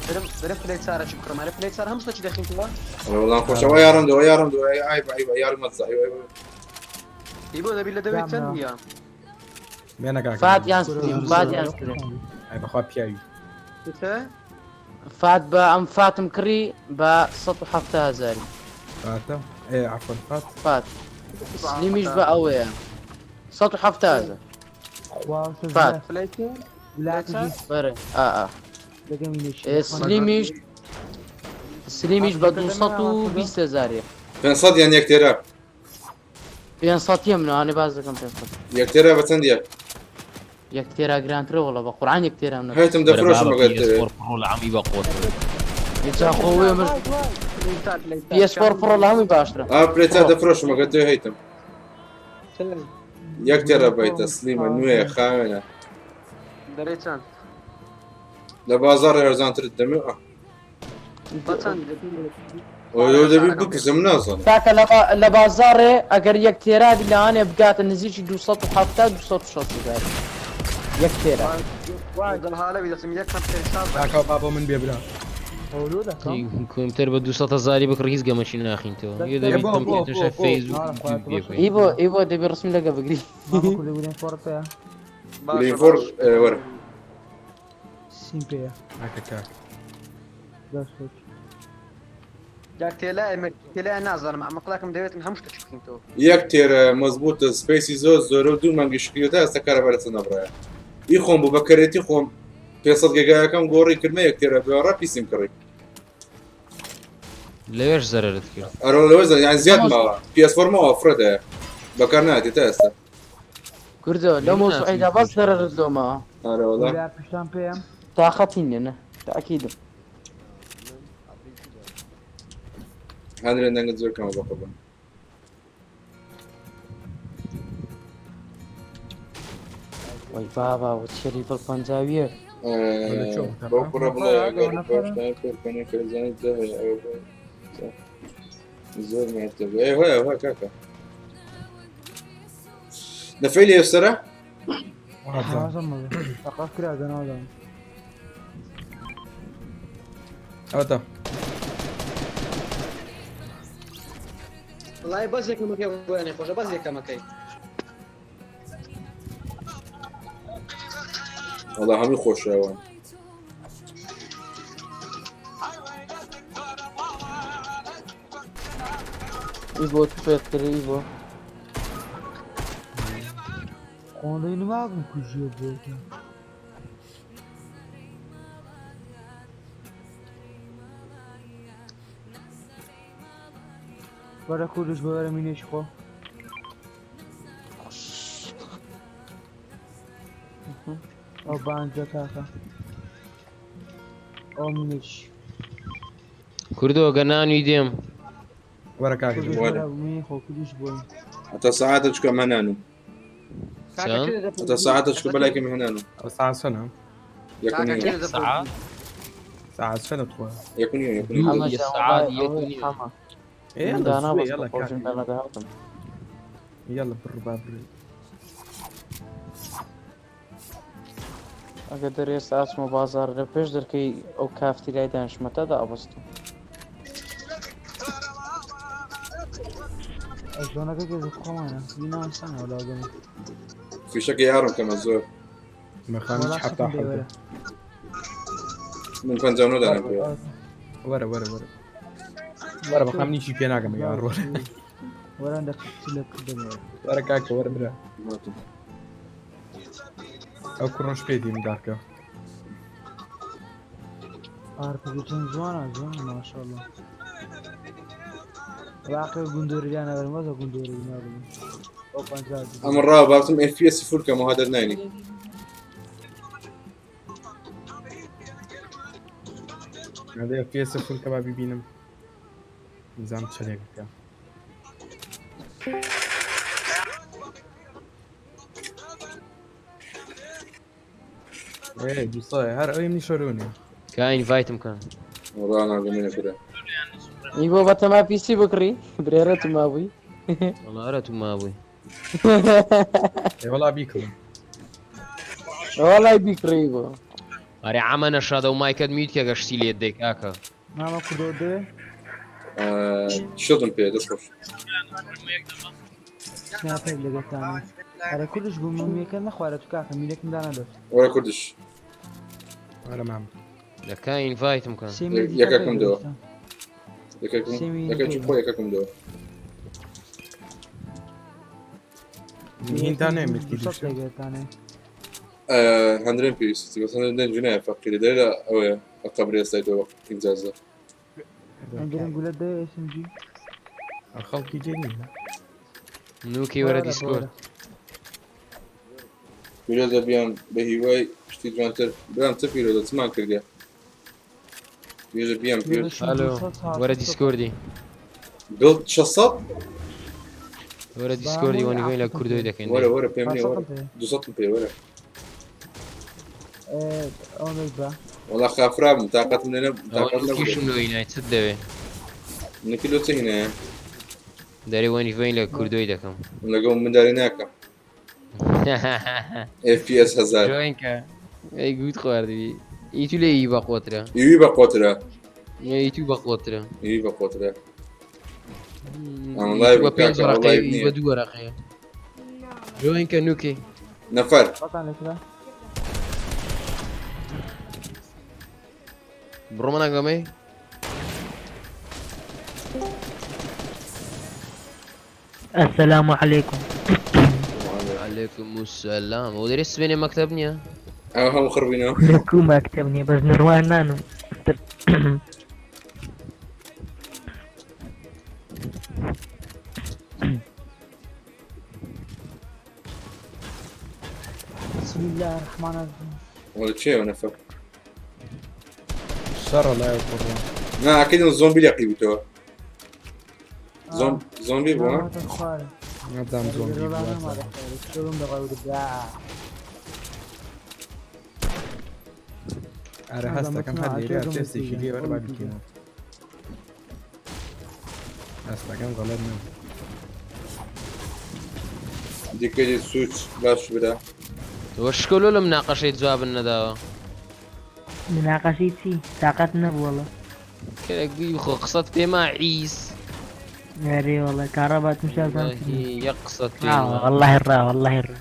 درم درم پلەی چارە چی بکڕم ئەرە پلەی چار هەموو شتێکی دەخینتەوە
وەڵا خۆشە ئەوە یارم دو ئەوە یارم دو ئەی ئای ئای یارم مەزە ئەی ئەی.
ئیبۆ دەبی لە دەوێت چەند نییە
مێنە کاکە.
فات یان سلیم فات یان سلیم.
ئەی بەخوا پیاوی.
چ
فات بە ئەم فاتم کڕی بە 170 هەزاری.
فاتە؟ ئێ عەفوەن فات.
فات. سلیمیش بە ئەوەیە. 170 هەزار.
خوا
فات.
پلەی چ
بەرێ ئا ئا.
لەگەمی نێشی.
ئێ سلیمیش سلیمیش بە 220 هەزاریە.
500 یان یەک تێرا.
500 یە منەوانێ باز دەکەم 500.
یەک تێرا بە چەندیە؟
یەک تێرا گرانترە وەڵا بە قورعان یەک تێرام نەکرد.
هەیتم دەفرۆشم ئەگەر تێرێ.
پڕۆ لە عەمی بە قوت.
ئینجا خۆ وێ مش PS4 پڕۆ لە هەمووی باشترە.
ئا پلەی چار دەفرۆشم ئەگەر تێ هەیتم. یەک تێرا بای تەسلیمە نوێیە خاوێنە.
دەرێ چەند
لە بازاڕ هەرزانتر دەمێ. ئا.
بە چەند
ئەوە دەبی بکزم نازانم.
کاکە لە بازاڕێ ئەگەر یەک تێرا بی لەوانەیە بگاتە نزیکی 270 260 هەزار. یەک تێرا.
دڵ هاالەوی دەچم یەک کەم پێ شاز
کاکە با بۆ من بێ برا.
کۆمپیوتەر بە 200 هەزاری بکڕی هیچ گەمەشی ناخینتەوە. یە دەبی
بۆ، بۆ،
کۆمپیوتەرشە
بۆ، بۆ.
فەیسبوک پێ بکەی.
ئیبۆ ئیبۆ دەبی ڕسمی لەگە بگری.
کوردی فۆر پێ.
گرین فۆر وەرە.
سیم پێیە.
کاکە کاک.
دەست خۆش.
یاک تێلا تێلا نازانم ئەمە قڵاکم دەوێتن هەموو شتێکی بخینتەوە.
یەک تێرە مەزبوطە سپەیسی زۆر زۆرە و دوو مانگی شکریەتە ئێستا کارەبا لەسەر نەبڕایە. ئی خۆم بوو بە کەرێتی خۆم 500 گێگایەکەم گۆڕی کردمە یەک تێرە بێڕە پیسیم کڕی.
لەوێش زەرەرت کرد.
ئەرۆ لەوێش زەرەر، یان زیاد ماوە. PS4 ماوە فرەتەیە. بەکار نایەتی تا ئێستا.
کوردۆ لەو مۆزوعیدا بەس زەرەرت لۆ ماوە.
ئەرە وەڵا.
ولا پشتان پێیە.
تاقەتی نییە نە تاکیدم.
هەندرێن دەنگت زۆر کەمە بەقوڕبان.
وەی بابا وە چێری بڵ پەنجاویە.
بەو کوڕە بڵێ ئەگەر باشتای پێ کەزانیت هەیە ئەوە زۆر مرتبە. ئێ هۆیە هۆیە کاکە نەفەیلی ئێستەرە؟
ئەوەتا
وڵی بەس یەکەمەکەی بۆیانێ خۆشە بەس یەکەمەکەی.
وەڵا هەمووی خۆشەوە.
ئیبۆ تو پێت کرد ئیبۆ.
خۆڵی نماگم کوژیە بۆتە. وەرە کوردش بۆ وەرە مینێکی خۆ. ئەو بانجە کاکە. ئەو منێکی.
کوردۆ گە نانوی دێم.
وەرە کاکە
کوردش
وەرە.
وەرە مینی خۆ کوردش بۆ.
هەتا سەعاتە چکە مەنانو.
چەند؟
هەتا سەعاتە چکە بەلایکم هەنانو.
ئەو ساعة چەنە؟
یەک و نیوە.
ساعة
ساعة چەنە تخوا؟
یەک و نیوە یەک و نیوە.
حەمە
یە
جان
سعات
وەڵای
یەک و
ئەوەی
نیوە.
حەمە.
إيه
من
يلا
دانا
شوي
بەس
يلا
خۆشم
كاكا
دانا داهاتم.
يلا بالربا بري
ئەگەر دەرێ ئێستا ئەچمە بازاڕ لە پێش دەرکەی ئەو کافتیرای دانیشمەتە دابەستم.
ئەزۆنەکە گەزە خۆمانە. بیناسانە وەلا گەمە.
فیشەکە یارم کەمە زۆر.
ما خامش
وەڵا
حتى
شەکم بێ
حدا
وەرە.
من 59 دانم پێ.
وەرە وەرە وەرە وەرە بەخام نیشی پێ ناگەم یار وەرە
وەرە دەقیق لە کردەوە.
وەرە کاکە وەرە برا ئەو کوڕەش پێ دیم دارکە
ئارپگی چەند جوانە جوانە ماشاءالله. واقع گوندۆریانە بەرم وەزە گوندۆری نابم. ئەو پەنجا
ئەمە ڕاو بابتم FPS فول کەمەوە دەرناینی.
هەندێ پێ سفر کە با ببینم نزام چەندێک بکە ئێ دووسە هەر ئەوەی منی شەرۆنێ
کا ئینڤایتم کەن.
وەڵا ناگەمێنە کورە.
ئیبۆ بەتەما پیسی بکڕی برێرە تو مابووی.
وەڵا ئەرە تو مابووی.
ئێ وەڵا بیکڕم
وەڵای بیکڕی ئیبۆ.
ئەرێ عەمە نەشادە و مایکەت میوت کە گەشتی لێت دەی کاکە.
مامە کوردۆ دەوێ؟
شتم پێ دەست خۆش.
سناپێک لەگەتانە. ئەرە کوردش بوو ممیەکە نەخوارە تو کاکە میلێکم دانا دەست.
وەرە کوردش.
وەرە مام
لە کا ئینڤایتم کەن.
سێ میلی
یەکەکم
پێ
دەوە.
دەوێ.
یەکەکم
سێ میلی
یەکەکی
پێ
خۆ یەکەکم دەوە.
هینتا نێمێتی
دووسەد لەگەتانێ.
هەندرێن پێویستی بەس هەندرێن دەنگی نایە فەقیرە دەرێ ئەوەیە قەبرێ ئێستای ئینجازە.
ئەندرێن گولە دەوێ SMG.
خەڵکی جێ نییە
نوکی وەرە
وەرە
دیسکۆرد.
وەرە.
پیرۆزە بیان بە هیوای شتی جوانتر برام چه پیرۆزە چمان کردیە؟ پیرۆزە بیان پیرۆز.
ئەلۆ وەرە دیسکۆردی.
دڵ 600
وەرە دیسکۆردی وەنیڤین لە کوردۆی دەکەین.
وەرە وەرە پێم نییە وەرە
پاسەتم پێ.
200 پێ وەرە.
ئەوەندەی بە.
وەڵا خافرابم تاقەتم لێ نەبوو
ئەوە
تاقەت نەبوو.
نوکیشم لۆ هینای چت دەوێ؟
نوکی لۆ چه هینایە؟
دەرێ وەنیڤین لە کوردۆی دەکەم.
من لەگەڵ منداری ناکەم. FPS 1000.
جۆین کە ئەی گوت خواردی. ئی تو لێ ئی بەقوەترە.
ئیوی بەقوەترە.
ئی تو بەقوەترە.
ئیوی بەقوەترە. ئەمە
ئی
لایڤ
تو بە پێنج
کاکە، ئەوە
وەرەقەیە
لایڤ
ئی
نییە.
بە دوو وەرەقەیە. جۆین کە نوکی.
نەفەر.
بەتان لەکرا؟
بڕۆمە ناگەمەی؟
السلام عليكم.
عليكم السلام. ودري سبێنێ مەکتەب نییە؟
ئەو هەموو خڕبینەوە.
لكو مكتبني بس نروان نانو.
بسم الله الرحمن الرحيم.
وەڵا چییە ئەو نەفەر؟
شەڕە لای کوڕە.
نا ئەکیدن زۆمبی لەقی بووتەوە. زۆمبی بوو ها؟
نابزانم زۆمبی بوو وابزانم. ئەرە هەستەکەم هەر لێرە تێستێکی لێ وەرە با بیکەینەوە. هەستەکەم غەڵەت نەبوو.
دیکەی سوچ باش برا.
تۆ شکۆ لۆ لە مناقەشەی جوابن نەداوە.
مناقەشەی چی؟ تاقەت نەبوو وەڵا.
کەرە گوی بخۆ قسەت پێما عیس.
ئەرێ وەڵا کارەبات مشازان.
یەک قسەت پێ نما.
والله ڕا والله ڕا.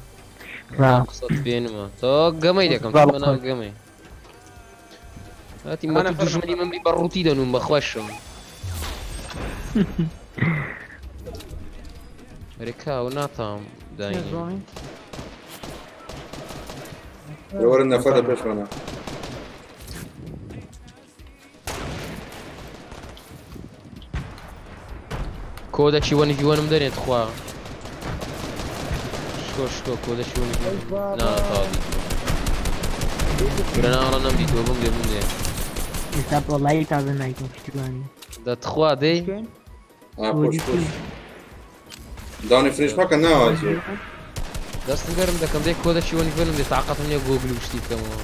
ڕا.
قسەت پێ نما. تۆ گەمەی دەکەم تۆ ناو گەمەی. هاتی مە تو دوژمنی من بی بە ڕووتی دەنوم بە خوەشم. ئەرێ کاوە ناتام داینێ.
وەرە نەفەر لە پێشمانە.
کۆدەکی وەنی وەنم دەنێ تخوا. شکۆ شکۆ کۆدەکی وەنی نا تاوا دیتوە. کورە ناوەڵا نەم دیتوە بم دێ بم دێ.
ئێستا وەڵی تازە نایکەم پشتیوانی.
دە تخوا دەی.
پۆش پۆش. داونی فنیش مەکە ناوازێ.
دەستم گەرم دەکەم دەی کۆدەکی وەنی وەنم دێ تاقەتم نییە گۆگل و شتی بکەمەوە.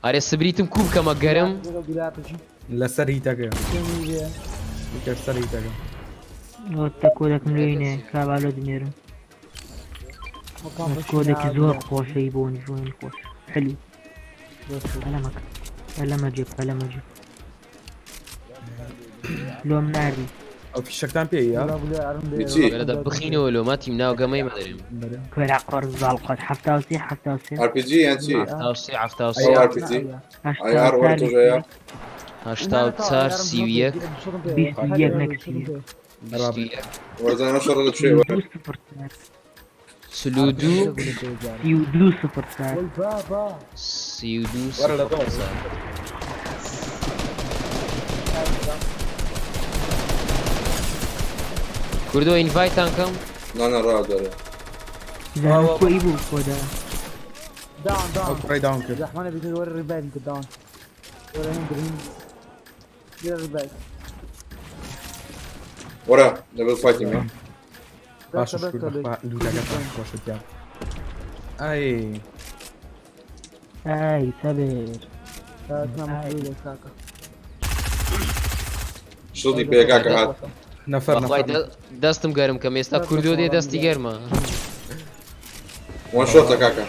ئەرێ سبریتم کو بکەمە گەرم؟
لەسەر هیتەکە. بکە سەر هیتەکە.
تە کۆدەکم لێینێ کابالۆ دنێرم. کۆدێکی زۆر خۆشەی بۆ جوان خۆش حلو. پەلەمەکە پەلەمەجێ پەلەمەجێ لۆم ناردی.
ئەو فیشەکتان پێ یا؟
چی؟
لە بخینەوە لۆ ماتیم ناو گەمەی مەدەرێم.
کوێرا قۆرز زاڵ قۆت 73 73.
RPG یان چی؟
73 73.
ئەو RPG. ئای ئار وەرە تۆژەیە.
84 31
21 نەک 31.
21.
وەرزانە شەڕە لە کوێ وەرە؟
42
32 0 4.
32
وەرە لە دڵ.
0 کوردۆ ئینڤایتان کەم؟
نا نا ڕا دەرێ.
زانست کۆی بوو کۆدا.
داون
ئەو
داون.
کوڕەی داون کرد.
زەحمانە بیتر وەرە ڕیبایت کرد داون. وەرە هین درین. ڕیبایت.
وەرە لەگەڵ فایتینگ ها.
باشە شکر بەخوا لوولەکەتان خۆشت دیار. ئای
ئای سەبر.
شڵی پێکاکە هات.
نەفەر
بەخوای
نەفەر.
دەستم گەرم کەم ئێستا کوردۆ دێ دەستی گەرمە.
وان شۆتە کاکە.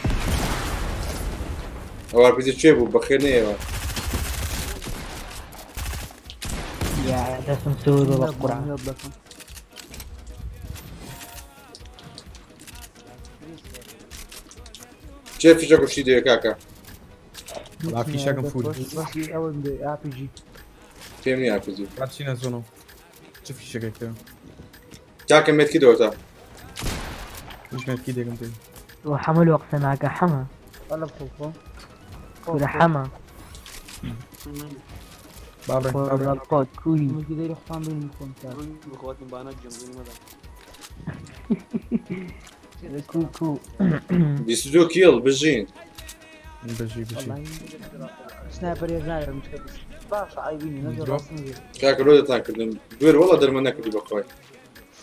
ئەو RPG چێ بوو بەخێر نەیەوە.
یا دەستم سوور بە قورعان.
چێ فیشەک و شتی دەوێ کاکە؟
وەڵا فیشەکم فول.
پێم نییە RPG.
با بچینە زۆنەوە. چ فیشەکێک پێ؟
کاکە مێتکی دەوەتە.
هیچ مێتکی دێکم پێ.
حەمە لۆ قسە ناکە حەمە. کورە حەمە.
بابڕێ بابڕێ.
قۆت کوی. کو کو.
22 کیڵ بژین.
بژی بژی. درۆپ.
کاکە لۆ دەتان کردم. دوێر وەڵا دەرمە نەکردی بەخوای.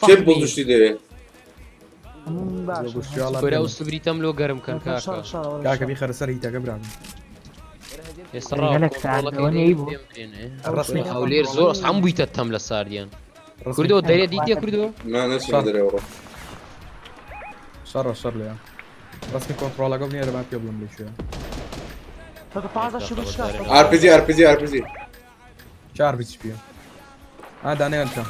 کێ بڵدوشتی دەوێ؟
کورە ئەو سبریتەم لۆ گەرم کەن کاکە.
کاکە بیخەرە سەر هیتەکە برام.
ئێستا ڕاوە
گەلەک
کۆنترۆڵەکەی
ساردەوە
دەی
نەیبوو.
پێم برێنێ.
ڕەسمی
هەولێر زۆر ئەسعەم بوویتە تەم لە ساردیان. کوردۆ دەرێ دیتیە کوردۆ؟
نا نەچینە دەرەوە ڕۆ.
شەڕە شەڕ لێیە. ڕەسمی کۆنترۆڵەکە بنێرە با پێ بڵێم لەکوێیە.
RPG RPG RPG.
چه RPG پێ؟ ئا دانەیان کە.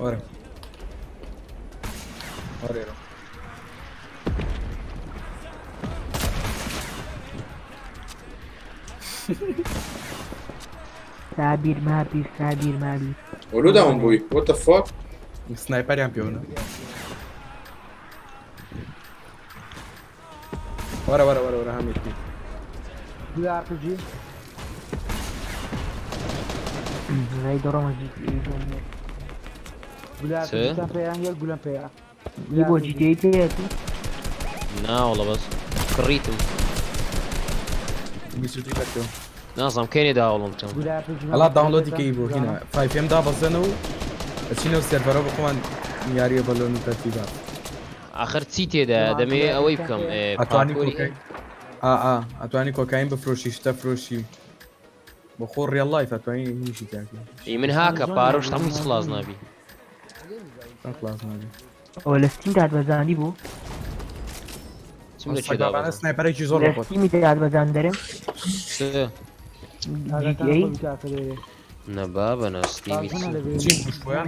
وەرە. وەرە ئێرە.
سابیر مابیر سابیر مابیر.
وەلو داون بووی. What the fuck؟
سنایپەریان پێوەنە. وەرە وەرە وەرە وەرە هەمێکی.
زای دەڕۆمە جی.
چ؟
بۆ GTA پێیەتی؟
نا وەڵا بەس کڕیتم. نازانم کەینێ داوەڵم بکەم.
ئەڵا download ی کەی بۆ هینە FiveM دابەزێنە و ئەچینەوە سێرڤەرە بۆ خۆمان یاریە بەلۆن و تەرتیبات.
ئاخر چی تێدایە دەمەوێ ئەوەی بکەم
ئەتوانی کۆکاین ئا ئا ئەتوانی کۆکاین بفرۆشی شتە فرۆشی بۆ خۆ real life ئەتوانی هینیشی تیاکەی.
ئی من هاکە پارە و شتم هیچ خلاص نابی.
چۆن خلاص نابی؟
ئەوە لە Steam دادبەزاندی بوو؟
چم لە چێ دابەزاند؟
sniper ێکی زۆر
لە Steam ی دادبەزاند دەرم؟
چ؟
GTA؟
نە بابە نە Steam ی چی؟
چیم پوش بۆیان؟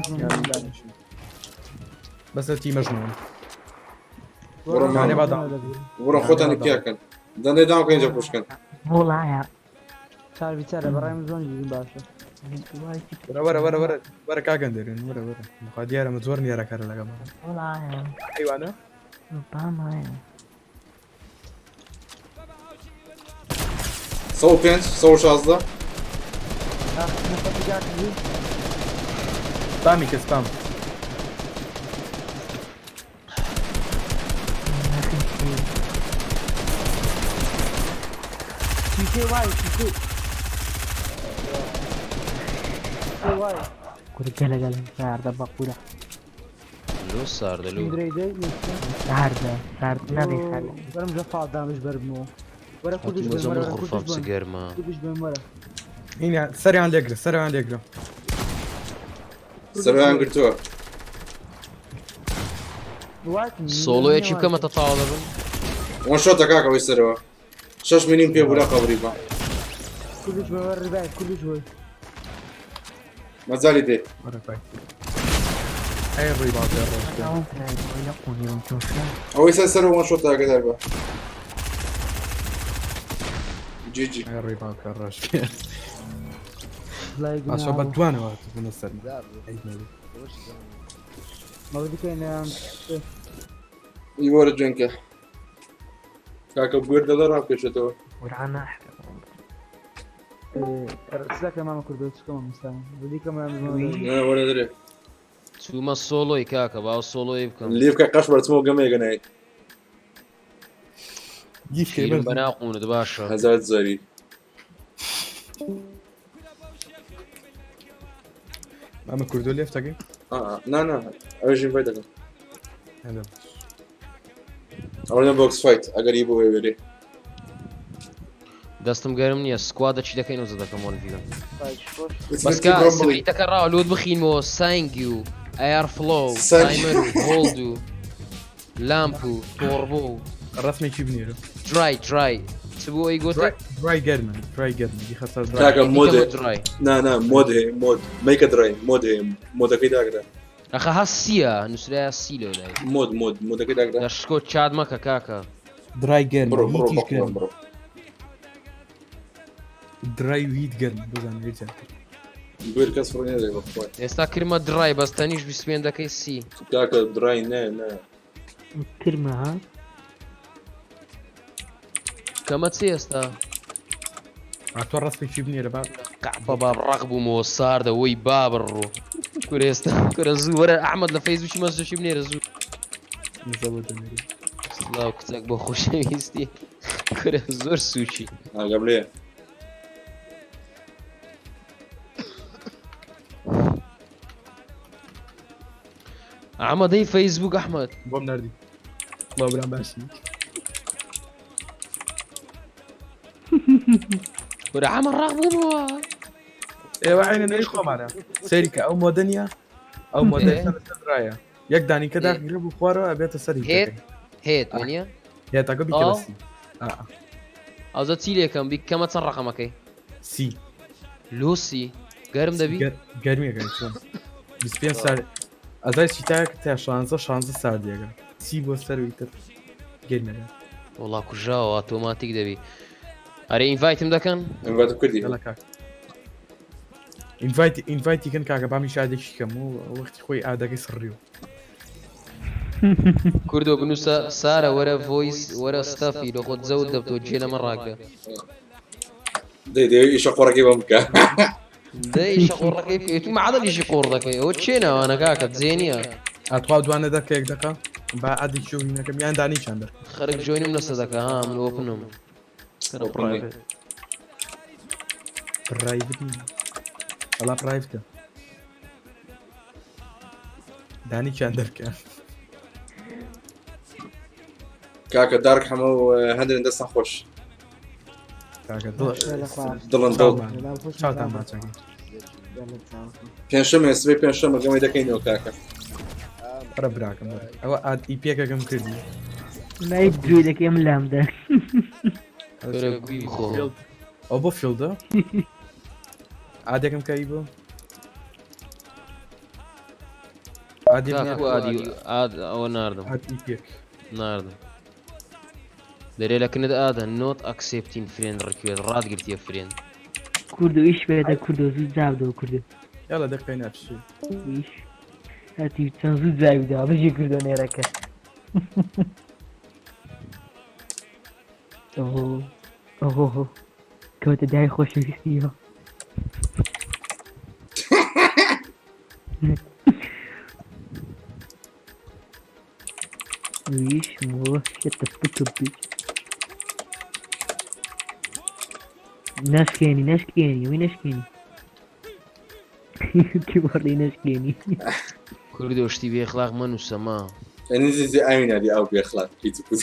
بەسە تیمەش نەوەن.
بڕۆ
یانێ با
بڕۆ خۆتانی پیاکەن دەندەی داو کەن جا پوشکەن.
وڵایە
چار بیچارە بەڕای من زۆن گیرین باشە.
وەرە وەرە وەرە وەرە وەرە کاکەن دەرێن وەرە وەرە بخوا دیارە من زۆر نیارەکارە لەگەڵ
وڵایە
حیوانە
بامایە.
105 116
سپامی کە سپام.
کورە گەلە گەلە ساردە بەقورە.
لۆ ساردە لۆ.
ساردە سارد نابێ سارد.
وەرم ژە فاڵدامش بەربمەوە. وەرە کوردش
هاتوومە
بن
زۆر
وەرە
من
وەرە
غرفەم
کوردش
چ
بن
گەرمە.
کوردش بن وەرە.
هینە سەریان لێگرە سەریان لێگرە.
سەرۆیان گرتووە.
سۆڵۆیەکی بکەمە تەتاوە دەبم.
وان شۆتە کاکە ئەوەی سەرەوە شەش منیم پێ بوو لە قەبری بە.
کوردش بن وەرە ڕیبای کوردش بن.
مەجالی دێ.
وەرە پای. ئەی ڕووی باڵ ڕۆشتە.
ئەوەی سەر سەرەوە وان شۆتە ئاگادار بە. جی جی.
ئەی ڕووی باڵ ڕۆشت. باشە بە دوانەوە هاتبوونە سەر.
ئی وەرە جوێنکە. کاکە بوێر دەڵێ ڕابکێشێتەوە.
ورعانە
سلەکە مامە کوردۆ چکەمە مستان بدیکەمە
نا وەرە دەرێ.
چوومە سۆڵۆی کاکە باو سۆڵۆی بکەم.
لێ بکە قەش بەرچمەوە گەمەیەکە نایت.
شیرم بەناقونت باشە.
هەزار جاری.
مامە کوردۆ لێفتەکەی؟
نا نا ئەوەش invite دەکەم. ئەوە box fight ئەگەر ئی بۆ وێرێ.
دەستم گەرم نییە squad ە چی دەکەین وزە دەکەم وەن ڤیۆن. بەس کە سبریتەکە ڕاوە لۆت بخینمەوە سانگی و ئەیار فلۆ و تایمەر و هۆڵد و لامپ و تۆڕبۆ و
ڕسمێکی بنێرە.
درای درای چ بوو ئەی گۆتە؟
درای گەرمە درای گەرمە بیخە سەر درای.
کاکە مۆد نا نا مۆد هەیە مۆد مەیکە درای مۆد هەیە مۆدەکەی داگرە.
ئەخە ها سیە نووسرایە سی لەو لای.
مۆد مۆد مۆدەکەی داگرە.
لە شکۆ چات مەکە کاکە.
درای گەرمە
بڕۆ بڕۆ
هیتیش
بەخۆم
گەرمە.
بڕۆ.
درای و هیت گەرمە بزانە هیچ زیاتر.
بوێر کەس فڕێ نەدەی بە خۆی.
ئێستا کرمە درای بەس تەنیش بیسپێن دەکەی سی.
کاکە درای نە نە.
کرمە ها؟
کەمە چی ئێستا؟
ئاتۆ ڕسمێکی بنێرە با.
قەحپە باب ڕەق بوومەوە ساردە وەی بابڕ ڕۆ. کورە ئێستا کورە زوو وەرە ئەحمەد لە فەیسبووکی مەسجێکی بنێرە زوو.
نزەوە دەنێری.
سڵاو کچەک بۆ خۆشەویستی کورە زۆر سووکی.
ئاگام لێیە.
ئەحمەد هەی فەیسبووک ئەحمەد.
بۆم ناردی. سڵاو برام باشی.
کورە ئەحمەد ڕەق بوومەوە.
ئێوە عینە نەی خۆمانە. سەیری کە ئەو مۆدە نییە ئەو مۆدە سەر درایە. یەک دانی کە داخگرە بوو خوارەوە ئەبێتە سەری
هێت هێت وەنیە؟
هێتەکە بیکە بە سی.
ئەوجا چی لێکەم بیکەمە چەند ڕەقەمەکەی؟
سی.
لۆ سی گەرم دەبی؟
گەرمیەکە چۆن؟ 25 سار ئەزای چیتاک تا 16 16 ساردیەکە سی بۆ سەروی تر گەرمیەکە.
وەڵا کوژاوە ئۆتۆماتیک دەبی. ئەرێ invite م دەکەن؟
invite م کردی.
یاڵا کاک. invite invite ی کەن کاکە بامی شادێکی کەم و وەختی خۆی ئادەکەی سڕیوە.
کوردۆ بنووسە سارە وەرە voice وەرە ستەفی لۆ خۆت زەوت دەبتەوە جێ لەمە ڕاگرە.
دەی دەی ئیشە قۆڕەکەی بەم بکە.
دەی ئیشە قۆڕەکەی بکەی تو مەعادەل ئیشی قۆڕ دەکەی ئەوە چێ ناوانە کاکە جێ نییە.
ئەتخوا دوانە دەکە یەک دەقە. با ئادی چوینەکەم یان دانیشان دەر
خەرک جۆینم لەسە دەکە ها من ئۆپنم.
کەرە پرایڤت.
پرایڤت نییە. وەڵا پرایڤتە. دانیشان دەرکە.
کاکە دارک حەمە و هەندرێن دەستان خۆش.
کاکە دڵ
دڵن دڵ.
چاوتان ماچەکەی.
پێنجشەممە سبەی پێنجشەممە گەمەی دەکەینەوە کاکە.
وەرە براکەم وەرە. ئەوە ئاد ئی پێکەکەم کردی.
نایت گوێ دەکەی من لام دە.
وەرە گوی بخۆ.
ئەو بۆ فیڵدە؟ ئادێکم کەی بۆ؟ ئادێک
کاکو ئادی ئاد ئەوە ناردم.
ئاد ئی پێک.
ناردم. دەرێ لە کنت ئادە نۆت ئەکسێپتین فرێند ڕیکوێست ڕات گرتیە فرێند.
کوردو ئیش بێتە کوردۆ زوو جواب دەوە کوردۆ.
یاڵا دەقەی ناپشی.
ئیش هەتی چەند زوو جوابی داوە بژی کوردۆ نێرەکە. ئۆهۆ ئۆهۆ کەوتە دای خۆشەویستیەوە. ویش مۆ shut the fuck up bitch. نەشکێنی نەشکێنی وی نەشکێنی کیبۆردی نەشکێنی
کوردۆ شتی بێ ئەخلاق مەنووسە ما.
ئەنی زیزی ئاوی نادی ئاو بێ ئەخلاق هیچ کوز.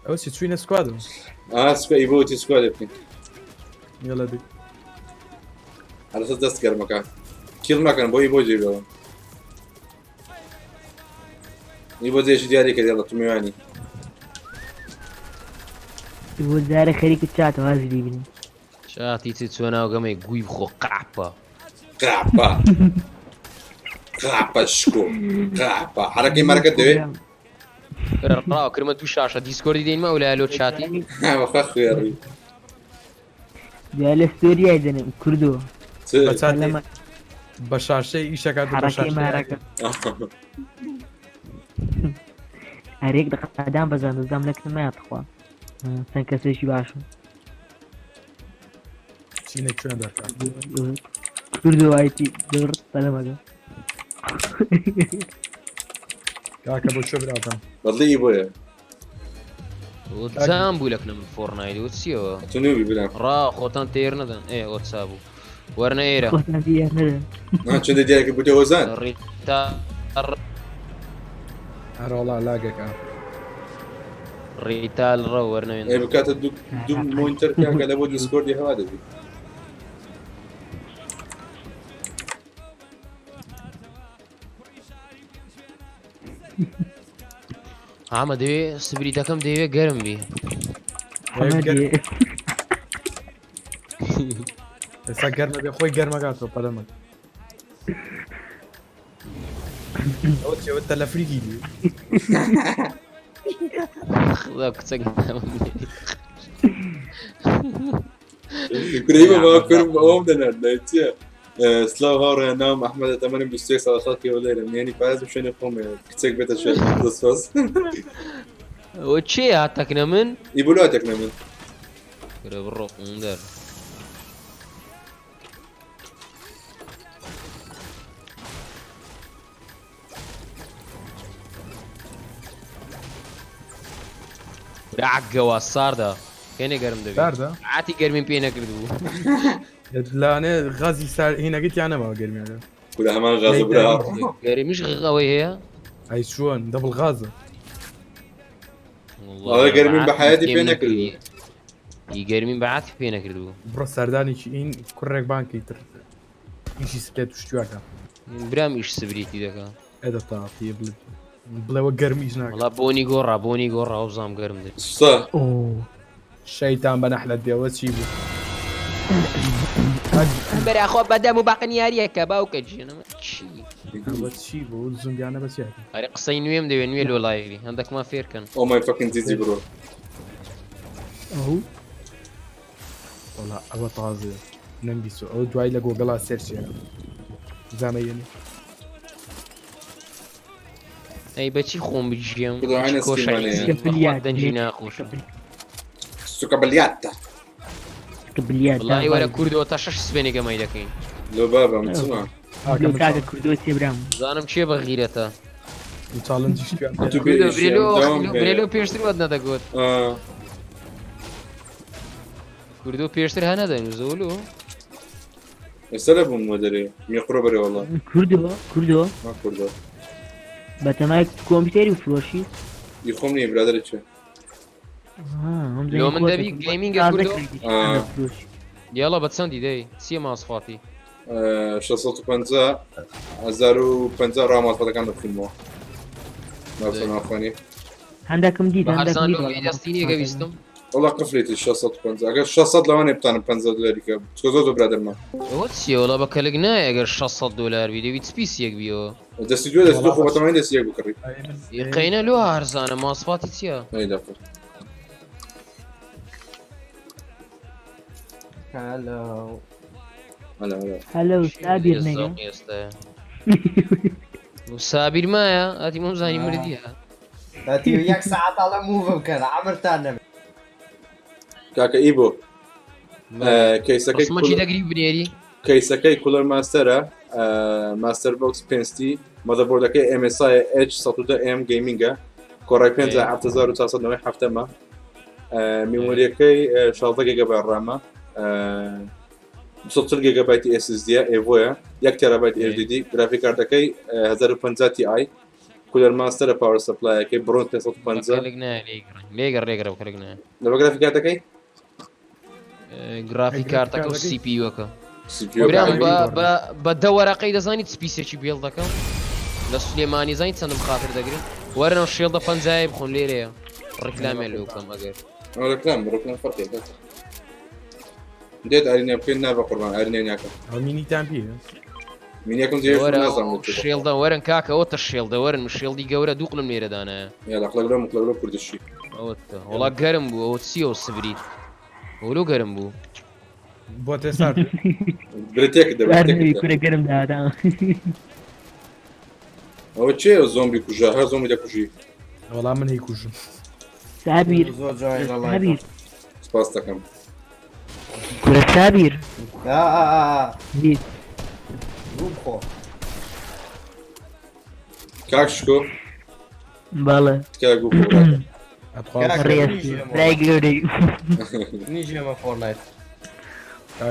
ئەوە چی چوینە سکوادم؟
ئا سکوا ئی بۆ تی سکواد بکەین.
یاڵا دی.
هەر دەست گەرمەکە. کیڵ مەکەن بۆ ئی بۆ جێ بێڵن. ئی بۆ جێشی دیاری کرد یاڵا تو میوانی.
بۆ جارە خەریکە چاتە وازی لێ بینی.
چاتی چ چوە ناو گەمەی گوی بخۆ قەحپە.
قەحپە. قەحپە شکۆ. قەحپە. حەرەکەی مەرەکەت دەوێ؟
ڕاو کردمە دوو شاشە دیسکۆردی دێنمە ئەو لایە لۆ چاتی.
وەخوا خوێڕی.
جا لە ستۆریای دەنێم کوردۆ.
بە چاتی بە شاشەی ئیشەکات و بە
حەرەکەی
شاشەی
مارەکە. هەرێک دەقەدام بەزان دەزام لەکن مایە تخوا. چەند کەسێکی باشن.
چینە کوێن دەرکات؟
کوردۆ ئایتی دڕ بەلەمەکە.
کاکە بۆ کوێ براکەم؟
بەدڵی ئی بۆیە.
جام بوو لەکنە من فۆرنایت و چیەوە؟
تو نوبی برام.
ڕا خۆتان تێر نەدەن ئێ ئۆتسا بوو. وەرنە ئێرە.
خۆتان تێر نەدەن.
نا چەندە دیارکە بووتە هۆزان.
ڕیتا
هەرۆڵا لاگەکە.
ڕیتال ڕە وەرنە
ئێ بکاتە دوو مۆنیتەر کاکە لە بۆ دیسکۆردی هەوا دەبی.
ئامە دەوێ سبریتەکەم دەوێ گەرم بی.
ئێستا گەرمە بێ خۆی گەرمەکاتەوە پەلەمە. ئەوە چیە؟ ئەوە تەلەفریکی بی.
خدا کچەک
کوڕی بە کوڕم ئەوم دەنارد دای چییە؟ سلاو هاوڕێ ناوم ئەحمەدە تەمەنم 21 ساڵ خەڵکی هەولێرم نهێنی پارێزم شوێنی خۆم کچێک بێتە شوێن دەستخۆش.
ئەوە چێ هاتەکنە من؟
ئی بۆ لۆ هاتەکنە من؟
کورە بڕۆ قوندەر. عەگەوە ساردە کەێ گەرم دەبێت
ساردە؟
عاتی گەرمیم پێ نەکردبوو.
لانێ غازی سار هینەکەی تیا نەماوە گەرمیەکە.
کورە هەمان غازە برا.
گەرمیش ئەوەی هەیە؟
ئەی چۆن دەبڵ غازە.
ئەڵێ گەرمیم بە حیاتی پێ نەکردبوو.
ئی گەرمیم بە عاتی پێ نەکردبوو.
بڕۆ سەردانێکی ئین کوڕێک بانکی تر ئیشی سپێت و شتیواکە.
برام ئیش سبریتی دەکا.
ئێ دەتاقیە بڵێ بڵێوە گەرمیش ناکە.
وەڵا بۆنی گۆڕا بۆنی گۆڕا وەبزانم گەرم دەبی.
سا.
شەیتان بە نەحلەت بێ ئەوە چی بوو؟
بەراخوا بەدەم و باقن یاریەکە باوکە جێنەمە چی؟
ئەوە چی بوو زومبیانە بە چی هاتن؟
ئەرێ قسەی نوێم دەوێ نوێ لۆ لایڤی هەندەکمان فێرکەن.
ئۆ مای فەکن جیجی برۆ.
ئەو
وەڵا ئەوە تازەیە نەمبیسۆ ئەوە دوای لە گۆگڵا سێرچێ زانە یەنی.
ئەی بەچی خۆم بگیرم
خدا عینە
کۆشایی
سلێمانەیە.
دەنگی ناخۆشە.
سوکە بلیاتە.
بلیات
وەڵی وەرە کوردەوە تا شەش سپێنێ گەمای دەکەین.
لۆ بابم چما.
لۆ کاکە کوردۆ چێ برام.
زانم کێ بە غیرەتە.
challenge یش تویان
تو
پێ
بێ
کوردۆ
ئیشی
برێلۆ
ئەم داوام هەیە.
برێلۆ پێشتر وەت نەدەگوت.
ئا.
کوردۆ پێشتر هە نەدەنووسەوە لۆ.
ئێستا لە بووم وەدەرێ میقرۆ بەرێ وەڵا.
کوردۆ کوردۆ
ما کوردۆ.
بەتەمای کۆمپیوتەری و فرۆشی؟
ئی خۆم نییە برادەرە چێ.
لۆ من دەبی گەیمینگە کوردۆ؟
ئا.
یاڵا بە چەندی دەی چییە ماسفاتی؟
650 1050 ڕا ماسفاتەکان دەخوێنمەوە. ناوسە ناخوێنی.
هەندێکم دیت
بە
هەندێکم
هەرزان
دیت
لۆ
وەڵا
دەستی نییە کە ویستم.
وەڵا قفلێتی 650 ئەگەر 600 لەوانەیە بتانم 50 دلاری کە چکە زۆر زۆر برادەرمە.
ئەوە چییە وەڵا بە کەلک نایە ئەگەر 600 دۆلار بی دەبی چ پیسیەک بیەوە.
دەستی دوێ دەستی دوو خۆ بەتەمای دەستی یەک بکڕی.
قەینە لۆ هەرزانە ماسفاتی چییە؟
ئەی دەقە.
هەلۆ
هەلۆ هەلۆ.
هەلۆ سابیر نەگە.
سابیر مایە ئەتی مەم زانی مردیە.
هەتی یەک سەعات ئەڵێ موڤ بکەن عەمرتان نەبێ.
کاکە ئیبۆ کەیسەکەی
ڕسمەکی دەگری بنێری
کەیسەکەی کولەر ماستەرە ماستەر بۆکس پێنستی مەدەبۆردەکەی MSI H110M گەیمینگە کۆڕای 5 7497مە میمۆریەکەی 16 گیگابایت ڕامە 240 گیگابایتی SSD ئێڤۆیە 1 تێرابایت HDD گرافیک کارتەکەی 1050 Ti کولەر ماستەرە پاوەر سەپلایەکەی برۆن 550
کەلک نایە لێگەڕ لێگەڕ کەلک نایە
لەبە گرافیک کارتەکەی
گرافیک کارتەکە و CPU ەکە
CPU
برام
ەکە.
بە بە دە وەرەقەی دەزانی چ پیسێکی بێڵ دەکەم لە سلێمانی زانی چەندم خاتر دەگرن وەرنەوە شێڵدە پەنجایە بخۆن لێرەیە ڕیکلامیان لۆ بکەم ئەگەر
ڕێکلام ڕێکلام فەرقی کاکە. دێت ئارینە بکەین نا بە قوربان ئارینە ناکەم
ئەو مینیتان پێیە
مینیەکەم جێ
وەرە
نازانم لە کوێ.
شێڵدە وەرن کاکە ئەوەتە شێڵدە وەرن شێڵدی گەورە دوو قلم لێرە دانایە
یالا قلەگرە مقلەگرە کوردشی
ئەوەتە وەڵا گەرم بوو ئەوە چییە و سبریت ئەولۆ گەرم بوو
بۆ تێسار
برێ تێکت دە برێ تێکت دە.
کورە گەرم دادا.
ئەوە چێ زۆمبی کوژە هەر زۆمبی دەکوژی
وەڵا من هی کوژم
سابیر
زۆر جوانی لە
سابیر
سپاس دەکەم
کورە سابیر
ئا ئا ئا
دیت
گوو بخۆ.
کاک شکۆ
بەڵێ
تکایە گوو بخۆ براکەم.
ڕێسی برای گەورەی
منیش ێمە فۆرنایت.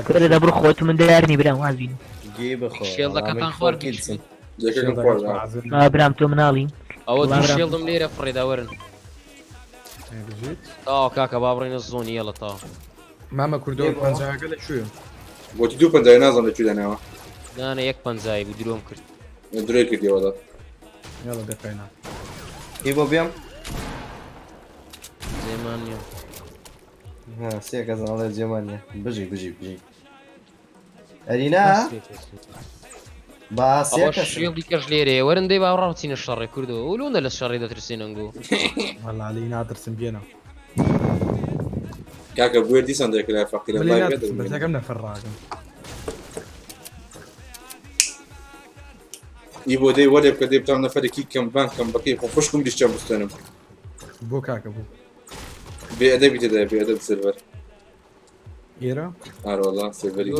کورە دەبڕ خۆت من دیار نی برام واز بین
گێ بخۆ.
شێڵدەکەتان خوارد
کیلسن.
یەکەکەم خوارد
ئا برام تۆ مناڵی
ئەوە
وەڵا
دوو
برام.
شێڵدم لێرە فڕێدا وەرن تاوا کاکە با بڕینە زۆنی یەڵە تاوا
مامە کوردۆ پەنجاکە لە کوێ
بۆتی دوو پەنجای نازانم لە کوێ داناوە
نانە یەک پەنجایی بوو درۆم کرد
درۆی کردی وەڵا
یاڵا بێقەینا
ئی بۆ بێم؟
جێمان نییە
ها سێ کەس ئەڵێ جێمان نییە. بژی بژی بژی. ئەرینا با سێ
ئەوە
کەسن.
شێڵدی کەش لێرەیە وەرن دەی با ڕاوچینە شەڕێ کوردەوە ئەو لۆنە لە شەڕێ دەترسێن ئەنگۆ
وەڵا لێی ناترسم بێنە
کاکە بوێر دیسان دەکرا فەقیرە
لێی
لای
ناترسم
بێت
بەس یەکەم نەفەر ڕاگەم
ئی بۆ دەی وەرێ بکە دەی بتام نەفەرێکی کەم بان کەم بەکەی خۆ خوشکم دیشتم بستێنم
بۆ کاکە بوو
بێ ئەدەبی تێدایە بێ ئەدەب سێرڤەر
ئێرە
ئارە وەڵا سێرڤەری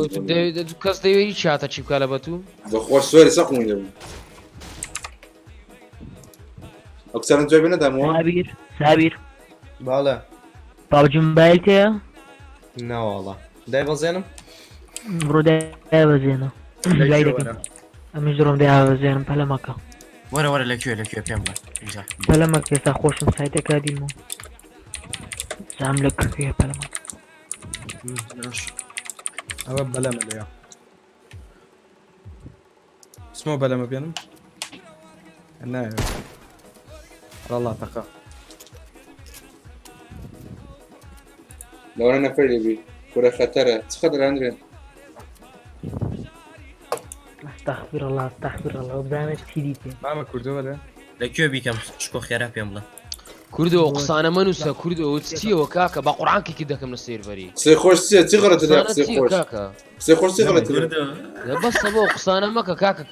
کەس دەیوێری چاتە چی بکا لە بەتوو
بەخوا سوێری سەقم دەبوو ئەو کچانە جوابی نەدامەوە
سابیر سابیر
بەڵێ.
پابجی مۆبایل تێیە
نەوەڵا. دایبەزێنم؟
بڕۆ دایبەزێنە لای دەکەم ئەمیش دڕۆم دایبەزێنم پەلە مەکە
وەرە وەرە لە کوێ لە کوێ پێم بڵێ ئینجا
پەلە مەکە ئێستا خۆشم سایتەکە دیمەوە زام لە کوێ پەلە مەکە
ئەوە بەلەمە لێیە بچمەوە بەلەمە بێنم نایەوێت ڕەڵا تەقە
لەوانە نەفەر لێبی کورە خەتەرە چ خەتەر ئەندرێن
استغفر الله استغفر الله وبزانە چی دیتێ
مامە کوردەوە لە
لە کوێ بیکەم شکۆ خێرا پێم بڵێ
کوردۆ قسانە مەنووسە کوردۆ چیەوە کاکە بە قورعان کێکی دەکەم لە سێرڤەری
قسەی خۆش چییە چی غەڵەتە لە
قسانە
قسەی
چییە
خۆش
کاکە
قسەی خۆش چی غەڵەتە لێ؟
لە بەسە بۆ قسانە مەکە کاکە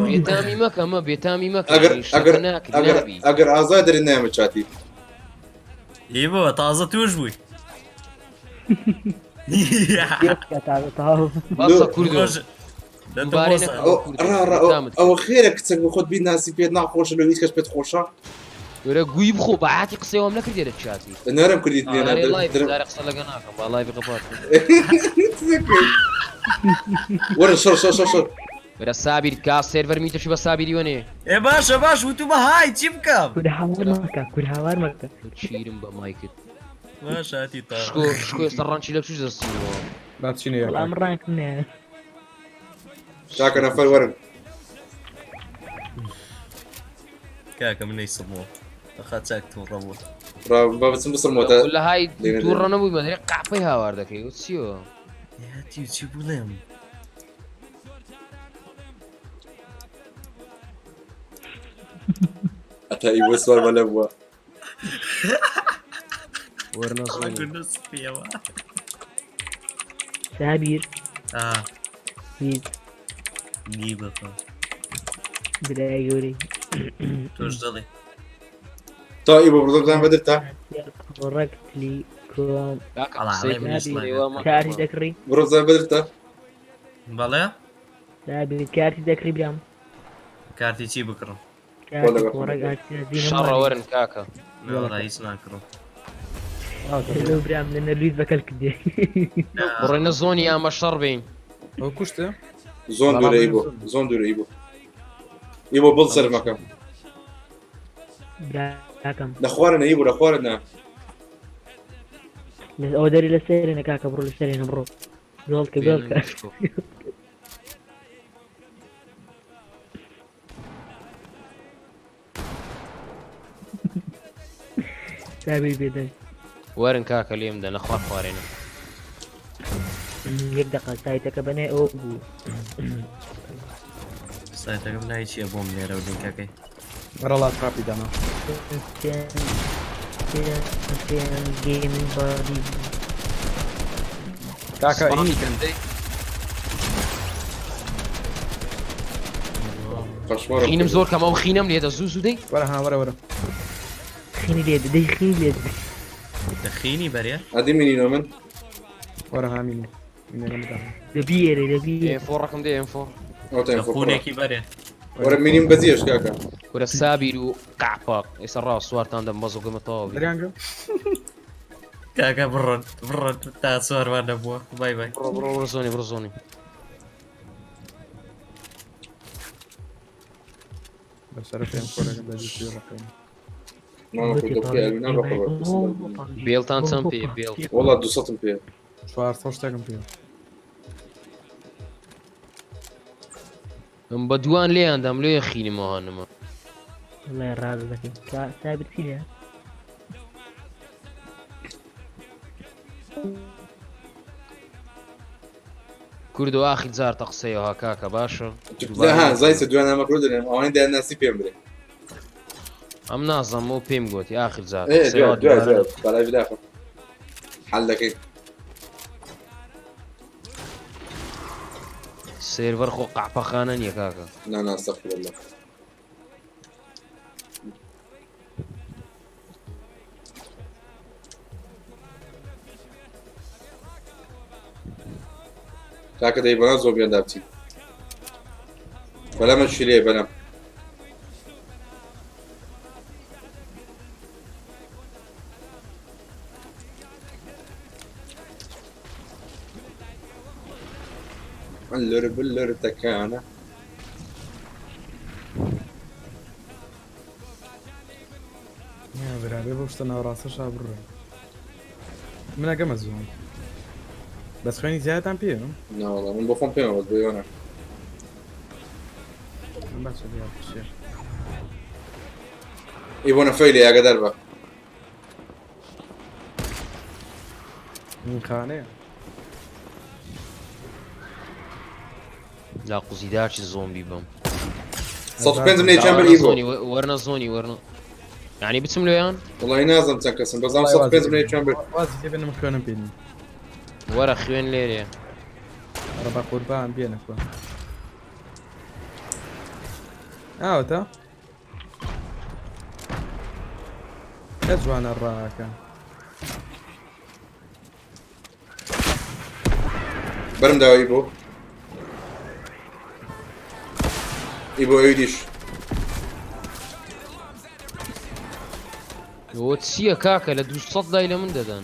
بێتامی مەکە مە بێتامی مەکە
ئەگەر
شتەکە
ئەگەر
ناکرێ
ئەگەر
نابی.
ئەگەر ئازاد دەرێ نایەمە چاتی
ئی بۆ تازە توش بووی.
بەسە کوردۆ.
دووبارەی نەکەمەوە
کوردۆ.
ڕا ڕا
بێتامت
ئەوە خێرە کچێک بۆ خۆت بیناسی پێت ناخۆشە لۆ هیچ کەس پێت خۆشە؟
وەرە گوی بخۆ بە عاتی قسەی وام نەکردێ لە چاتی.
نەرم کردیت لێ
ئارێ لایڤ جارێ قسە لەگە ناکەم با لایڤی قەپات
وەرە شەڕ شەڕ شەڕ شەڕ.
وەرە سابیر کا سێرڤەر میتەشی بە سابیری وەنێ.
ئێ باشە باش وتومە های چی بکەم؟
کورە هاوار مەکە کورە هاوار مەکە.
چیرم بە مایکت.
باشە هەتی تا.
شکۆ شکۆ ئێستا ڕانچی لە چوش دەستیەوە.
با بچینە
وەڵا ئەم ڕانکم نییە.
کاکە نەفەر وەرن.
کاکە من نەیسڕمەوە بەخوا چاک تووڕە بووە.
ڕا با بچم بسڕمەوە تا
لە های
لێ نەدەین.
تووڕە نەبووی مەدرێ قاپەی هاوار دەکەی و چیەوە؟
هەتی چی بڵێم؟
هەتا ئیوە سوار مەلە بووە.
وەرنە زۆنی.
سپیەوە.
سابیر.
آه.
هیچ.
گی بخۆ.
برای گەورەی.
تۆش دەڵێ.
تا ئیوە بڕۆ بزانم بەدرتە.
ڕەک تلیکۆم. کارتی دەکڕی؟
بڕۆ بزانم بەدرتە.
بەڵێ؟
سابیر کارتی دەکڕی برام.
کارتی چی بکڕم؟
کارتی کۆڕەک ئاسیا زینە
شەڕە وەرن کاکە.
نەوەڵا هیچ ناکڕم.
لەو برام لە نەرویج بە کەلکت دێ.
بڕۆینە زۆنی ئامە شەڕ بین.
ئەو کوشتە؟
زۆن دوورە ئیبۆ زۆن دوورە ئیبۆ. ئیبۆ بڵ سەرمەکە.
براکەم.
لە خوارنە ئیبۆ لە خوارنە.
ئەوە دەری لە سەرێنە کاکە بڕۆ لە سەرێنە بڕۆ. گۆڵکە گۆڵکە. سابیر بێدەنگ.
وەرن کاکە لێم دە لە خوار خوارێنە.
یەک دەقە سایتەکە بەنێ ئەوە بوو.
سایتەکەم ناوی چییە بۆم لێرە و لینکەکەی؟
وەرەڵا تراپی دانا.
گەیمینگ بادی.
کاکە ئینی کەن.
خینم زۆر کەمە و خینم لێدە زوو زوو دەی.
وەرە ها وەرە وەرە.
خینی لێ دەی خینی لێ
خینی بەرێ؟
ئەدی منینۆ من.
وەرە ها مینی.
دەبیێرێ دەبیێ.
ئێم فۆر ڕقم دێ ئێم فۆر.
خونێکی بەرێ.
وەرە مینیم بەجێش کاکە.
کورە سابیر و قەعپە ئێستا ڕا سوارتان دەم بەزۆ گەمە تەواو بی.
دەریانگرم.
کاکە بڕۆن بڕۆن تا سوارمان نەبووە بای بای.
بڕۆ بڕۆ بڕۆ زۆنی بڕۆ زۆنی.
بە شەرەفیان خۆرەکەم بە جووتی ڕقێن.
بێڵتان چەند پێ بێڵ؟
وەڵا 200م پێ.
400 شتێکم پێ.
من بە دووان لێیان دام لێ خینمەوە هانمە.
وەڵای ڕاز دەکەی. سابیر چی لێ؟
کوردۆ ئاخیر جار تە قسەیەوە ها کاکە باشە
ها زای سە دویان نامە دەنێم ئەوانەی دایان ناسی پێم برێ.
ئەم نازانم ئەو پێم گوتی ئاخیر جار
ئێ
قسەیەوە
دوای دوای
دووبارە
دوای بەلای بداخم حل دەکەی.
سێرڤەر خۆ قەعپەخانە نییە کاکە.
نا نا استغفر الله. کاکە دەی بەنا زۆبیان دابچین. بەلەمە شیلێ بەلەم. اللر بلر تكانة
یا برا بێ بۆ شتە ناوەڕاستەشا بڕۆ. من ئەگەمە زووم. بەس خوێنی زیادتان پێیە؟
نا والله من بۆ خۆم پێمە بەس بۆ ئێوە نا.
من باشە بیا بچێ.
ئی بۆ نەفەی لێ ئاگادار بە.
خانەیە.
لا قوزیداچی زۆمبی بم.
105 لێ چەند بەر ئی بۆ.
وەرنە زۆنی وەرنە. یعنی بچم لێیان؟
وەڵی نازم چەند کەسم بەزام 105 لێ چەند بەر.
وازی لێ بێنم خوێنم پێ نییە.
وەرە خوێن لێرێ.
ئەرە بە قوربان بێنە کوا. ئاوەتە؟ کە جوانە ڕاکە.
بەرم داوە ئیبۆ. ئیبۆ ئەوی دیش.
ئەوە چییە کاکە لە 200 لای لە من دەدەن.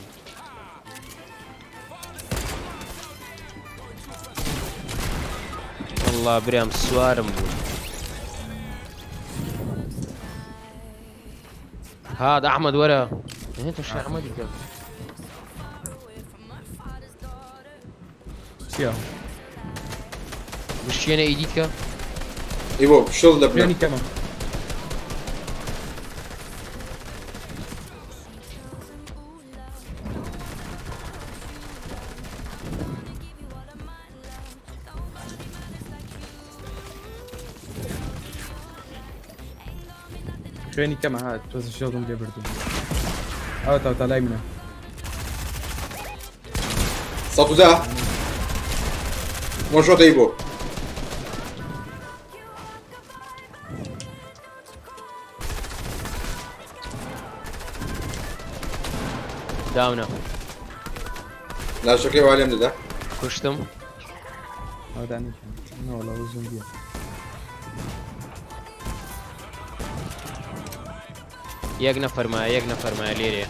والله برام سوارم بوو. هذا احمد ورا انت شو احمد کرد
چییە؟
بشێنە ئیدیت کە
ئیبۆ شڵ لە بنە
خوێنی کەمە. خوێنی کەمە ها تۆزە شێڵم لێ بردوم ئەوە تا تا لای منە.
110 وان شۆتە ئیبۆ.
داونە.
لاشەکەی وا لێم دەدا.
کوشتم.
ئەوە دانیشم نەوەڵا ئەوە زۆمبیە.
یەک نەفەرمایە یەک نەفەرمایە لێرەیە.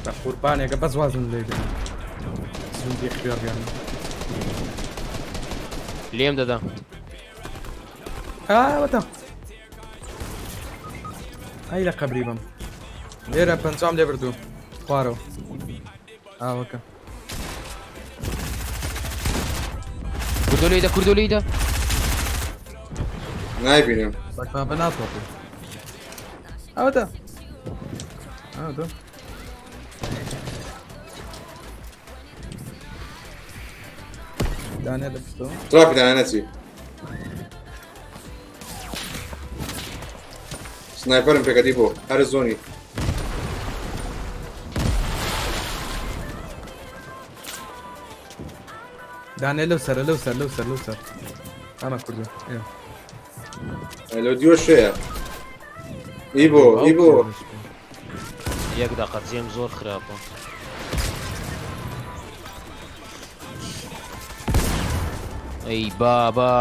بە قوربانێکە بەس وازم لێ بێ زۆمبی خوێڕیان.
لێم دەدا.
ئاوەتە ئەی لە قەبری بم لێرە پەنجام لێ بردوو خوارەوە ئاوەکە.
کوردۆ لێیدە کوردۆ لێیدە.
نایبینم.
بەکا بە ناتۆپی. ئەوەتە ئەوەتە دانێ لە پشتەوە.
ترافی دانە نەچی. سنایپەرم پێکە دیبۆ هەر زۆنی.
دانێ لەو سەرە لەو سەر لەو سەر لەو سەر ئەمە کوردە ئێ.
لەو دیوە شەیە. ئیبۆ ئیبۆ.
یەک دەقە جێم زۆر خراپە. ئەی بابا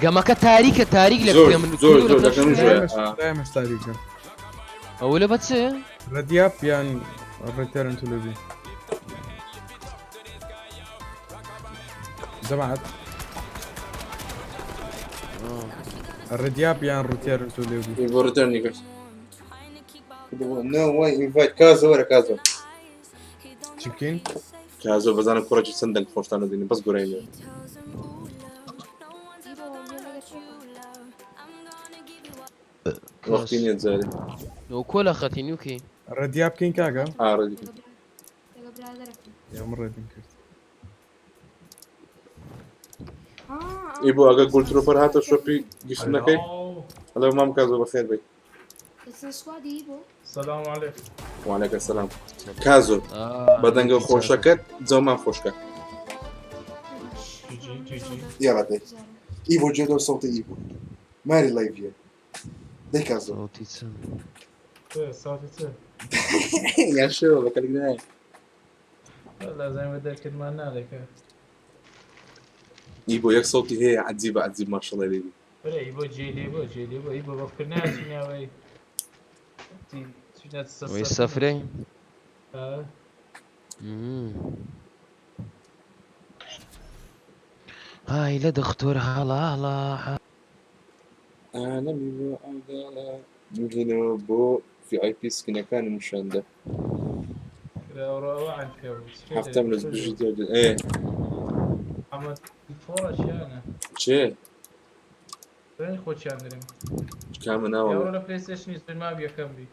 گەمەکە تاریکە تاریک لە
زۆر
کوێ من
زۆر
کوردۆ
زۆر
لە
لەکە من
پێش
ژۆیە.
دایمەش تاریکە.
ئەوە لە بەچێ؟
ڕەدیاپ یان ڕێتێرن تو لۆبی. جەماعەت ڕەدیاپ یان ڕوتێرن تو لۆبی.
ئیبۆ ڕێتێرنی کرد. نۆ وای ئینڤایت کازە وەرە کازە.
چی بکەین؟
کازۆ بەزانم کوڕێکی چەند دەنگ خۆشتان دەدەین بەس گۆرانی لێ. وەختی نییە جارێ.
ئەو کۆ لە خەتی نوکی.
ڕەدیا بکەین کاکە؟
ئا ڕەدی بکەین.
یا من ڕێدیم کرد.
ئیبۆ ئەگەر گولترۆپەر هاتە شۆپی گشت نەکەی؟ هەلۆ مام کازۆ بەخێر بێی.
سلام علیکم.
وعلیکم السلام. کازۆ بە دەنگە خۆشەکەت جەومان خۆشکە.
يلا دي ايفو جدو صوت ايفو ماري لايفيا دي كازو
صوتي
صوتي چ؟
يا شو بەکەلک نایە.
والله زي ما بدك ما نالك.
ئیبۆ یەک سەوتی هەیە عەجیبە عەجیب ماشەڵڵا لێ بی.
برا ئیبۆ جێ لێ بۆ جێ لێ بۆ ئیبۆ بەفکر ناچینەوەی
وی سەفرەی؟ هاي لە دختۆر هەڵاڵە.
عالەمی بۆ عەدالە بمهێنەوە بۆ ڤی ئای پی سکینەکانم نیشاندە. هەفتەم لەس بژی ئێ چێ؟
خۆچیان درم
کامە ناوە؟
لە پلەیستەیشنی سەرما یەکەم بی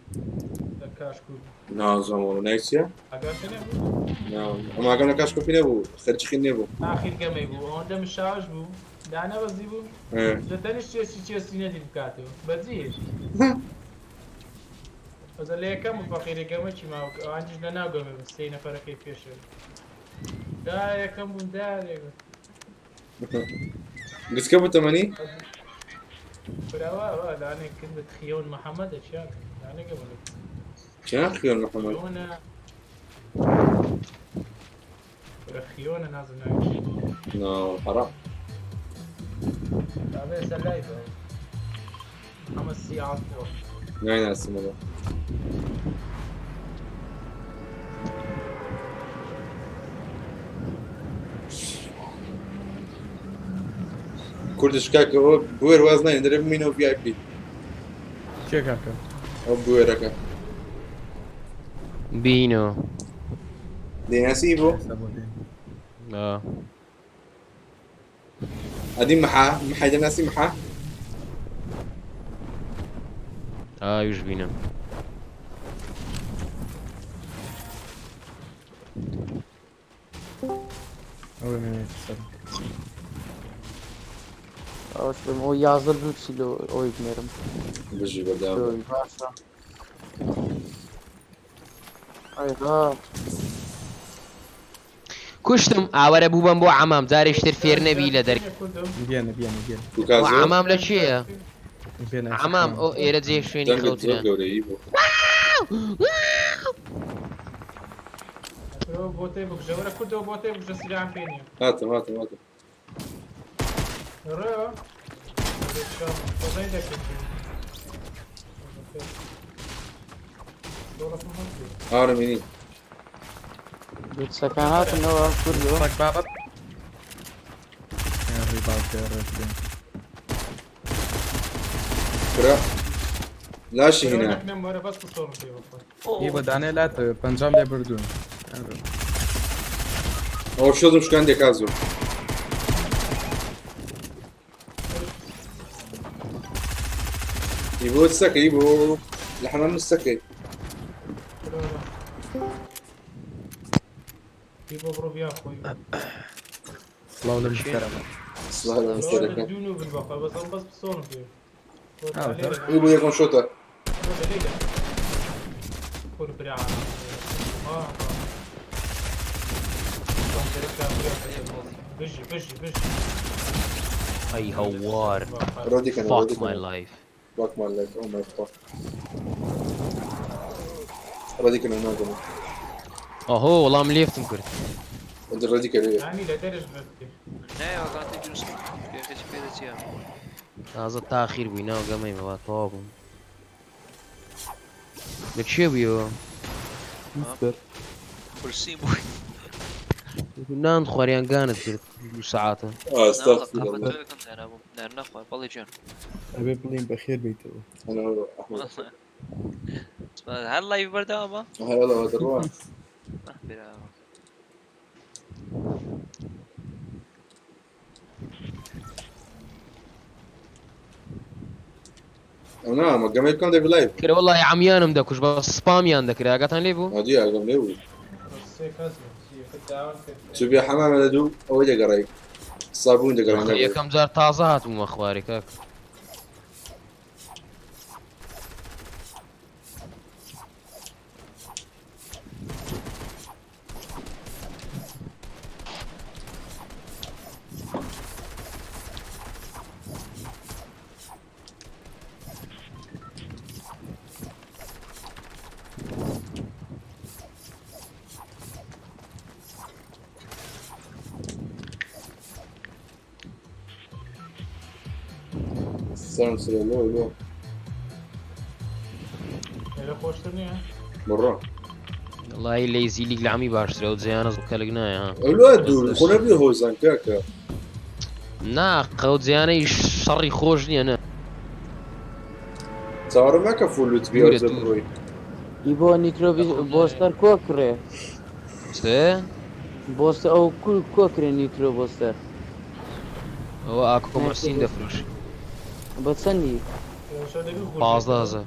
لە کاشکو.
نازانم وەڵا ناوی چییە؟
ئاگاتێ نەبوو؟
ئەمە ئاگام لە کاشکۆپی نەبوو خەرجی نەبوو.
ئاخیر گەمەی بوو ئەوەندە مشاوش بوو دانەبەزی بوو لە تەنیشت چێستی چێستی نەدی بکاتەوە بەجی هێشت. ئەزە لە یەکەم و فەقیرە گەمەکی ماوە ئەوانیش لە ناو گەمە بوو سێ نەفەرەکەی پێشەوە دا یەکەم بوون دا یەکەم.
گچکە بوو تەمەنی؟
براوە وا لانێ کرد بە خیۆن محەممەدە چیان لانێ گەمە
چیان خیۆن محەممەد؟
خیۆنە. خیۆنە نازم ناوی.
نا حەرام.
بابە ئێستا لایڤە. ئەمە سی ئاڵ فۆر.
نایناسم وەڵا. کوردش کاکە ئەوە بوێر واز ناین دەرێ بمینەوە VIP.
کێ کاکە؟
ئەو بوێرەکە.
بینەوە.
دەیناسی بۆ؟
آه.
ئەدی محا محای دەناسی محا؟
ئاویش بینم.
ئەوەی مێنێتە سەر.
ئەوەش بم ئەو 11 لوتسی لۆ ئەوەی بنێرم.
بژی بەردەوام
لۆی باشە. ئەی ها.
کوشتم ئاوەرە بووبم بۆ عەمام جارێکی تر فێر نەبی لە دەر
بێنە بێنە بێنە.
بۆ عەمام لە کێیە؟
بێنە
عەمام ئەو ئێرە جێ شوێنی
دەنگت زۆر
خەوتنە.
گەورەیی بوو.
ئەوە بۆتەی بکوژە وەرە کوردەوە بۆتەی بکوژە سیلام پێ نییە.
هاتم هاتم هاتم.
ڕێوە. خۆزای دەکرد.
ئارم ئینی.
لوتسەکان هاتنەوە کوردەوە.
سەگ بابە. ڕی باوکێ ڕێک بێن.
کورە لاشی هینا.
وەرە بەس پستۆڵم پێ بخۆ.
ئی بۆ دانێ لاتەوێ پەنجام لێ بردوون.
ئەوە شۆزم شکان دێکا زۆر. ئی بۆ سەکە ئی بۆ لە حەمام سەکەی.
ئی بۆ بڕۆ بیا خۆی.
سڵاو لە مستەرەمە.
سڵاو لە مستەرەکە.
دوو نوبن بەخوا بەس ئەم بەس پستۆڵم پێ.
ئی بۆ یەکەم شۆتە.
کور برا. بژی بژی بژی.
ئەی هەوار.
ڕۆدی کەنەوە،
Fuck
ڕۆدی
my
کەنەوە.
life.
Fuck my life. Oh my fuck. ڕۆدی کەنەوە ناگەمە.
ئەهۆ وەڵام لێفتم کرد.
ئەدی ڕۆدی کەنەوە.
ینی لە دەرش بەفتێ.
نایەوە کاتێک دروست پێکەچی پێ دەچیە.
تازە تاخیر بووی ناو گەمەی بەوا تەواو بووم. لە کێ بوویەوە؟
کورسی بووی.
نان خواریان گانت کرد دوو سەعاتە.
ئەستەغفر الله.
نەخوار بەڵێ گیان.
ئەبێ بڵێین بەخێر بیتەوە.
ئەنا ئەحمەد.
هەر لایڤ بەردەوامە؟
هەر وەڵا دەڕوا.
براوە.
ئەو نامە گەمەی بکەم دەبی لایڤ.
کرە وەڵی عەمیانم دەکوشت بە سپامیان دەکرا ئاگاتان لێ بوو؟
ئەدی ئاگام لێ بوو.
سێ کەس بوو. یەکە داوان کرد.
چ بێ حەمامە لە دوو ئەوەی دەگەڕێی. سابوون دەگەڕێ نەبوو.
یەکەم جار تازە هاتبوومە خوارێ کاک.
سەرم سرە لۆ لۆ.
لێرە خۆشتر نییە؟
بڕۆ.
وەڵی لەیزی لیگ لە عەمی باشترە ئەو جیانە زۆر کەلک نایە ها.
ئەو لۆ دوور خۆ نەبی هۆزان کاکە.
نا قەو جیانەی شەڕی خۆش نییە نە.
چاوەڕێ مەکە فولوت بێ
دوورە
ئەو
دوور.
بڕۆی.
ئی بۆ نیترۆ بۆستەر کۆ کڕێ؟
چێ؟
بۆستە ئەو کۆ کرێ نیترۆ بۆستەر؟
ئەوە ئاکۆ مەسین دەفرۆشی.
بە چەندی؟
15,000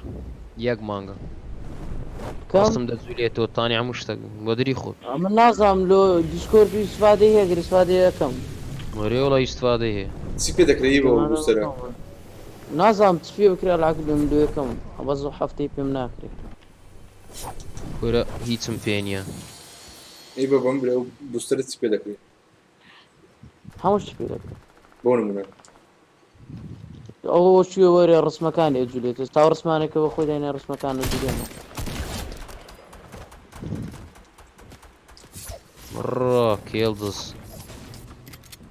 یەک مانگە.
کەم؟
دەستم دەجوولێتەوە تانی هەموو شتێک بۆ دری خۆت.
من نازانم لۆ دیسکۆرد ئیسفادەی هەیە گەر ئیسفادەی ئەکەم.
وەرێ وەڵا ئیسفادەی هەیە.
چی پێ دەکرێ ئی بۆ بووستەرە؟
نازانم چ پێ بکرێ العقل من لۆ یەکەم بەس ئەو هەفتەی پێم ناکرێ.
کورە هیچم پێ نییە.
ئی بە بەم برێ ئەو بووستەرە چی پێ دەکرێ؟
هەموو شت پێ دەکرێ.
بۆ نمونە.
ئەوە چووە وەرێ ڕسمەکان ئەجولێتە تا ڕسمانەکە بە خۆی داینە ڕسمەکان ئەجولێنەوە.
ڕۆ کێڵدز.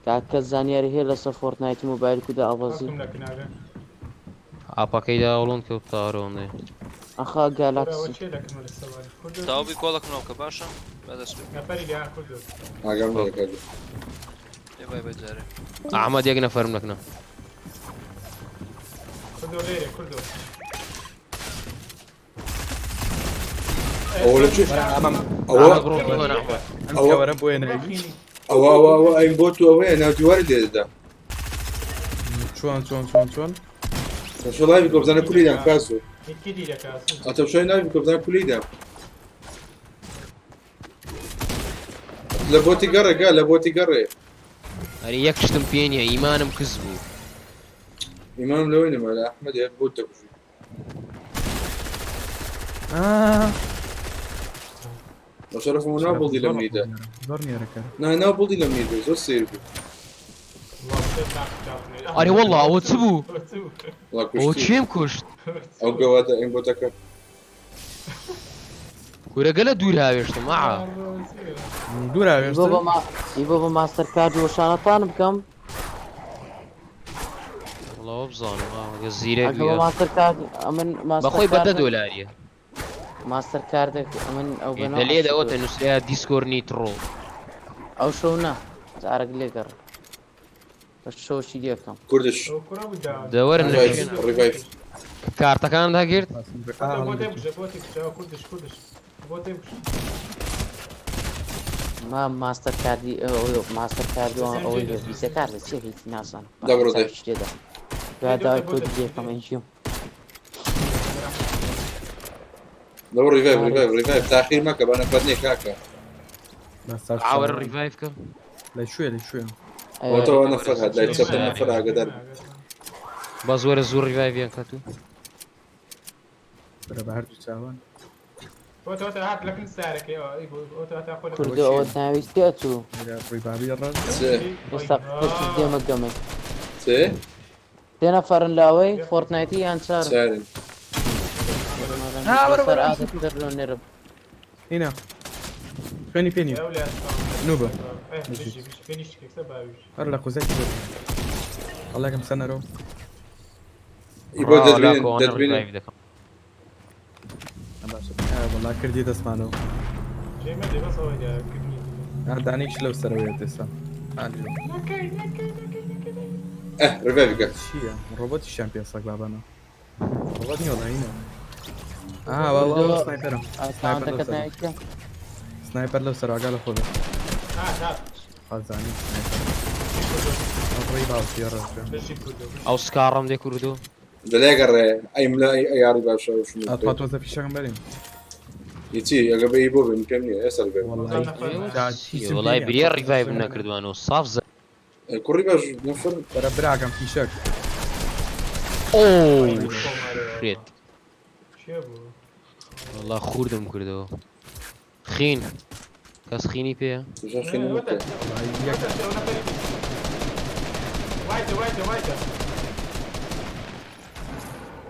کاک کەس زانیاری هەیە لەسەر فۆرتنایتی مۆبایل کودا ئەبەزی؟
خەڵکم لە کناگە.
ئاپەکەی داوڵۆن کەوت تاوەرەوەندەی.
ئەخا
کورە ئەوە
گالاکسی.
چیە لە کنۆ لە سەواری کوردۆ
تەواو بی کۆڵەکم ناو بکە باشە با دەست پێ بکەم.
نەفەری لە کوردۆ.
ئاگام لێیە کاکە.
ئێ بای بای جارێ.
ئەحمەد یەک نەفەرم لەکنە.
کوردۆ لێرە کوردۆ.
ئەوە لە چ ئەوە
ئەحمەد بڕۆ بڕۆ ئەحمەد.
ئەم
ئەوە
کەوەرە بۆیە ناوی
ئەوە ئەوە ئەوە ئەیم بۆ تو ئەوەیە ناو دیواری لێ دەدا.
چۆن چۆن چۆن چۆن
تەمشۆ لایڤی کۆ بزانە کولی دام کاسو.
یەکی دی دەکات.
ئەتەمشۆی ناوی کۆ بزانە کولی دام. لە بۆتی گەڕێ گا لە بۆتی گەڕێ.
ئەرێ یەک شتم پێ نییە ئیمانم کز بوو.
ئیمانم لەوەی نەما لە ئەحمەد هەر بۆت دەکوژی. بە شەرەفم ناو بڵدی لە منیدا.
زۆر نێرەکە.
نا ناو بڵدی لە منیدا زۆر سەیر بوو.
ئەرێ وەڵا ئەوە چ بوو؟
وەڵا
ئەوە
کوشتی.
کێم کوشت؟
ئەو گەوادە ئەیم بۆتەکە.
کورە گەلە دوور هاوێشتم ئا.
دوور
ئیبۆ بە ما ئیبۆ بە ماستەر کارد وەشانەتان بکەم.
وەڵا وەبزانم ئا گە زیرەک
ئەگە بە
بوویە.
ماستەر کارد ئەمن ماستەر
بەخۆی بە
کارد
دە دۆلاریە.
ماستەر کاردێک ئەمن ئەو بەناو
دەلێ دەوەتە نووسرا دیسکۆر نیتڕۆ.
ئەو شەو نا جارێک لێگەڕ بە شەوشی لێکەم.
کوردش.
دەوەرن لە
ڕیڤایڤ
شوێنە.
ڕیڤایڤ.
کارتەکان داگرت؟
بۆ تێ بکوژە بۆ تێ بکوژە کوردش کوردش بۆ تێ بکوژە.
ما ماستەر کاردی ماستەر کارد ئەوەی ڤیزە کارد چیە هیچ نازانم.
دە بڕۆ دێ.
لێدا. دوای داوای کۆدی لێکەم ئەنجیم.
لەو ڕیڤایڤ ڕیڤایڤ ڕیڤایڤ تاخیر مەکە بە نەفەر نییە کاکە.
ئاوەرە ڕیڤایڤ کە.
لە کوێ لە کوێ؟
ئەوەتەوە نەفەر هات لای چەپتە نەفەر ئاگادار.
بەس وەرە زوو ڕیڤایڤیان کات و.
بەرە بە هەردوو چاوان.
ئۆتە هات لەکن سارەکەی ئۆتە هات خۆ
کوردۆ ئەوە ناویستی ئەچوو.
ڕیبابی ڕەش.
ئێستا پێشت دێمە گەمەی.
چێ؟
سێ نەفەرن لاوەی فۆرتنایتی یان چارن؟
چارن.
لەسەر ئادەت دەرلۆ نێرم.
هینا خوێنی پێ نییە. نوبە. هەر لە قوزەکی بێت. ئەڵێکم سەنەرەوە.
ئی بۆ دەتبینن دەتبینن.
وەڵا کردی دەستمانەوە. دانێکش لەو سەرەوەیە ئێستا.
ئە ڕیڤایڤ کە.
چییە؟ ڕۆبۆتیشیان پێ سەگ بابانە. ڕۆبۆت نییە وەڵا هینە. ئا وەڵا سنایپەرە. سنایپەر لەو
ئەکاونتەکەت
سەرەوە.
ناوی چیە؟
سنایپەر لەو سەرەوە ئاگا لە خۆ بێ. خازانی سنایپەر. ڕێی باوکی ڕێژ بێ.
ئەو سکاڕم دێ کوردۆ.
دەلێ گەڕێ ئەیم لە ئەیاری باشە شنو.
ئەتوا تۆزە فیشەکەم بەرین.
هیچی ئەگە بە ئی بۆ بێ من پێم نییە ئێستا ڕیڤایڤ.
وەڵای بریا ڕیڤایڤ نەکردوانەوە ساف زە.
کوڕی باش نەفەر.
بەرە براکەم فیشەک.
ئۆ شێت. وەڵا خوردم کردەوە. خین. کەس خینی پێیە؟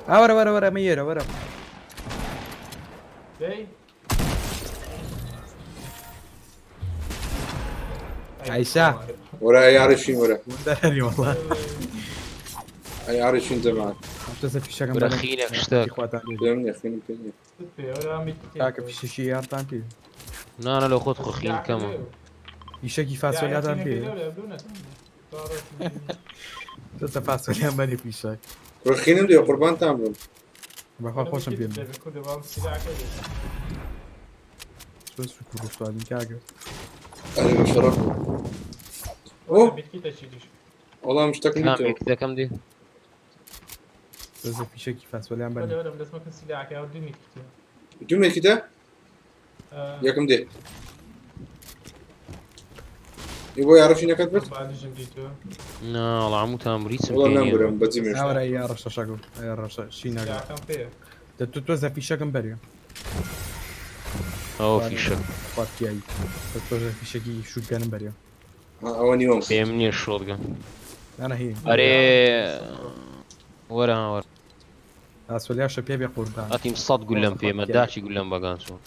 ئا وەرە وەرە وەرە ئەمە یێرە وەرە. عیسا.
وەرە ئەیارشین وەرە.
دەرەنی وەڵا.
ئەیارشین جەماعەت.
تۆزە فیشەکەم
وەرە
بەرین.
خینێک شتێک.
خواتان لێ.
پێم نییە خینم پێ نییە.
کاکە فیشەکی یارتان پێ.
نا نا لە خۆت خۆ خین کەمە.
فیشەکی فاسۆلیاتان پێ. تۆزە فاسۆلیان بەری فیشەک.
کوڕە خینم دێ قوربانتان بم.
بەخوا خۆشم پێ. چۆن سوک و ڕووسوالین کاکە.
ئەرێ بە شەڕەف. ئۆ وەڵام شتەکەم
کام
دیتەوە.
یەکتەکەم دێ؟
تۆزە فیشەکی فاسۆلیان بەری.
دوو مێکیتە؟ یەکم دێ. ئی بۆ یارەشی نەکەت برد؟
نا وەڵا هەمووتان بریچم
وەڵا
پێ نییە.
نامبرم بەجی مێشت.
ئاوەرە یا ڕەشەشەکەم یا ڕەشە شینەکەم. دە تۆ تۆزە فیشەکم بەری.
ئەوە فیشەک.
خواتیایی. تۆ تۆزە فیشەکی شوتگەنم بەری.
ئەوە نیوەم.
پێم نییە شۆتگەن.
نا هی.
ئەرێ وەرە ها وەرە.
فاسۆلیاشە پێ بێ قوربان.
ئەتیم 100 گولەم پێمە داچی گولەم بەگان چۆن.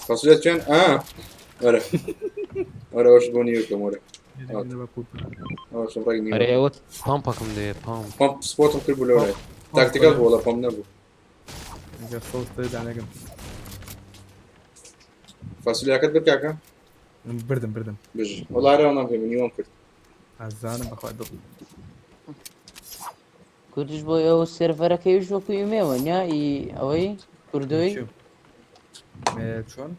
فاسولیا چێن؟ ئا وەرە وەرە ئەوش بۆ نیوەکەم وەرە. ئەوشم ڕێک نیوە.
ئەرێ ئەوە پامپەکەم دەوێ پامپ.
پامپ سپۆتم کرد بوو لەوەرە. تاکتیکال بوو وەڵا پامپ نەبوو.
ئەگەر سەوز تێ دانەگەم.
فاسولیاکەت برد کاکە؟
بردم بردم.
بژی. وەڵا هەر ئەوە نامکەم نیوەم کرد.
ئازانم بەخوا دڵ.
کوردش بۆ ئەو سێرڤەرەکەیش وەکو ئیمێوە نیا ئی ئەوەی کوردۆی
چۆن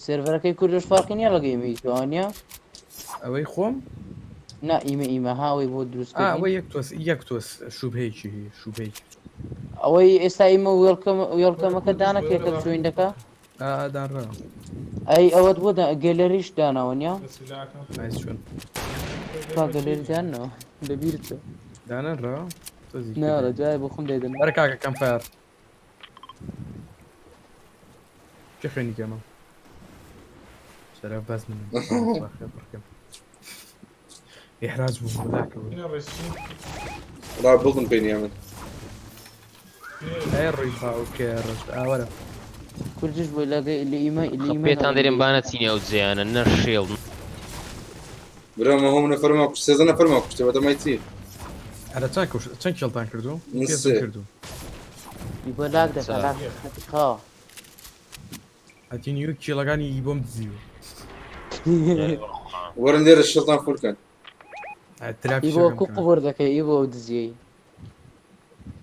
سێرڤەرەکەی کوردش فەرقی نییە لەگە ئیمەی توانە
ئەوەی خۆم
نا ئیمە ئیمە هاوەی بۆ دروست
ئەوە یەک تۆس یەک تۆس شوبهەیەکی هەیە شوبهەیەکی
ئەوەی ئێستا ئیمە وێڵکەم وێڵکەمەکە دانەکێکە جوین دەکا
دانرا
ئەی ئەوەت بۆ گەلەریش داناوە نیە
چۆن
با گەلەری دانەوە لەبیرت
دانەنرا
نا لە دوای بۆ خۆم دەیدەم
وەرە کاکە کەم فایەر چه خوێنی کەمە شەرەف بەس منم ئیحراج بوو بەداکەوە
ڕا بڵدم پێ نییە من
ئەی ڕووی باوکێ ڕشت ئاوەرە
کوردش بۆ لەگە لە ئیمە لە ئیمە
پێتان دەرێم با نەچینە ئەو جێیانە نە شێڵ
برا ما هەموو نەفەرما کوشت 13 نەفەرما کوشتێ بەتەمای چی
ئەرە چەند کوشت چەند کێڵتان کردو
من
کێ
سێ.
کردو
بۆ لاگ دەکا لاگ خاوە
ئەتی نیو کێڵەکانی بۆم دزیوە
وەرن لێرە شڵتان فول کەن
ترافی
ئی بۆ کو قبور دەکەی ئی بۆ ئەو دزیەی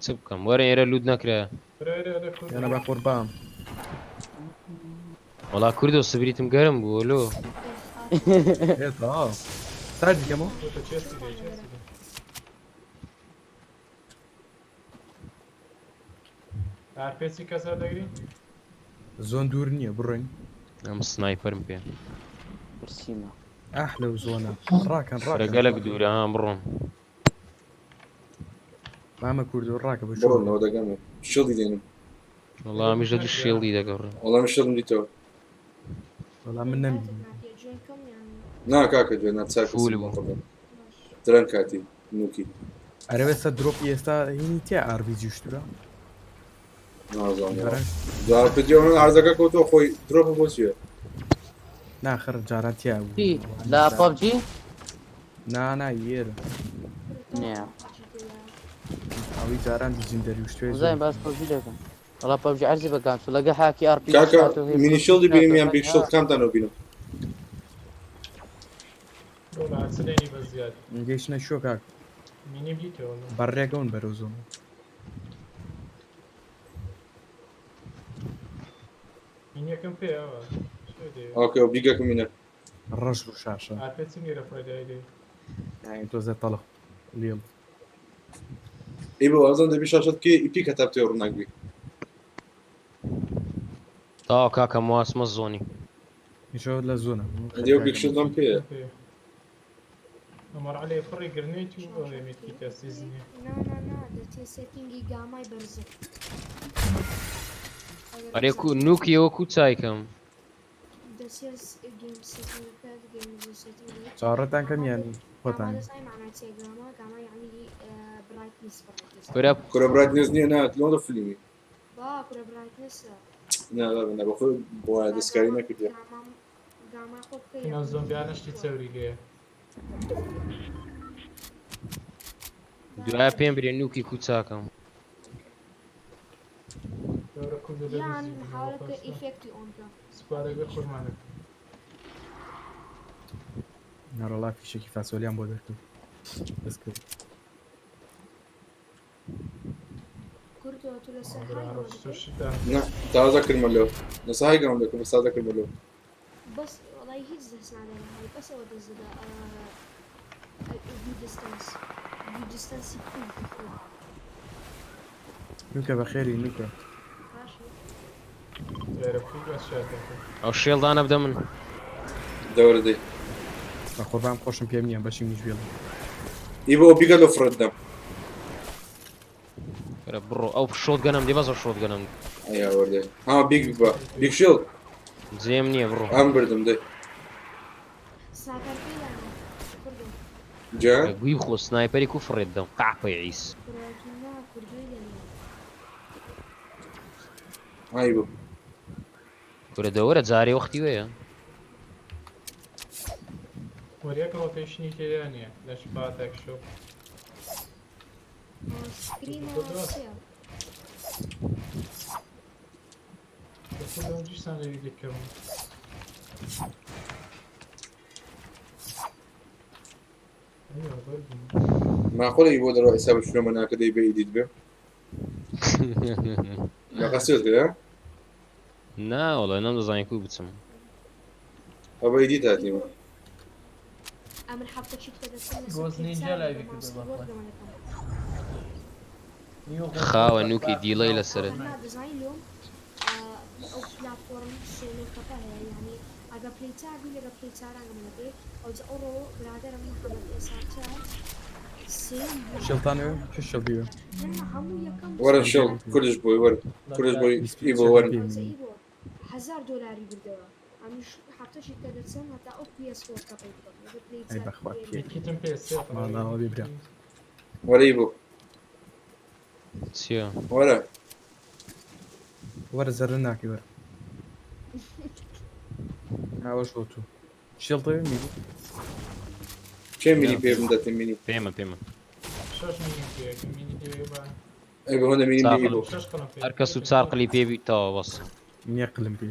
چ بکەم وەرە ئێرە لوت نەکرا
یانە بە قوربان
وەڵا کوردۆ سبریتم گەرم بوو لۆ
ساردی کەمەوە
ئارپێچی کەسە دەگری
زۆن دوور نییە بڕۆین
ئەم سنایپەرم پێ
پرسیمە
ئاح لەو زۆنە ڕاکەن ڕاکەن
گەلک دوورە ها بڕۆم
مامە کوردۆ ڕاکە بە
بڕۆنەوە دەگەم شڵی دێنم
وەڵا ئەمیش لە دوو شێڵی دەگەڕێم
وەڵا من شڵم دیتەوە
وەڵا من نەمبینی
نا کاکە جوێ نا چاک
فول بوو.
درەنگ کاتی نوکی
ئەرە ئێستا درۆپی ئێستا هینی تیا ئاربیجی شتورە
نازانم جا من عرضەکە کەوتەوە خۆی درۆپم بۆ چییە
ناخر جاران تیا بوو
چی لە پەبجی
نا نا یێرە
نیا
ئەوەی جاران دزین دەریوشتوێ
وزای باس پەبجی دەکەم وەڵا پەبجی عەرزی بە گانچ لەگە حاکی ئار پی
کاکە مینی شڵی بینیم یان بیگ شڵ کامتانەوە بینم
چ بە زیاد
گەیشتنە شۆ کاک
مینیم دیتەوە
بەڕێگەون بەرەو زۆن
مینیەکەم پێ ئەوە
ئۆکەی ئەو بیگەکەم مینە
ڕەش بوو شاشە
ئارپێچی لێرە فڕێدای دێ
تۆزە تەڵخ لێڵ
ئەی بۆ ئەزان دەبی شاشەت کێ ئیپی کە تا بتێ ڕووناک بی
تاوا کاکە مواسمە زۆنی
نیشەوە لە زۆنە
ئەدی ئەو بیگ شڵدم پێیە
عمر علی پڕی گرنێت و ئەوێ مێتکیتە سیزنیە
نا نا نا دەچێ سێتینگی گامای بەرزە
ئەرێ کو نوکیەوە کو چایکەم
دەچێ گەیم سێتینگەکە گەیم سێتینگ
چاوەڕێتان کەم یان خۆتان
دەزای معنای چیە گاما گاما یعنی برايتنس برايتنس
کورە
کورە برايتنس نییە نا لۆ فلیمی
با کورە برايتنس
نا لا نا بەخۆی بۆ دەستکاری نەکردیە
گاما خۆ بکەی
اینا زۆمبیانە شتی چەوری لێیە
دوای پێم برێ نوکی کو چاکەم
دەورە کوردە لە
یان
دزی
حاولکە ئیفێکتی ئۆنکە
سپارەگە خورمانە
ناڕەڵا فیشێکی فاسۆلیان بۆ دەرکرد دەست کرد
کوردۆ تو لەسەر
برا
هاي
ڕۆژ
دەکەی؟
شتان
نا تازە کردمە لەو نەسا هاي گەڕم دەکەم بەس تازە کردمە لەو
بەس وەڵای هیچ دەست نادەن هاي بەس ئەوە دەست دەدا ڤیو دیستانس ڤیو دیستانسی فول فول
نوکە بەخێری نوکە
باشە
لێرە کوی بەس شاتەکە
ئەو شێڵدانە بدە من
دەورە دەی
بە قوربان خۆشم پێم نییە بەشی منیش بێڵم
ئی بۆ بیگە لۆ فڕێت دەم
کورە بڕۆ ئەو شۆت گەنم دێ بەس ئەو شۆت گەنم
ئەیا وەردەی ها بیگ بە بیگ شڵ
جێم نییە بڕۆ
ئەم بردم دەی
سنایپەر پێی دانا کوردۆ
جا
گوی بخۆ سنایپەری کو فڕێت دەم قاپەی عیس
کورە تو نا کوردۆی لەنێ
هاي بۆ
کورە دەوەرە جارێ وەختی وەیە.
وەر یەک ڕۆتەیشنی تێدا نییە لە شپاتەک شۆ.
معقولە ئی بۆ دەڕۆ حساب شنۆمە ناکردەی بە ئیدیت بێ لە قەسیت کرد
نا وەڵا نەمدەزانی کوو بچم.
ئەو بە ئیدیت هاتیمە.
ئەمن حەفتە چیت کە دەچم لەسەر
گۆز
پلەی
نینجا
چار
لایڤی
بە
کردووە
ماوس
بەخوای.
کیبۆرد گەمەکەم.
خاوە نوکی دیڵەی لەسەرە.
نا دەزانی لۆم ئەو پلاتفۆرم سۆلۆ کەپە هەیە یعنی ئەگە پلەی چار بی لەگە پلەی چاران گەمەکەی ئەوجا ئەوڕۆ برادەرم محەممەد ئێساچە سێم بوو.
شێڵتانەوە چ شێڵ بیوە
نا هەموو یەکەم
وەرە شێڵ کوردش بۆی وەرە کوردش بۆی ئی بۆ وەرن.
ئەوجا ئی بۆ 1000 دۆلاری بردەوە ئەمیش حەفتەشی کە دەچم هەتا ئەو PS4 کەپەی بکەم لەگە پلەی
ئەی
چار
بەخوا
بی
پێ
یەکیتم پێ سێ
ماڵناوە بێ برا.
وەرە ئی بۆ
چییە؟
وەرە
وەرە زەرر ناکەی وەرە. ئاوەش بۆ تو. شێڵ دەوێ میری؟
کێ مینی پێ بداتێ مینی؟
پێمە پێمە.
شەش مینی پێ مینی پێ بە
ئەی بە هۆنە مینی ئی بۆ.
شەش قەڵەم پێ
هەر کەس و چار قلی پێ بی تەواو بەس.
نییە قلم پێ.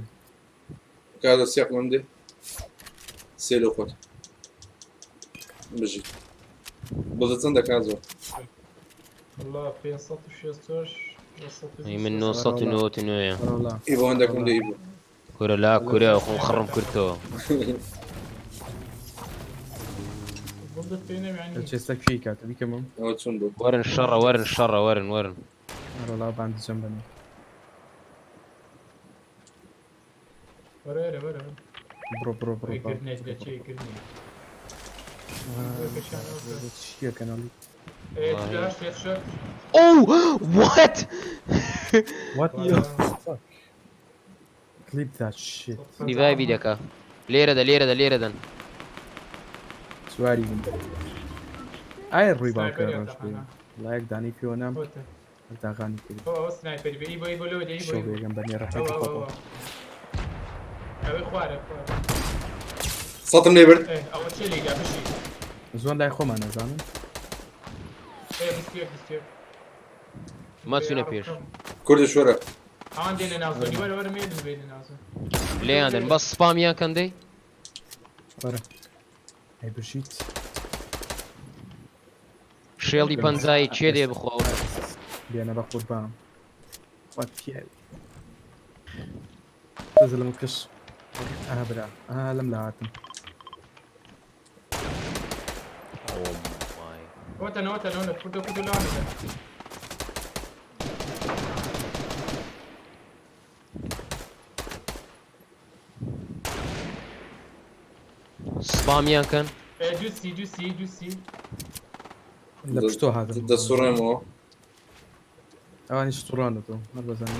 کازە سێ قلم دێ سێ لۆ خۆت بژی بڵدە چەندە کازۆ؟
والله 566
ئەی من 999
ئی بۆ هەندەکم دێ ئی بۆ.
کورە لا کورە خۆم خڕم کردەوە.
بڵدت پێ نەم یعنی
لە چێستا کوێی کاتە بیکەمەوە؟
ئەوە چۆن بوو؟
وەرن شەڕە وەرن شەڕە وەرن وەرن.
ئەرەڵا باند جەم بەنێ.
وەرە وەرە وەرە
بڕۆ بڕۆ بڕۆ
ئەی گرنێت لە چێ گرنێت
چییە کەناڵی؟
Oh, what?
What the fuck? Clip that shit.
ریڤایڤی دەکا. لێرە دە لێرە دە لێرە دەن.
سواری بووم. ئایا ڕووی باوکە ڕەش بێ. لایەک دانەی پێوە نام. هەر داغانی کرد.
ئەوە سنایپەری بێ ئی بۆ ئی بۆ لەوە دێ ئی بۆ
شەو بێگەم بەنێ ڕەحەتی خۆتەوە.
ئەوەی خوارە خوارە
سەتم لێ برد.
ئەوە چێ لێگا بشی
زۆن لای خۆمان نەزانم.
ئێ 21 21
مەچوونە پێش.
کوردش وەرە.
ئەوان دێنە ناوزۆنی وەرە وەرە مێدن بێنە ناوزۆن
لێیان دەن بەس سپامیان کەن دەی.
وەرە. ئەی بژیت.
شێڵی پەنجایی کێ دێ بخوا؟
بێنە بە قوربانم. وا پیاوی. دەزلم کش. ئا برا. ئا لەم لا هاتم.
Oh my.
وەتەنەوە تەنەوە لە کوردە کوردە لەوانە دەن
سپامیان کەن.
دوو سی دوو سی دوو سی
لە پشتۆ هاتم.
دەسوڕێمەوە.
ئەوانیش سوڕانەتەوە. هەر بەزانم.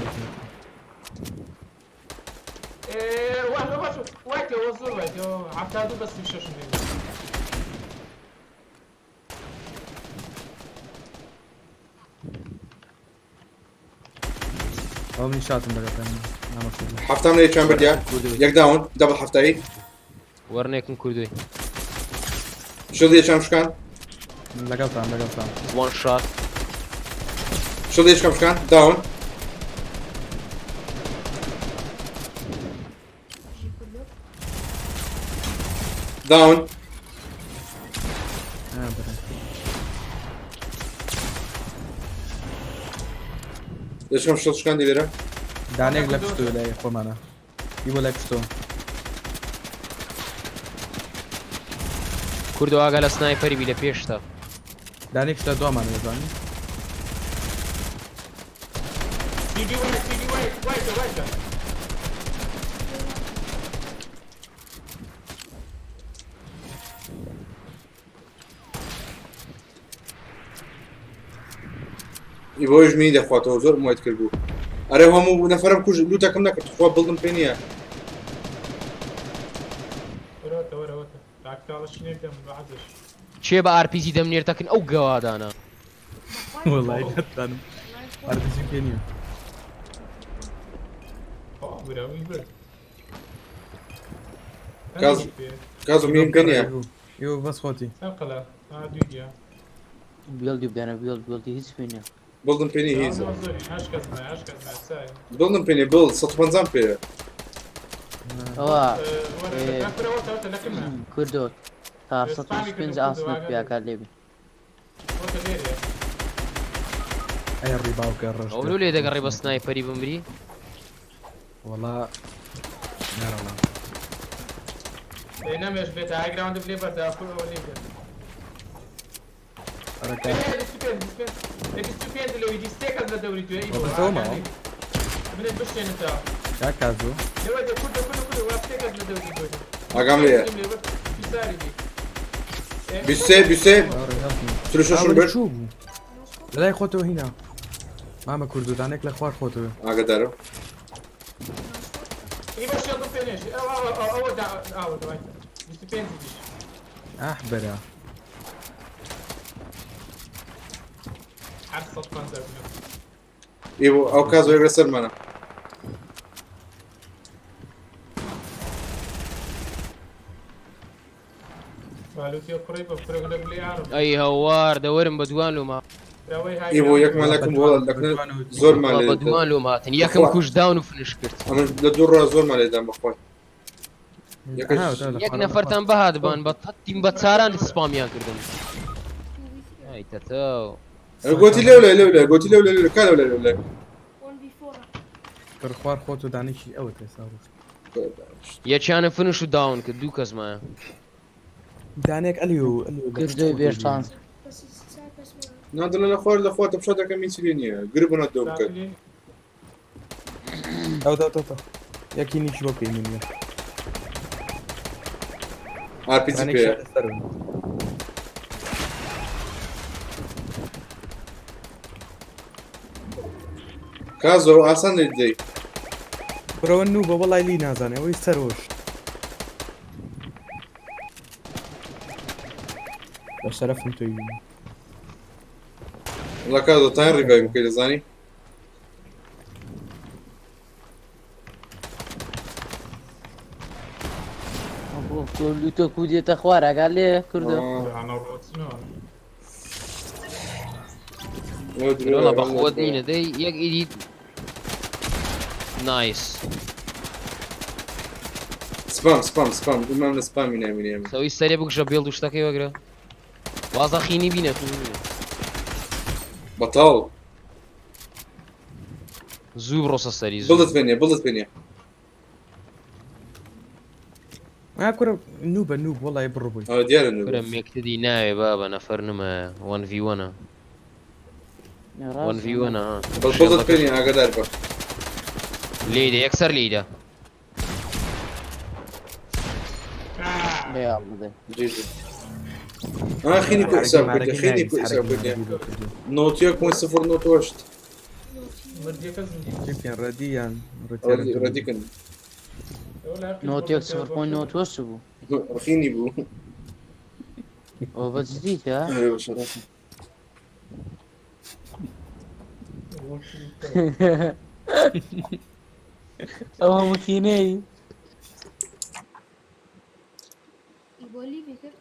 وایتەوە زۆر وایتەوە 72 بە 36 لێ
ئەوە منی شاتم لەگەڵ نامەسەر.
حەفتام لێ چیان بردیا؟ یەک داون دەبڵ حەفتایی.
وەرنێکم کوردوی.
شڵ یەکیان شکان.
لەگەڵتان لەگەڵتان.
One shot.
شڵ یەکەم شکان داون. داون.
ئا برا.
یەکەم شڵ شکاندی لێرە.
دانێک لە پشتۆ لای خۆمانە. ئی بۆ لای پشتۆ.
کوردۆ ئاگا لە سنایپەری بی لە پێشتا.
دانێک لە دوامانە دەزانی.
سیدی وایت سیدی وایت وایتە وایتە
ئی بۆیش منی دەخواتەوە زۆر موایت کرد بوو. ئەرێ هەموو نەفەرم کوژ لوتەکەم نەکرد خوا بڵدم پێ نییە.
وەرەوەتە وەرەوەتە تاکتاڵە شینێک دەم بە عەزش
کێ بە RPG دەمنێرتەکن ئەو گەوادانە.
وەڵای نەتوانم. RPG پێ نییە.
براوی برد.
کاز کازم میم پێ نییە.
ئێوە بەس خۆتی.
چەند قەلە؟ ها دوو گیا.
بێڵدی بدەنە بێڵد بێڵدی هیچ پێ نییە.
بڵدم پێ نییە هیچ.
ئەوە زۆرین، هەشت کەس مایە، هەشت کەس مایە، سای.
بڵدم پێ نییە بڵ 150 پێیە.
ئەوە
وەرە، کورە وەتە وەتە لەکن مایە.
کوردۆ تا
سپامی
125
کردم کوردۆ،
ئاسنت
ئاگات
پیاکات لێ بێ.
وەتە لێرەیە.
ئەی ڕی باوکە ڕەش.
ئەو لێ دەگەڕێ بە سنایپەری بمری.
وەڵا نارەڵا.
ئێ نەمێش بێتە های گراوندم لێ بەردە، کورە ئەوە لێ بێت.
ئەرەکە.
ئێ، 25، 25، ئێ، 25 لەوی دی سێ کەس لە دەوری توێ، ئی بۆ،
بەس ئەوە
ئاگات
ماوە.
لێ. منت بشێنێتەوە.
کاک کازۆ.
لەوە دێ، کوردە، کوردە، کوردە، وا سێ کەس لە دەوری تۆ.
ئاگام لێیە.
بیساری بی. ئێ،
23 23 46 برد.
چوو بوو. لەلای خۆتەوە هینا. مامە کوردۆ دانێک لە خوار خۆتەوە.
ئاگادارم.
ئی بە شێڵدم پێ نێشی. ئەو، ئەو، ئەو، ئەوە دا، ئاوە دوای. 25 دیش.
ئاح بەرا.
هەر 150 بنە.
ئێوە ئەو کازۆ یەک لەسەرمانە.
بالوتی کوڕی بە کوڕێک لە گولەی ئارم.
ئەی هەوار دەوەرم بە دوان لۆم
براوەی های
ئێوە یەکمان لەکم وەڵا لەکن زۆرمان لێ
بە دوان لۆم هاتن یەکەم کوش داون و فنش کرد.
ئەمن لە دوو ڕا زۆرمان لێدان بەخوای.
یەک نەفەرتان بەهاتبان بە تیم بە چاران سپامیان کردن. ئەی تەتەو.
گۆتی لەولای لەولای گۆتی لەولای لەولای کا لەولای لەولای.
تر خوار خۆت و دانێکی ئەوە تێسا ڕۆشت.
یەکیانە فنش و داون کرد دوو کەس مایە.
دانێک ئەلیو ئەلیو
کردۆی بێ شانس.
نا دڵە لە خوار لە خوار تەپشا دەکەم هیچ لێ نییە گربنە دۆ بکەن.
ئەو دا تا تا یەکی نیکی بۆ پێی منیە.
ئارپیجی
دانێک
پێیە.
لەسەرم.
کازۆ ئاسان لێ دەی.
برەوە نوو بە وەڵای لی نازانێ ئەوەی سەرۆش. بە شەرەفم تۆی بینی.
وەڵا کازۆ تاین ڕیڤایڤ بکەی دەزانی.
لوتۆ کو دێتە خوار ئاگات لێ کوردۆ.
وەڵا بە خۆت نینە دەی یەک ئیدی نایس.
سپام سپام سپام ئیمام لە سپامی نامینێ ئێمە.
سەوی سەرێ بکوژە بێڵ و شتەکەی وەگرە. وازە خینی بینە خینی بینە.
بەتاڵ.
زوو بڕۆسە سەری زوو.
بڵت پێ نییە بڵت پێ نییە.
ها کورە نوو بە نوو وەڵای بڕ بووی.
ئەوە دیارە نوو.
کورە مێکتدی ناوێ بابە نەفەر نمایە 1v1 ە. 1v1 ە ها.
بەس بڵت پێ نییە ئاگادار بە.
لێیدە یەکسەر لێیدە.
جی جی. آه خینی کو حساب کردی خینی کو حساب کردی نۆت 1.0 نۆت هەشت.
مردیەکە زیندی.
چیکیان ڕەدیان
ڕەدی کن.
نۆت یەک سفر پۆینت نۆت هەشت بوو.
خینی بوو.
ئەوە بە جدیتە؟
ئەرێ بە شەرەفم.
ئەوە مکینەی.
ئیبۆ لیڤی کرد.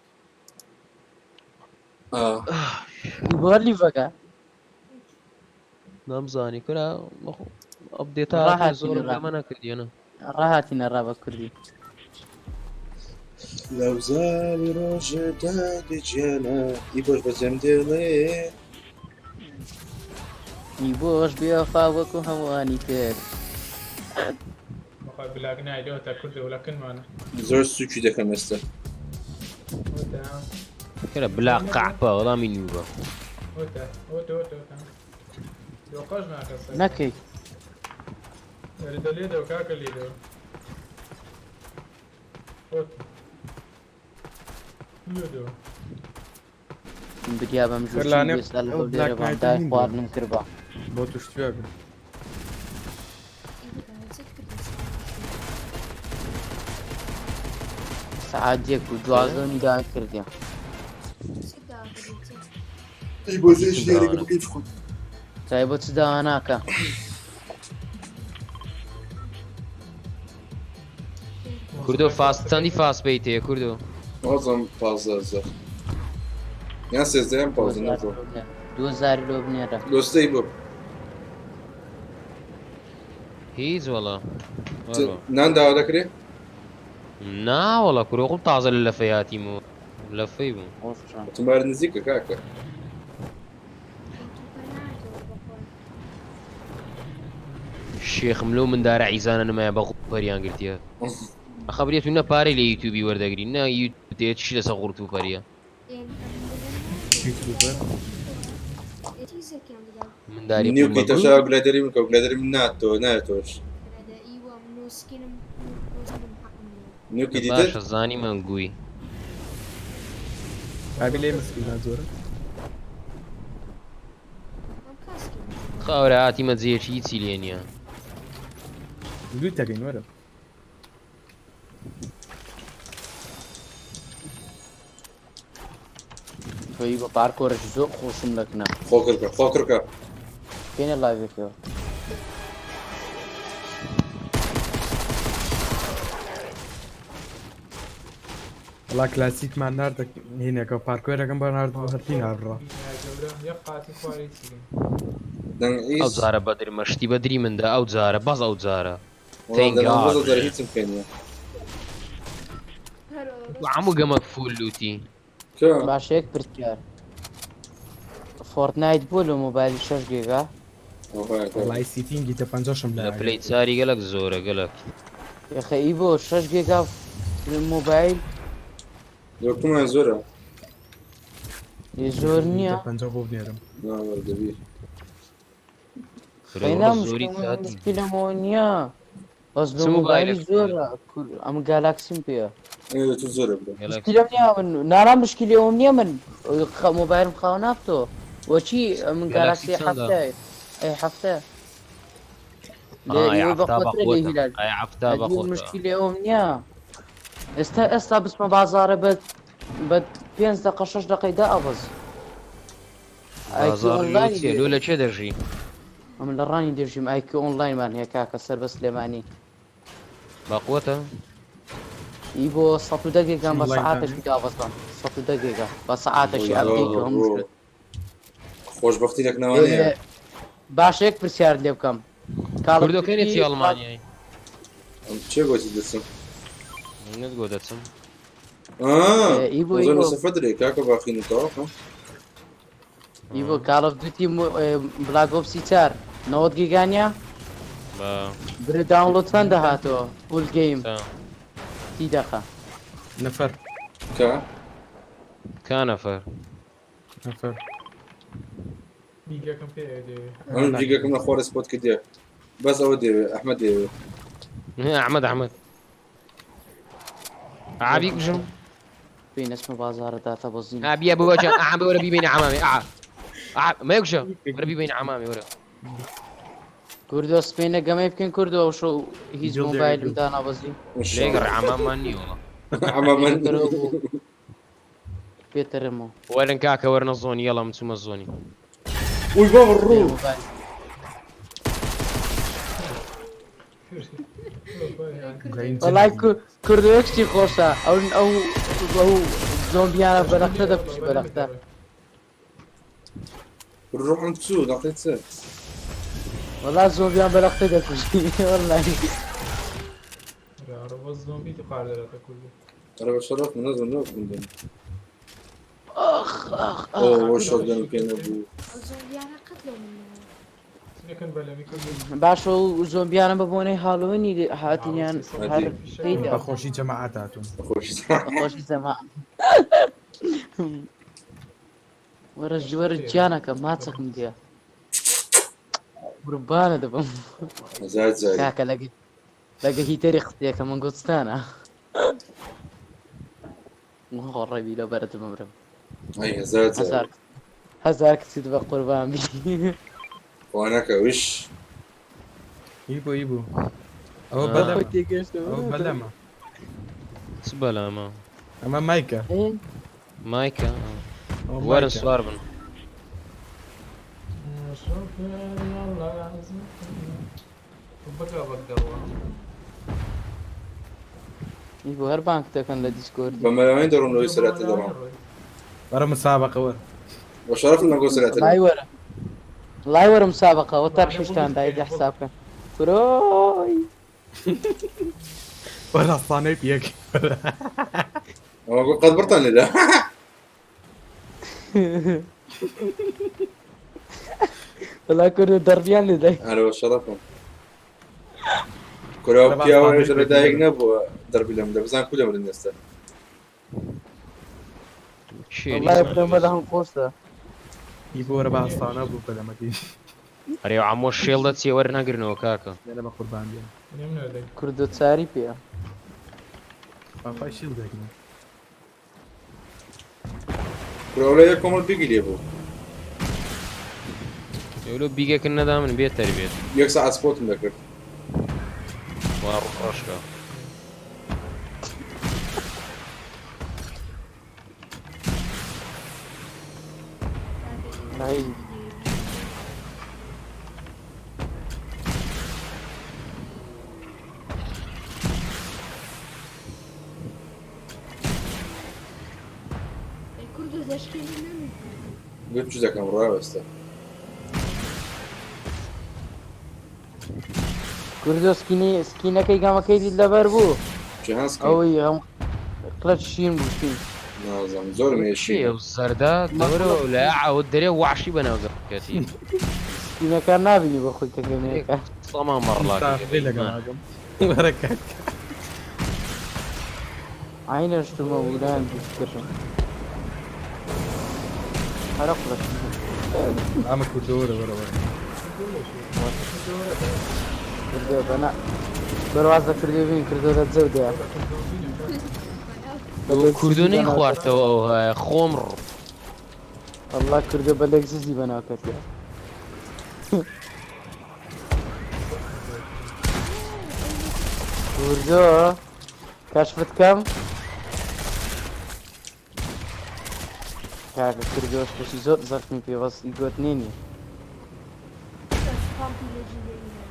ئیبۆ لیڤەکە.
نامزانی کورە ئەپدێتا
ڕاهاتینە
زۆرم
ڕا.
لەمە نەکردیەنە.
ڕاهاتینە ڕا بە کوردی.
لەوزاری ڕۆژێدا دەجێنە ئیبۆش بەجێم دێڵێ.
ئیبۆش بێوەفا وەکو هەمووانی تر.
بەخوای بلاک نای لەوە تا کوردە ولاکنمانە.
زۆر سوکی دەکەم ئێستا.
وەتە
کورە بلا قەعپە وەڵامی نووبە.
وەتە وەتە وەتە وەتە. دۆقەش ناکە سەر.
نەکەی.
ئەرێ دە لێدەوە کاکە لێدەوە. وەتە. لێدەوە.
بریا بەم جوو
لانێ
ئێستا لە
ئەو
هەولێرە
بلاک
بام
نایتم
دای
هین بوو.
خواردنم کردبا.
بۆ توشتوێ بن.
سەعات یەک و دوازدە و نیگا کردیان.
ئیبۆ زێش دیارێکە بکەیت خۆت.
تای بۆ چ داوا ناکە؟
کوردۆ فاست چەندی فاست پێی تێ کوردۆ؟
وازم 15,000 یان 13 یان 15 نەزۆ.
2000 لۆ بنێرە.
لۆستەی بۆ.
هیچ وەڵا.
نان داوا دەکرێ؟
نا وەڵا کورۆ خۆم تازە لە لەفەی هاتیمەوە لەفەی بووم.
تمار نزیکە کاکە.
شێخم لەو مندارە عیزانە نمایە بە پەریان گرتیە خەبرێت و نە پارەی لە یوتیوبی وەردەگری نە یوتیوب دێت چی لەسەر غورت و پەریە منداری
نیوکی تەشا گلادەری من کە گلادەری من ناتۆ نایەتۆش نیوکی دیتر
باشە زانی من گوی
ئابی لێ مسکینا زۆرە
خاورە هاتیمە جێیەکی هیچی لێ نییە.
دوو تەگەین وەرە.
تۆی بە پارکۆرش زۆر خۆشم لەکنە.
خۆکرکە خۆکرکە.
بێنە لایڤەکەوە.
وەڵا کلاسیکمان ناردە هینەکە پارکۆرەکەم بۆ نارد هەرتی ناڕڕا.
ئەو جارە بەدر مەشتی بەدری مندا ئەو جارە بەس ئەو جارە Thank God.
هیچم پێ نییە.
هەموو گەمەک فول لوتی.
باشە یەک پرسیار فۆرتنایت بۆ لە مۆبایلی 6 گێگا؟
وەڵای سیتینگی تە پەنجاشم
لە پلەی چاری گەلک زۆرە گەلک.
یەخە ئی بۆ 6 گێگا مۆبایل
زۆرکمان زۆرە.
زۆر نییە.
پەنجا بۆ بنێرم.
دەبی.
خەینا مشکلەمەوە نییە. بەس لە مۆبایلی زۆرە ئەم گالاکسیم پێیە. مشکلەم نییە من نارا مشکلی ئەوم نییە من مۆبایلم خاو نابتەوە وەچی من گالاکسی هەفتە ئەی هەفتە مشکلی ئەوم نییە ئێستا ئێستا بچمە بازارە بە بە پێنج دقە شەش دقەی دا ئەبەز
لۆ لە چێ دەژی؟
ئەمن لە ڕانی دەژیم ئایکیو ئۆنلاینمان هەیە کاکە سەر بە سلێمانی.
بەقوەتە؟
ئی بۆ 110 گێگام بە سەعاتێکی دابەزان 110 گێگا بە سەعاتێکی ئەپدەیت و هەموو شت.
خۆشبەختی لەکنەوانەیە.
باشە یەک پرسیارت لێ بکەم کاڵ
کوردۆکەی چی ئەڵمانیای؟
چێ گۆتی دەچم؟
نت گۆ دەچم.
ئی بۆ
زۆر مەسەفە درێ کاکە باخینی تەواو
ئی بۆ کاڵ ئۆف دوتی بلاک ئۆپسی 4 90 گیگانە برێ داونلۆد چەند دەهاتەوە فول گەیم سی دەقە
نەفەر
کە
کا نەفەر
نەفەر
بیگەکەم پێ دەوێ
ئەم جیگەکەم لە خوارە سپۆت کردیە بەس ئەوە دەوێ ئەحمەد دەوێ
ئەحمەد ئەحمەد عابی کوژم
بین اسمە بازارە داتە بەزین
ئابیە بۆ ئەعا وەرە بیبینە عەمامی ئەعا ئەعا مەیکوژە وەرە بیبینە عەمامی وەرە
کوردۆ سپینە گەمەی بکەین کوردۆ ئەو شەو هیچ مۆبایلم دانابەزی
لێگەڕ عەمامان نییە وەڵا
عەمامان
پێتەرمەوە
وەرن کاکە وەرنە زۆنی یەڵا من چوومە زۆنی
وی بابە ڕوو
وەڵای کوردۆ یەک شتی خۆشە ئەو ئەو ئەو زۆمبیانە بەرەختە دەکوژی بەرەختە
ڕۆحم چوو دەقەی چ
وەڵا زۆمبیان بەرەختە دەکوژی وەڵای
زۆمبی تو قار دەرەتە کوردی
ئەرە بە شەرەف من نەزم نەوە بوندم
ئاخ ئاخ
ئەو شۆتگەنم پێ نەبوو
ئەو زۆمبیانە قەت لەو من نەبوو.
باشە و زۆمبیانە بە بۆنەی هاڵۆینی هاتنیان هەر پێیدا
بە خۆشی جەماعەت هاتوون
خۆشی جەماعەت وەرە وەرە گیانەکە ماچەکم دێ قوربانە دەبم
هەزار جاری
کاکە لەگە لەگە هیتەری قسەیەکە من گوتستانە ڕەبی لە بەرت بمرم
ئەی هەزار جاری
هەزار هەزار کچت بە قوربان بی
وانەکە وش
ئی بۆ ئی بۆ ئەوە بەلەمە ئەوە بەلەمە
چ بەلەمە
ئەمە مایکە
مایکە وەرن سوار بن
بۆ هەر بانک دەکەن لە دیسکۆرد.
بە مەلەوانی دەڕۆم لەوەی سەراتە دەڕۆم.
وەرە مسابقە وەرە.
بە شەرەفم لەگەڵ سەراتە
لای وەرە لای وەرە مسابقە وە تەرحیشتان دای دە حساب کەن کورۆی.
وەرە ئەسڵانەی پێک.
ئەوە قەت بڕتان لێدا.
وەڵا کوردۆ دەڕبیان لێ دای.
ئەرە بە شەرەفم. کورە پیاوە لە دایک نەبووە دەربی لەم دە بزان کو دەمرن ئێستا.
وەڵای بدەم بەدەم قۆستە.
ئی بۆ وەرە بە ئەسڵانە بوو بەلەمەکەی.
ئەرێ عەمۆ شێڵ دەچێ وەرنەگرنەوە کاکە.
لێرە بە قوربان بێن.
کوردۆ چاری پێیە.
پاپای شیڵ دەگرن.
کورە ئەولە یەک کۆمەڵ بیگی لێ بوو.
ئەولۆ بیگەکن نەدا من بێ تەربێت.
یەک ساعت سپۆتم دەکرد.
وا ڕەشکە.
ئەی.
کوردۆ دەشکێنی نەمی.
گوت چ دەکەم ڕاوەستە.
کوردۆ سکینی سکینەکەی گەمەکەی دیت لەبەر بوو.
جیهان سکین.
ئەوەی هەم قلەچ شین بوو شین.
نازانم زۆرم هەیە شین.
ئەو زەردە دەورەوە لە عەوت دەرێ وەحشی بەناو گەمەکەتی.
سکینەکان نابینی بۆ خۆی کە گەمەیەکە.
سەما مەڕڵاکە.
مسافرەی لەگەڵ ئاگەم. وەرە کاک.
عینە شتمە بوو لایان بکردم. هەرە قلەچ.
ئەمە کوردۆ وەرە وەرە وەرە.
کوردۆ بەنا بەرواز لە کوردۆ بین کوردۆ لە جەو دەیا.
کوردۆ نەی خواردەوە ئەو هایە خۆم ڕ.
والله کوردۆ بە لێکززی بەناو کەتیە. کوردۆ کەشفت کەم کاکە کوردۆش کەشی زۆر زەخمی پێ بەس ئیگۆت نێنی.
پامپی لەجی دەینە.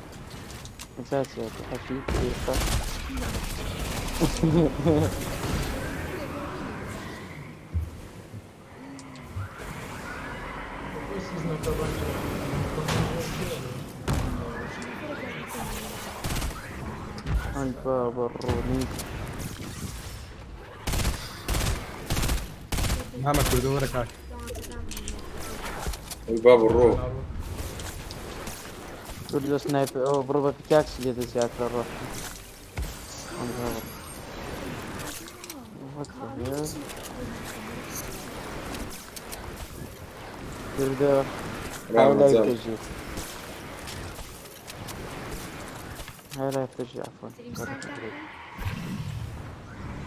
ئەساسیەتی حەشی ئێستا. ئەی بابە ڕۆنی.
مامە کوردۆ وەرە کاک.
ئەی بابە ڕۆ.
کوردۆ سنایپەر ئەوە بڕۆ بە پیکاکسی لێ دەزیاتر ڕۆ. ئەم بابە. What the hell? کوردۆ
ڕامە
هاي لایف
زار.
دەژی. هاي لایف دەژی عەفوەن.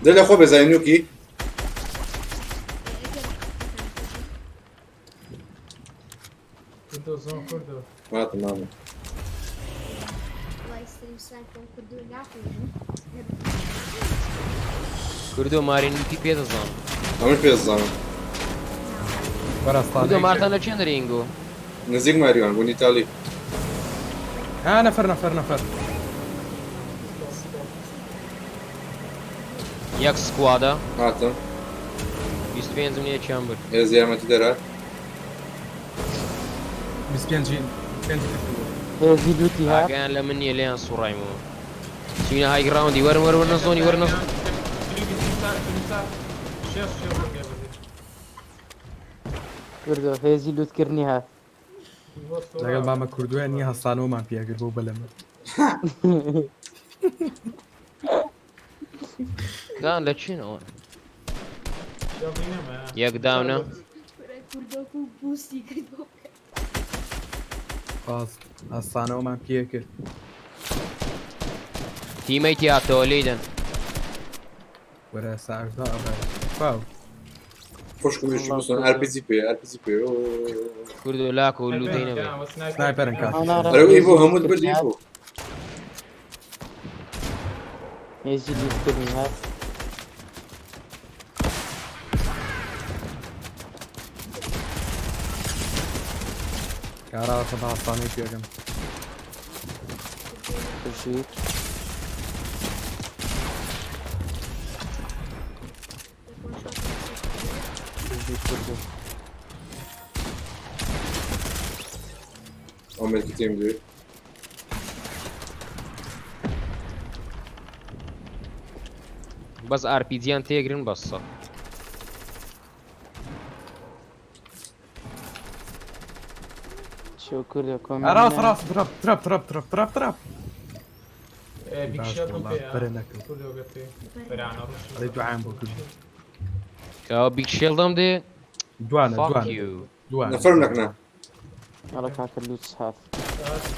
دە لە خۆ بێزانی نوکی.
کوردۆ زۆن کوردۆ.
هاتم مامە.
وای ستریم سنایپەر کوردۆ ناکەین.
کوردۆ مارینوکی پێ دەزانم.
ئەمەش پێ دەزانم.
وەرە
کوردۆ
ئەسڵانەی.
مارتان لە چێن دەرینگۆ؟
نزیک ماریوان بوون ئیتالی.
ها نەفەر نەفەر نەفەر.
یەک سکوادە.
هاتم.
25 نیە چیان برد.
هێز یارمەتی دەرات.
25 پێنج
هێزی لوتی هات.
ئاگایان لە من نییە لێیان سوڕایمەوە. چوینە های گراوندی وەرن وەرن وەرنە زۆنی وەرنە زۆنی.
کوردۆ هێزی لوتکردنی هات.
لەگەڵ مامە کوردۆیان نییە هەستانەوەمان پێگرت بۆ بەلەمە.
کان لە چینەوە؟ یەک داونە.
کوردۆک و بوستی کرد بۆ
باز هەستانەوەمان پێکرد.
تیمەیتی هاتەوە لێیدەن.
وەرە ساژدا ئەڕێ. فاو.
خوشکم یشی بوسن ئەرپیجی پێ ئەرپیجی پێ.
کوردۆ لاکۆ لوتەی نەبێ.
سنایپەرن کاک.
ئەرە ئیڤۆ هەمووت برد ئیڤۆ.
هێزی لوتکردنی هات.
کاراوەتە بە هەستانەی پێگەم.
بژیت. کوردۆ.
ئەو مێرکی تێم دوێ.
بەس ئارپیجیان تێگرن بەسە.
چۆ کوردۆ کۆمێنت
ڕاست ڕاست ترەپ ترەپ ترەپ ترەپ ترەپ ترەپ.
بیگ
باش
شێڵدم
والله،
پێیە.
بەرە نەکەوت.
کوردۆگە پێ. بەرانە ڕوش.
ئەڵێ دوعام بۆ کردی.
کاوە بیگ شێڵدەم دێ.
دوانە
Fuck
دوانە
you.
دوانە.
نەفەرم لەکنە.
ئەڵێ کاکە لوتس هات.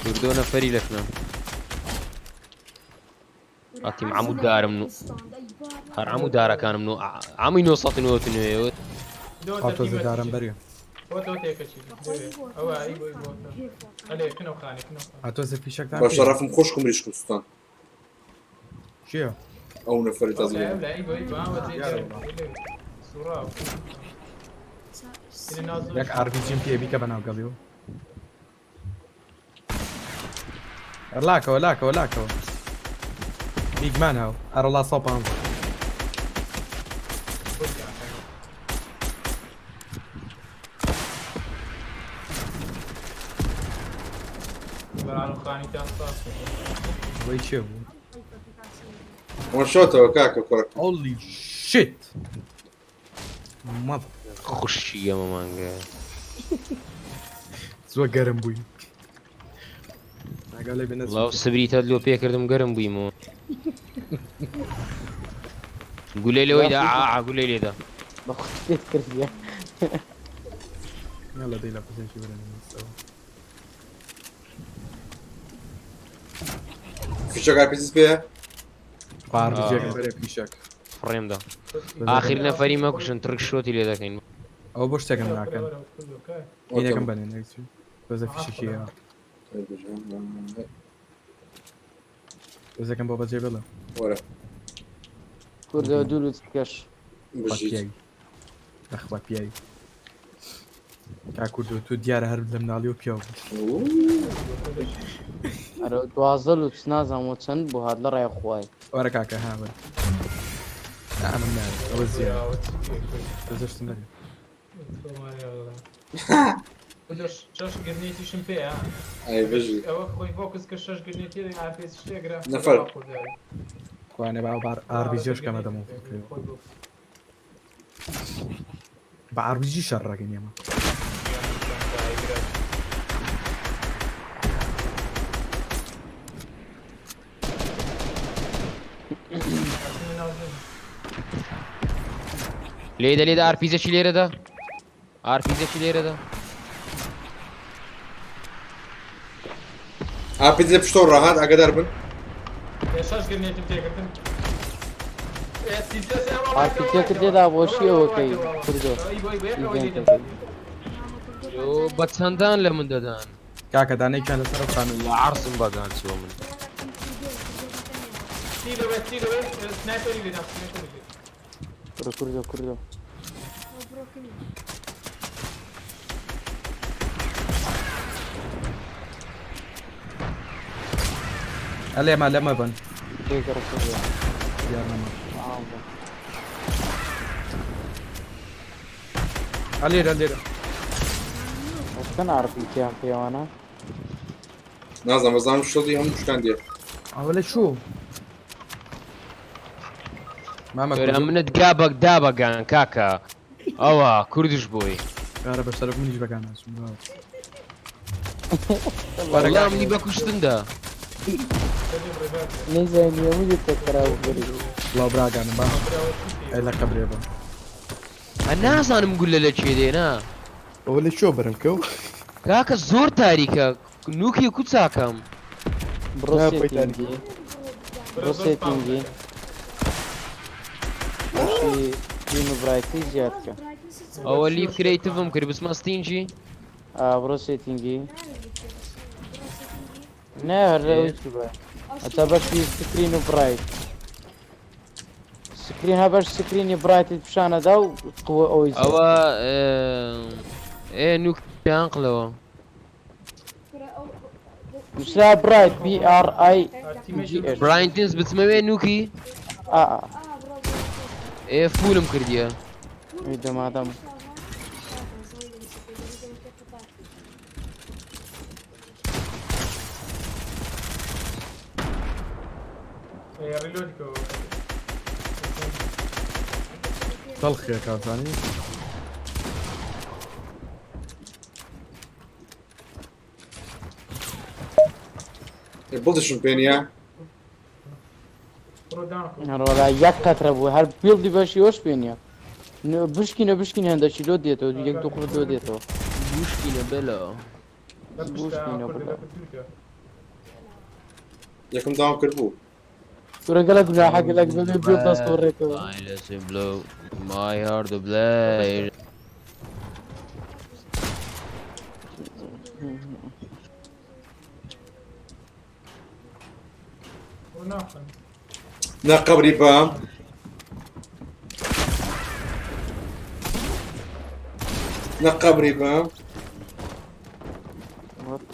کوردۆ نەفەری لەکنە. ئەتیم عەموو دارم نو. هەر عەموو دارەکانم نو. عەمووی 999.
خاتۆزە دارم بەرێ.
بۆ تۆ تێکەچی. ئەوە ئەی بۆی بۆ تۆ. ئەلێ کنەو خانێ کنەو خانێ.
هاتۆزە فیشەکتان
بە
پێیە.
شەرەفم خۆشکم ریشکم سوستان.
چییە؟
ئەو نەفەری تازە
ئەو لای بۆی بۆ ئەوە جێ جێ. سوڕاو.
یەک ئارپیجیم پێ بیکە بەناو گەڵیەوە. لاکەوە لاکەوە لاکەوە. بیگمان هاو. ئەرەڵا 115.
بەرانە خانیتان ساز.
وەی چێ بوو؟
وان شۆتەوە کاکە کوڕەکە.
Holy shit. Mother.
خوشی ئەمە مانگە.
زۆر گەرم بووی. ئاگا لێ بێ نەچم.
وەڵا سبریتەت لۆ پێکردم گەرم بوویمەوە. گولەی لەوەیدا ئا گولەی لێدا.
بە خۆت پێت کردیە.
یاڵا دەی لە قوزێکی بەرە نەمەستەوە.
فیشەک ئارپیجیت پێیە؟
ئارپیجێکم بەرێ فیشەک.
فڕێمدا. ئاخر نەفەری مەکوشن ترک شۆتی لێ دەکەین.
ئەوە بۆ شتێکم ناکەن. هینەکەم بەنێ نەکچی. بەزە فیشەکی هەیە. بەزەکەم بۆ بەجێ بڵێ.
وەرە.
کوردۆ دوو لوتس بکەش.
بژیت.
بەخوا پیاوی. کا کوردۆ تۆ دیارە هەر لە مناڵیەوە پیاو بووی.
ئەرە 12 لوتس نازانم چەند بۆ هات لە ڕای خوای.
وەرە کاکە ها وەرە. ئەمە ناوێت ئەوە زیادە. بەزەشتم بەرێ.
شەش گرنێتیشم پێیە.
ئەی بژی.
ئەوە خۆی فۆکس کە شەش گرنێتی ئارپیجی شتێکرا.
نەفەر.
کوانێ با بار ئارپیجیش کەمە دەمەوە. بە ئارپیجی شەڕ ڕەکەین ئێمە.
لێدە لێدە ئارپیجەکی لێرەدا. ئارپیجەکی لێرەدا.
ئارپیجی لە پشتەوە ڕاهات ئاگادار بن.
شەش گرنێتیم تێکردن.
ئارپیجیەکت لێدا بۆشی ئەوەکەی کوردۆ. ئیڤێنتەکەی.
بە چەندان لە من دەدان.
کاکە دانەیەکیان لەسەر ئەو خانوو.
لە عەرزم بەگان چووە من.
سنایپەری لێدا سنایپەری لێدا.
کوردۆ کوردۆ کوردۆ.
ئەلێ ما لەمە بن.
لێگەڕ کوردۆ.
دیار نەما. ئەلێرە لێرە.
چەند ئارپیجیان پێوانە؟
نازانم بەزانم شڵی هەموو شتان دێ.
ئەوە لە چوو؟ مامە
ئەرە منت گابەک دابەگان کاکە. ئەوە کوردش بووی.
کارە بە شەرەف منیش بەگان ناچم.
وەڵا منی بەکوشتندا.
نەیزانی هەموو دێتە خراپ بەری.
وەڵا براگانم باش. ئەی لە قەبرێ بم.
نازانم گولە لە کێ دێنا.
ئەوە لە کوێ بەرم کەو؟
کاکە زۆر تاریکە نوکی کوچاکەم.
بڕۆ سێتینگی. بڕۆ سێتینگی. بەشی دین و برایتی زیاد کە.
ئەوە لیف کرێیتڤم کرد بچمە ستینجی؟
بڕۆ سێتینگی. نە هەر لە ئەوی چی بە. هەتا بەشی سکرین و برایت. سکرین ها بەش سکرینی برایتت پیشانەدا و قوە ئەوەی زیاد.
ئەوە ئێ نوک پێیانقلەوە.
نووسرا برایت B R I G H.
براینتنس بچمەوێ نوکی؟
ئا
ئێ فولم کردیە.
ئەی دەمادەم.
ڕیلۆد کەوە.
تەڵخێ کازانی.
بڵدشم پێ نییە.
هەروەلا یەک قەترە بوو هەر بیڵدی بەشی ئەوش پێ نییە. بشکینە بشکینە هەندەکی لۆ دێتەوە یەک دوو قوڕ لۆ دێتەوە.
بوشکینە بەلا.
بوشکینە بەلا.
یەکەم داوام کرد بوو.
کورە گەلەک گوناحە گەلەک بەبێ بێ دەست ڕێکەوە.
I let him blow my heart to blade.
نا قبری بام. نا قبری بام.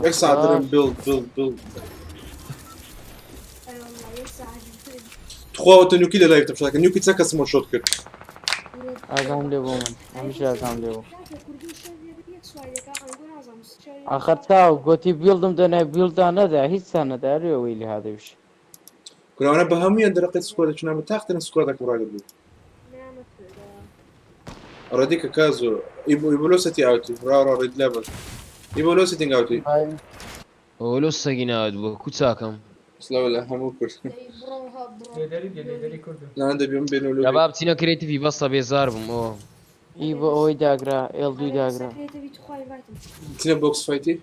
یەک ساعت دەرم بڵد بڵد بڵد. تخوا وتە نوکی لە لایڤ تەمشاکە نوکی چەند کەسم شۆت کرد.
ئاگام لێ بۆ من هەمیشە ئاگام لێ بوو. ئاخر تاو گۆتی بیڵدم دەنای بیڵدا نەدا هیچ نەدا ئەوەی لێ هاتەویش.
کوراوانە بە هەموویان دەرەقەت سکوادە چونە بە تاختن سکوادە کوڕاگە بوو. ڕەدیکە کازۆ ئیبۆ سەتی ئاوتی ڕا ڕا ڕید لەبەر ئیبۆ لۆ سیتینگ ئاوتی.
ئەوە لۆ سەگی ناوت بووە کو چاکەم.
سلاو لە هەموو کورد. نا دەبیم بێنەوە لۆ.
شباب چینە کرێتیڤی بەسە بێزار بووم ئۆ.
ئی بۆ ئەوەی داگرا ئێڵ دووی داگرا.
چینە بۆکس فایتی؟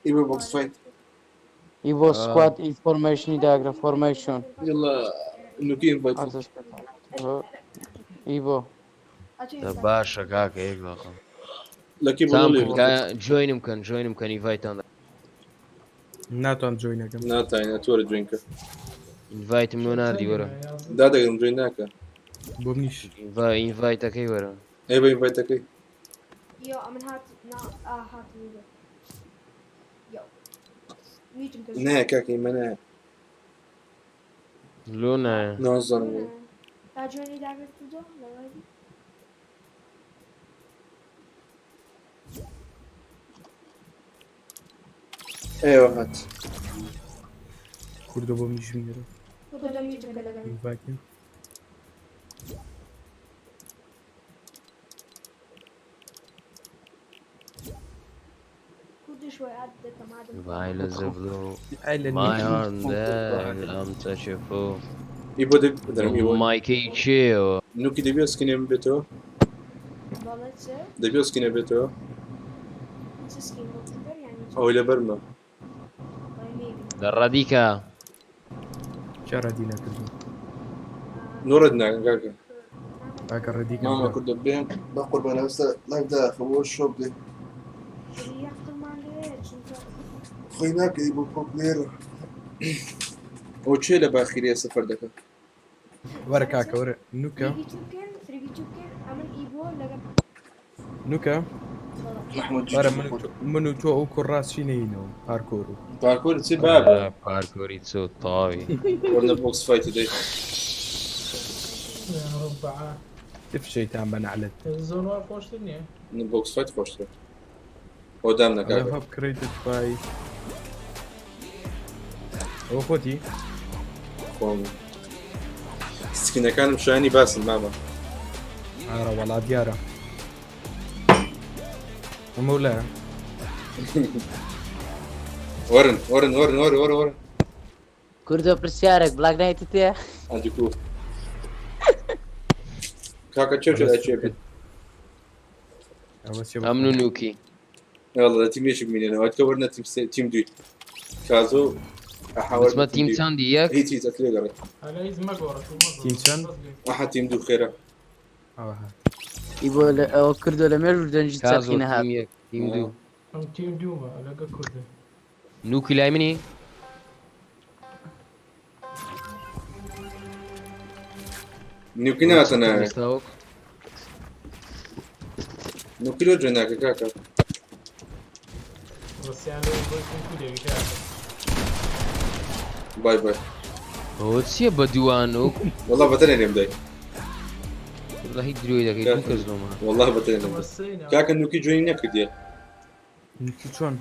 ئیبۆ بۆکس فایت.
ئی بۆ سکواد ئینفۆرمەیشنی داگرە فۆرمەیشن.
يلا نوکی ئینڤایت.
ئی بۆ.
باشە کاکە یەک دەقە.
لەکی بۆ
جۆینم کەن جۆینم کەن ئینڤایتان.
ناتوانم جۆینەکەم.
ناتوانین تۆرە جۆین کە.
ئینڤایتم لۆ ناردی وەرە.
دادەگرم جۆین ناکە.
بۆ منیش.
ئینڤایتەکەی وەرە.
ئەی بە ئینڤایتەکەی.
یۆ ئەمن هات نا هات یۆ میوتم کرد.
نە کاکە ئیمە نە.
لۆ نایە.
نازانم.
تا جوێنی داگرت کردۆ لەوەی
ئێوە هات.
کوردە بۆ منیش بینەرە.
کردۆ میوتم کە لەگەڵ.
ئینڤایتم.
کوردش وای ئاد دەکەم ئادم.
Violence of blue.
ئای لە
My heart there, I'm such a fool.
ئیبۆ دەرم ئیبۆ.
مایکەی کێیەوە؟
نوکی دەبێ سکینێ بێتەوە؟
بەڵێ چ؟
دەبێ سکینێ بێتەوە؟
چ سکین بۆ بەر یانی چ؟
ئەوەی لەبەرمە.
وای مەیبی.
لە ڕەدیکە.
چه ڕەدی نەکردو؟
نۆ ڕەد ناکەن کاکە.
کاکە ڕەدیکە.
ماما کوردە بێن.
بە قوربان ئەوستا لایڤ داخە بۆ شۆپ دێ.
یەکترمان لێ چونکە
خۆی ناکە ئیبۆ پرۆ پلەیەرە.
ئەو چێ لە باخیرەیە سەفەر دەکە؟
وەرە کاکە وەرە نوکە.
ئەمن ئیبۆ لەگەڵ
نوکە.
محمود
وەرە من و تۆ ئەو کوڕ ڕاست چینەینەوە پارکۆر و.
پارکۆر چی بابە؟
پارکۆری چۆ تەواوی.
وەرنە بۆکس فایتی دەی.
ڕبعە.
تف شەیتان بە نەعلەت.
زۆر وا خۆشتر نییە.
بۆکس فایت خۆشترە. ئەو دام نەکاکە.
I have created by ئەوە خۆتی؟
خۆم. سکینەکانم شایانی باسن مامە.
ئارە وەڵا دیارە. ئەمە لایە.
وەرن وەرن وەرن وەرن وەرن وەرن.
کوردۆ پرسیارێک بلاک نایتت تێ؟
ئەدیکو. کاکە چێ چێ ئەچێ بێت.
ئەمن و نوکی.
يلا لە تیم یەکی بمینێنەوە ئەتکە وەرنە تیم سێ تیم دوی. کازۆ ئەحا
بەسمە تیم چەندی یەک؟
هیچ هیچ ئەتلێ گەڕێ.
هەلا هیچ مەگۆڕە تو مەگۆڕە.
تیم چەند؟
ئەحا تیم دوو خێرە.
ئەوە هات.
ئیبۆ ئەوە کردۆ لە مێژ دەنجی
کازۆ
چەرخی نەهات.
تیم یەک تیم دوو.
ئەم تیم دوومە لەگە کوردە.
نوکی لای منی؟
نوکی ناتە ناوێ. نوکی لۆ جوێن ناکە کاکە.
ڕسیان لۆ بۆی کو دەبی کاکە.
بای بای.
ئەوە چییە بە دووان ئەو؟
والله بەتەنێ لێم دای.
والله هیچ درۆی دەکەی دوو کەس لۆمە.
والله بەتەنێ لێم دای. کاکە نوکی جوێنی نەکردیە.
نوکی چۆن؟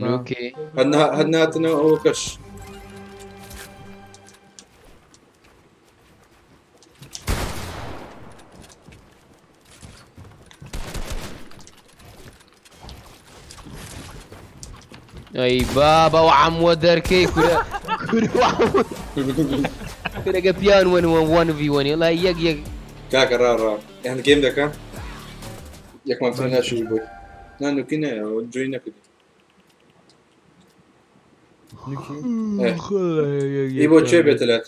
نوکی
هەر ناتنەوە ئەوە کەش
ئەی بابە و عەموە دەرکەی کورە کورە و عەموە کورەگە پیان وەن وەن وەن ڤی وەنی وەڵا یەک یەک
کاکە ڕا ڕا یان گەیم دەکەم یەکمان تر ناشی بۆی نا نوکی نە جوی نەکردی ئی بۆ چێ بێتە لات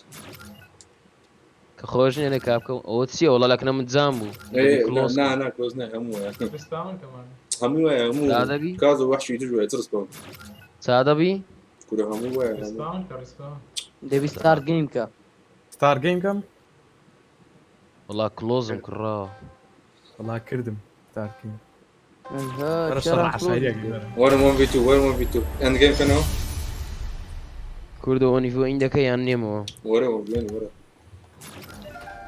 کە خۆش نییە لە کاپکەم ئەوە چییە وەڵا لەکنە من جام بوو
ئێ،
کلۆز
نا نا کلۆز نا هەموو وایە.
ڕیسپاون کەمان
هەموو وایە هەموو
سادەبی؟
کاز و وەحشی تر وایە چ ڕسپاون
سادەبی
کورە هەموو وایە هەموو
ڕیسپاون کە ڕیسپاون
دەبی ستارت گەیم کە
ستار گەیم کەم
وەڵا کلۆزم کڕاوە
وەڵا کردم ستار گەیم
ئەها،
وەرە
چرا
شەڕ
کلۆز
عەشایریەک
بوو؟
وەرە.
وەرم وەن ڤی تو وەرم وەن ڤی تو ئەند گەیم کەنەوە
کوردە ئۆنی ڤۆ ئیندەکە یان نێمەوە
وەرە وەرە وەرە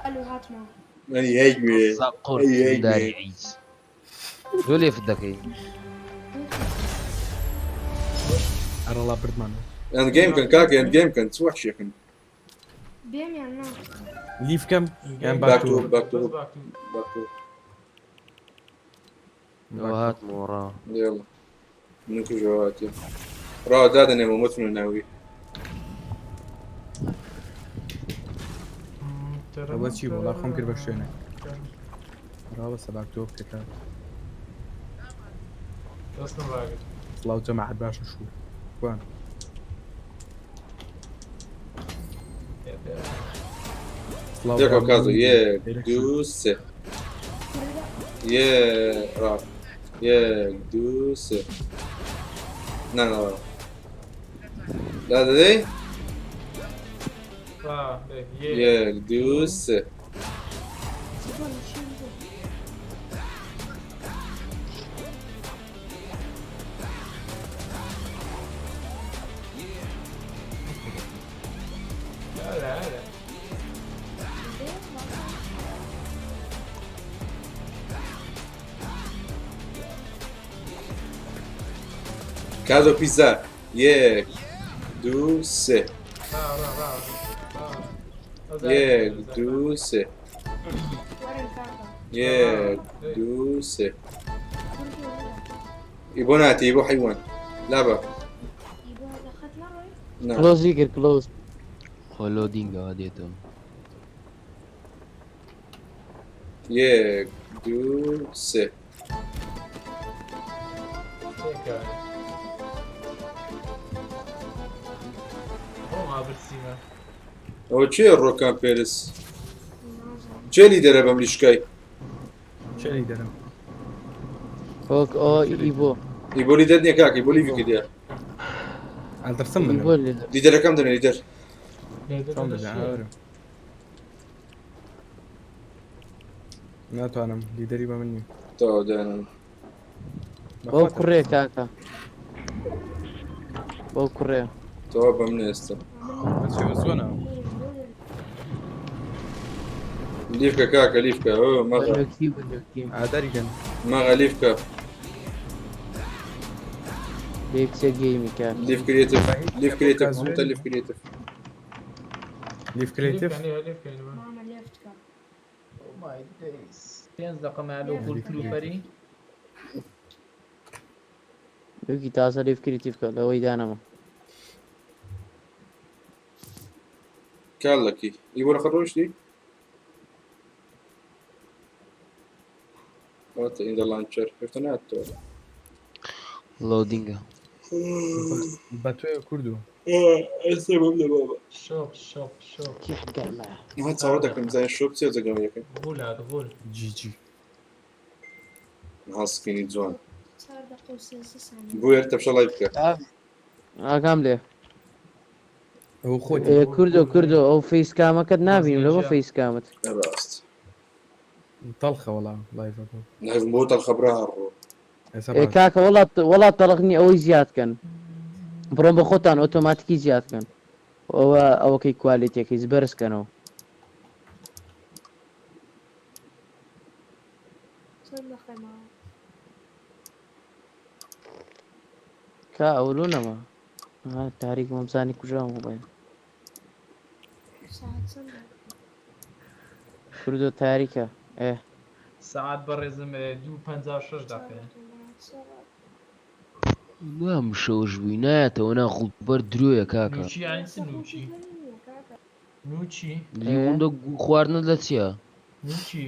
ئەلو هاتمەوە
ئەی هەی گوێ
قورد
ئەی هەی
داری
گوێ
عیز لۆ لێفت دەکەی
ئەرەڵا بردمانەوە
ئەند گەیم کەن کاکە ئەند گەیم کەن چ وەحشێکن
بێم یان نا
لیف کەم یان
باک
باک
تو
تو
باک تو
بەس باک تو
باک تو
ئەوە هاتمەوە ڕا
يلا نوکی جواتي ڕا دادەنێمە متن ناوی
ئەوە چی بوو وەڵا خۆم کرد بە شوێنێک ڕاوەستە باک تۆ بکە کاک
دەستم ڕاگرت
سڵاو جەماعەت باشە شوو کوان سڵاو
یەکەوە
برام
کازۆ یەک
ئێرە شوو
دوو سێ یە ڕا یەک دوو سێ نا نا ڕا لا دەدەی
ڕا دەی یەک
یەک دوو سێ
بۆ نشین بوو
ئەرە ئەرە
بێ بابا
کازۆ پیزا یەک دوو سێ
ڕا ڕا ڕا ڕا ئەو
یەک
زارێک
دوو سێ
وەرن کاکە
یەک دوو سێ
کوردی وەرە
ئی بۆ ناتی ئی بۆ حیوان لابە
ئی بۆ لە خەت نەڕۆی
نا
کلۆزی کرد کلۆز
خۆ لۆدینگەوە دێتەوە
یەک دوو سێ
تێکەوە بۆ ما برسیمە
ئەوە کێ ڕۆکان پێرس
نازانم
کێ لیدەرە بەم لیشکای
چێ لیدەرم
وەک ئەو ئیبۆ
ئی بۆ لیدەر نییە کاکە ئی بۆ لیڤی
ئیبۆ
کردیە
ئەترسم
ئیبۆ
منەوە
لیدەر
لیدەرەکەم دەنێ لیدەر
لێدە
چۆن
دەدە
دەدە
چییە
ئاورم ناتوانم لیدەری بە من نییە
تەواو دانم
بەو
بەخواتە
کوڕێ کاکە بەو کوڕێ
تەواو بە من ئێستا
من
بەچی زۆنە
نیم بۆ
لیفکە کاکە لیفکە ئەو مەغە
بەنوکی بەنوکی
ئاداری کەن
مەغە لیفکە
لێکچە گەیمی کاکە
لیف کرێتیف
بە هیچ
لیف
بۆ
کرێتیف
کازوێ
هەمووتان لیف کرێتیف
لیف کرێتیف
لیفکەن لێ لیفکەن
مامە لێفت کە
Oh my days. پێنج دقە ما لەو
لێفت
گول
لیف
کە
پلوپەری
کرێتیف
لوکی تازە لێف کریتیف کە لەوەی دانەمە
کاڵەکی ئی بۆ لە ڕۆیشتی واتە ئین دە لانچەر هێشتا ناتەوە
لۆدینگە
بە تۆی کوردو
ئێستا بم لە بابا
شۆپ شۆپ شۆپ
كيف قرمة
نها چاوە دەکەم بزانین شۆپ چێ جەگەم یەکەم
غول هات غول
جی جی
نها سکینی جوان
چوار دقیقە و 13 سانیە
بوێر تەپشە لای بکە
ئاگام لێ
ئەو خۆتی
ئێ، کوردۆ کوردۆ ئەو فەیس کامەکەت نابینم لەوە فەیس کامت
ڕاست
تەڵخە وەڵا لایڤەکە
لایڤم بۆ تەڵخە برا ڕۆ
ئێستا
ئێ
باش
کاکە وەڵا وەڵا تەڵخ نییە ئەوەی زیاد کەن بڕۆن بە خۆتان ئۆتۆماتیکی زیاد کەن ئەوە ئەوەکەی کوالێتیەکەی بەرز کەنەوە
چەند دقیقە ماوە؟
کا ئەولۆ نەما ها تاریک بووم زانی کوژراوم بڵێن
ساعت چەندە؟
کوردۆ تاریکە ئێ.
سەعات بەڕێزم 2:56 دەقەیە.
نا مشەوەش بووی نایەتەوە نا غوڵبەر درۆیە کاکە.
نوچی یانی چ نوچی؟ نوچی؟
لیمۆندە گوو خواردنت لە چییە؟
نوچی؟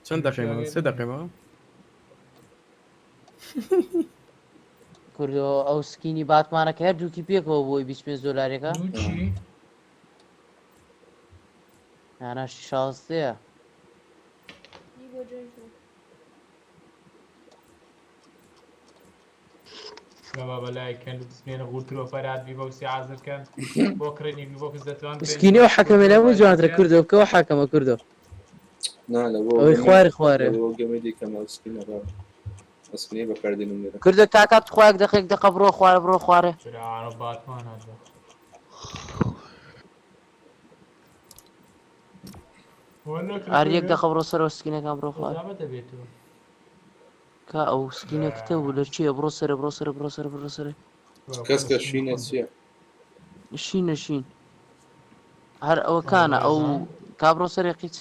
چەند دەقەی ماوە؟ سێ دەقەی ماوە؟
کوردۆ ئەو سکینی باتمانەکە هەردووکی پێکەوە بۆی 25 دۆلارێکە
نوچی؟
نانا شازدەیە.
بابا لای کەن و بسمێنە غورترۆ فەرات بیبۆکسی حازر کەن بۆ کڕینی بیبۆکس دەتوان
سکینی ئەو حەکەمە لە هەموو جوانترە کوردۆ بکەوە حەکەمە کوردۆ
نا لە بۆ
ئەوەی خوارێ خوارێ
لە بۆ گەمەی دیکەم ئەو سکینە ڕا ئەو سکینەی بەکاردێنم لێرە.
کوردۆ کاکە تخوا یەک دەقە یەک دەقە بڕۆ خوارێ بڕۆ خوارێ.
برا باتمان هات
ئاری یەک دەقە بڕۆ سەرەوە سکینەکان بڕۆ خوارێ. کا ئەو سکینە کتە بوو لە چییە بڕۆ سەرێ بڕۆ سەرێ بڕۆ سەرێ بڕۆ سەرێ.
کەس کە شینە چییە؟
شینە شین هەر ئەوە کانە ئەو کا بڕۆ سەرێ قیچ.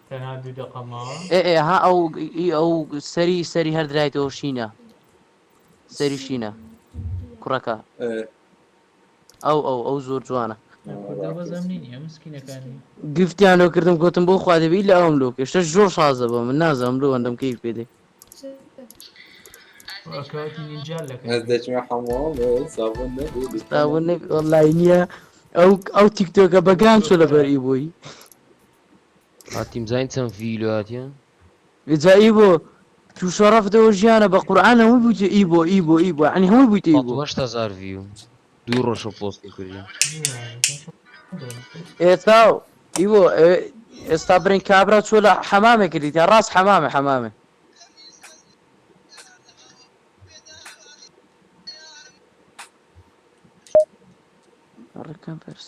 تەنها دوو دەقە ماوە.
ئێ ئێ ها ئەو ئی ئەو سەری سەری هەر درایتەوە شینە سەری شینە کوڕەکە ئەو ئەو ئەو زۆر جوانە. گفتیان لۆ کردم گۆتم بۆ خوا دەبی ئیلا ئەوم لۆ کەی شتەش زۆر شازە بۆ من نازانم لۆ ئەندەم کەیف پێ دێ.
دەچمە حەمام سابون نەبی
سابون نەبی وەڵای نییە ئەو ئەو تیکتۆکە بەگان چۆ لەبەر ئی بووی.
هاتیم زین چەند ڤیلۆ هاتیە
جا ئیبۆ تو شەڕەفتەوە ژیانە بە قورعان هەمووی بوویتە ئیبۆ ئیبۆ ئیبۆ یعنی هەمووی بوویتە ئیبۆ.
108000 ڤیو دوو ڕۆژە پۆستی کردیە.
ئێستا ئیبۆ ئێستا برین کابرا چۆ لە حەمامێ کردیتە ڕاست حەمامێ حەمامێ. ڕێکم پرس.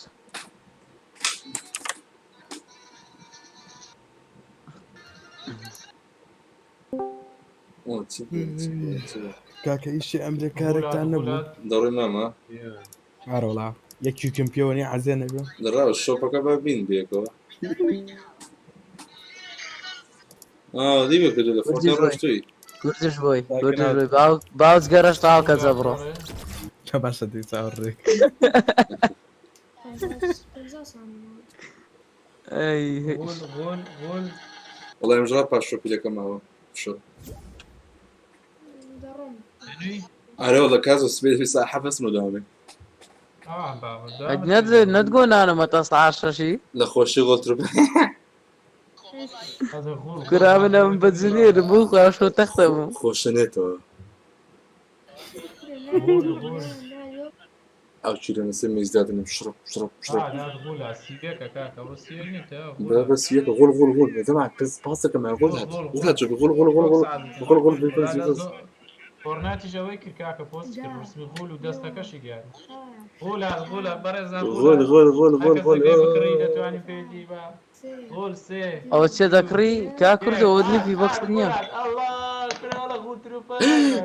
کاکە ئیشی ئەمرێ کارێکتان نەبوو
دەڕۆی مامە
ئارۆڵا یەکیکم پێوە نیە عەزێ نەبێ
دەڕا شۆپەکە بە بین بێکەوە دیبە کردو لە فۆتۆ ڕۆشتوی
کوردش بۆی کوردش بۆی باوک گەرەش تاو کە جەبڕۆ
کە باشە دی چاوەڕێک
وەڵای ئەمژ ڕا پاش شۆپی دەکەمەوە شۆپ ئەرێ وەڵا کازۆ سبەی ساعە حەفەسم و داوێ
نەتگۆ نانەمە تا ساعە شەشی
لە خۆشی غۆڵتر
کورا من ئەم بەجنێر بوو خۆشۆ تەختە بوو
خۆشەنێتەوە ئەو چیرە سێ میز دادەنێم شڕ شڕ شڕ بابا سیەکە غۆل غۆل غۆل جەماعە کەس پاسەکە ما غۆل هات غۆل هات غۆل غۆل غۆل غۆل غۆل غۆل بفز بفز
فۆرناتیش ئەوەی کرد کاکە پۆست کرد ڕسمی غول و دەستەکەشی دیار غول هات غول بەڕێزان
غۆل غۆل غۆل غۆل غۆل
بکڕی دەتوانی پێدی بە غول سێ
ئەوە چێ دەکڕی کا کوردە ئەوە نیپی بەخت نییە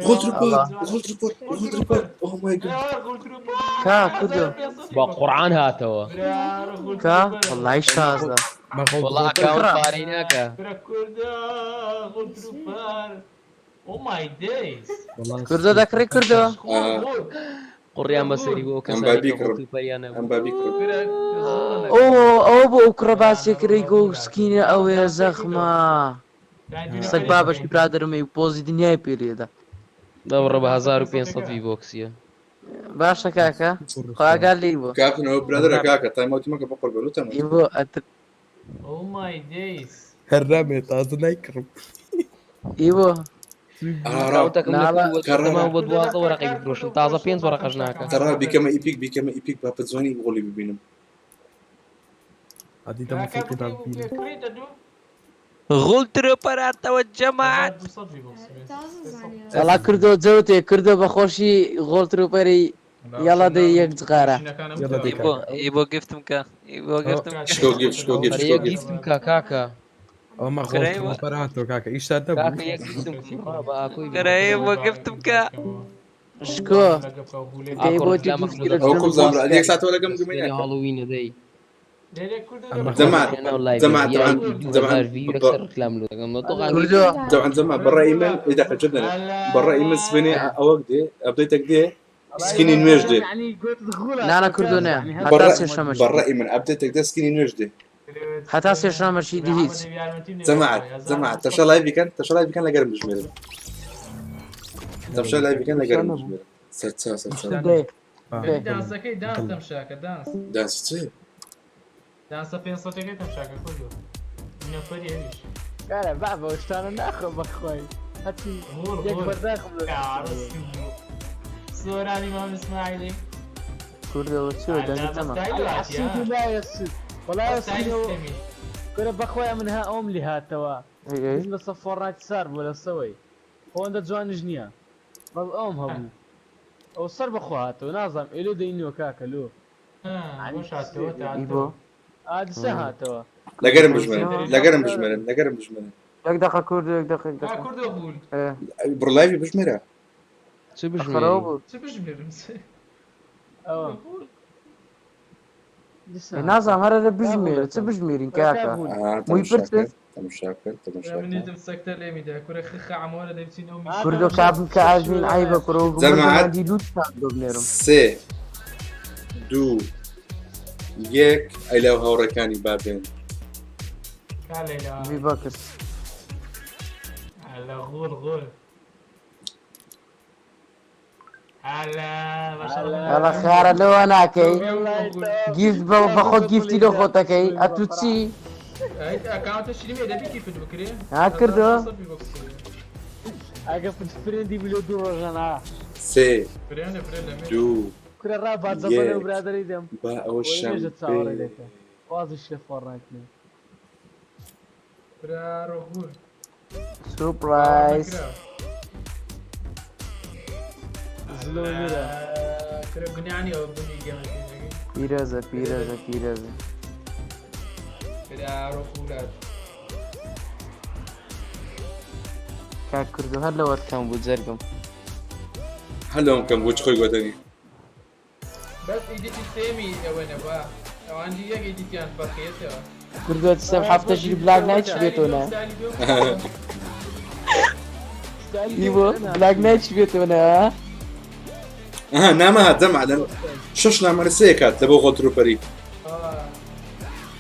غۆل تروپەر غۆل تروپەر غۆل تروپەر ئۆ مای گاد
کا کوردە
بە قورعان هاتەوە
کا وەڵای شازە
وەڵا ئەکاونت پارەی ناکا
کوردە دەکڕی کوردە
قوڕیان بەسەری بۆ
ئەم با بیکڕم ئەم با بیکڕم
ئۆ ئەوە بۆ ئەو کوڕە باسی کردی گۆ سکینە ئەوەیە زەخمە سەگ بابەشی برادەرمەی و پۆزی دنیای پێ لێدا
دەبڕە بە 1500 ڤی بۆکسیە
باشە کاکە خوا ئاگات لێی بوو
کاکە برادەرە کاکە تایم ئەوتی مەکە بە قوربان وتم
ئی بۆ ئەتر
Oh my days.
هەر نامێ تازە نایکڕم
ئی بۆ
ئەکاونتەکەم لە بۆ 12 وەرەقەی بفرۆشم تازە پێنج وەرەقەش ناکە
تەڕا بیکەمە ئیپیک بیکەمە ئیپیک با بە جوانی غۆڵی ببینم
ئەدی دەمەسەکە با ببینم
غول ترۆپەراتەوە جەماعەت.
وەڵا کردۆ جەوتێ کردۆ بەخۆشی غۆڵ تروپەری یاڵا دەی یەک جغارە.
ئیبۆ ئیبۆ گفتم کە ئیبۆ گفتم کە
شکۆ گفت شکۆ گفت شکۆ گفت
گفتم کە کاکە.
ئەوە مەغۆڵ پەراتەوە کاکە ئیشتا دەبوو.
کاکە یەک گفتم کوڕا بە ئاکۆی
کرای بۆ گفتم کە.
شکۆ دەی بۆ
ئەو کوڕ زامرا یەک ساتەوە لەگەم گمەی ناکە.
هاڵۆوینە دەی.
جەماعەت جەماعەت طبعا طبعا جەماعەت بەڕای من دقة جدا بەڕای من سبێنێ ئەوەک دێ ئەپدەیتەک دێ سکینی نوێژ دێ.
نانا کوردۆ نە هەتا سێشەمەش
بەڕای من ئەپدەیتێک دێ سکینی نوێژ دێ.
هەتا سێشەمەشی دی هیچ.
جەماعەت جەماعەت تەشا لایڤ بکەن تەشا لایڤ بکەن لەگەرم بژمێرن تەشا لایڤ بکەن لەگەرم بژمێرن سەرچاو سەرچاو
دانسەکەی دانس تەمشاکە دانس.
دانس چی؟
دانسە 500ەکەی تەمشاکە کوردۆ. نەفەری ئەویش.
کارە بابە ئەو شتانە ناخۆم بەخوای هەرچی یەک بەرداخم لە
سۆرانی مام ئیسماعیلی.
کوردەوە چیوە دەنگت نەما.
سود لا يسود ولا يسود کورە بەخوای من ها ئەوم لێ هاتەوە لەسە فۆڕنایت سار بوو لەسەوەی ئەوەندە جوانیش نییە بەس ئەوم هەبوو ئەو سەر بەخوا هاتەوە نازانم ئێلۆ دەینەوە کاکە لۆ ئادسە هاتەوە.
لەگەرم بژمێرن لەگەرم بژمێرن لەگەرم بژمێرن.
یەک دەقە کوردۆ یەک دەقە یەک دەقە.
کوردۆ غول.
بڕ لایڤی بژمێرە.
چ بژمێری؟
چ بژمێرم؟
ئەوە.
نازانم هەرە لە بژمێرە چ بژمێرین کاکە موی پرچت کوردۆ کابم کە ئاژمین عیبە کوڕۆ
جەماعەت
لوتتان بۆ بنێرم.
سێ دوو یەک ئەی لەو هاوڕێکانی با بێن.
ڤیباکس.
غول غول.
ئەڵە خارە لەوە ناکەی گیفت بە خۆت گیفتی لۆ خۆتەکەی ئەتو چی ها کردو
ئەگە فرێندی بلۆ دوو ڕۆژەنا
سێ دوو
کورە ڕا با زەبەرە برادەری دەم
با ئەوە شەم
چاوەڕێ دەکە وازش لە فۆڕنایت نێ
سوپرایز پیرۆزە پیرۆزە پیرۆزە کاک کوردۆ هەر لەوەت کەم بوو جەرگم.
هەر لەوەم کەم بوو چ خۆی گۆتەنی.
بەس ئیدیتی سێمی ئەوە نەبا ئەوانجی یەک ئیدیتیان فەرقیەتەوە.
کوردۆ سێم هەفتە ژیر بلاک نایت بێتەوە نە ئیبۆ بلاک نایت بێتەوە نە
ئەها نامە هات جەمع لەن شەش نامە لە سێ کات لە بۆ غۆڵتروپەری.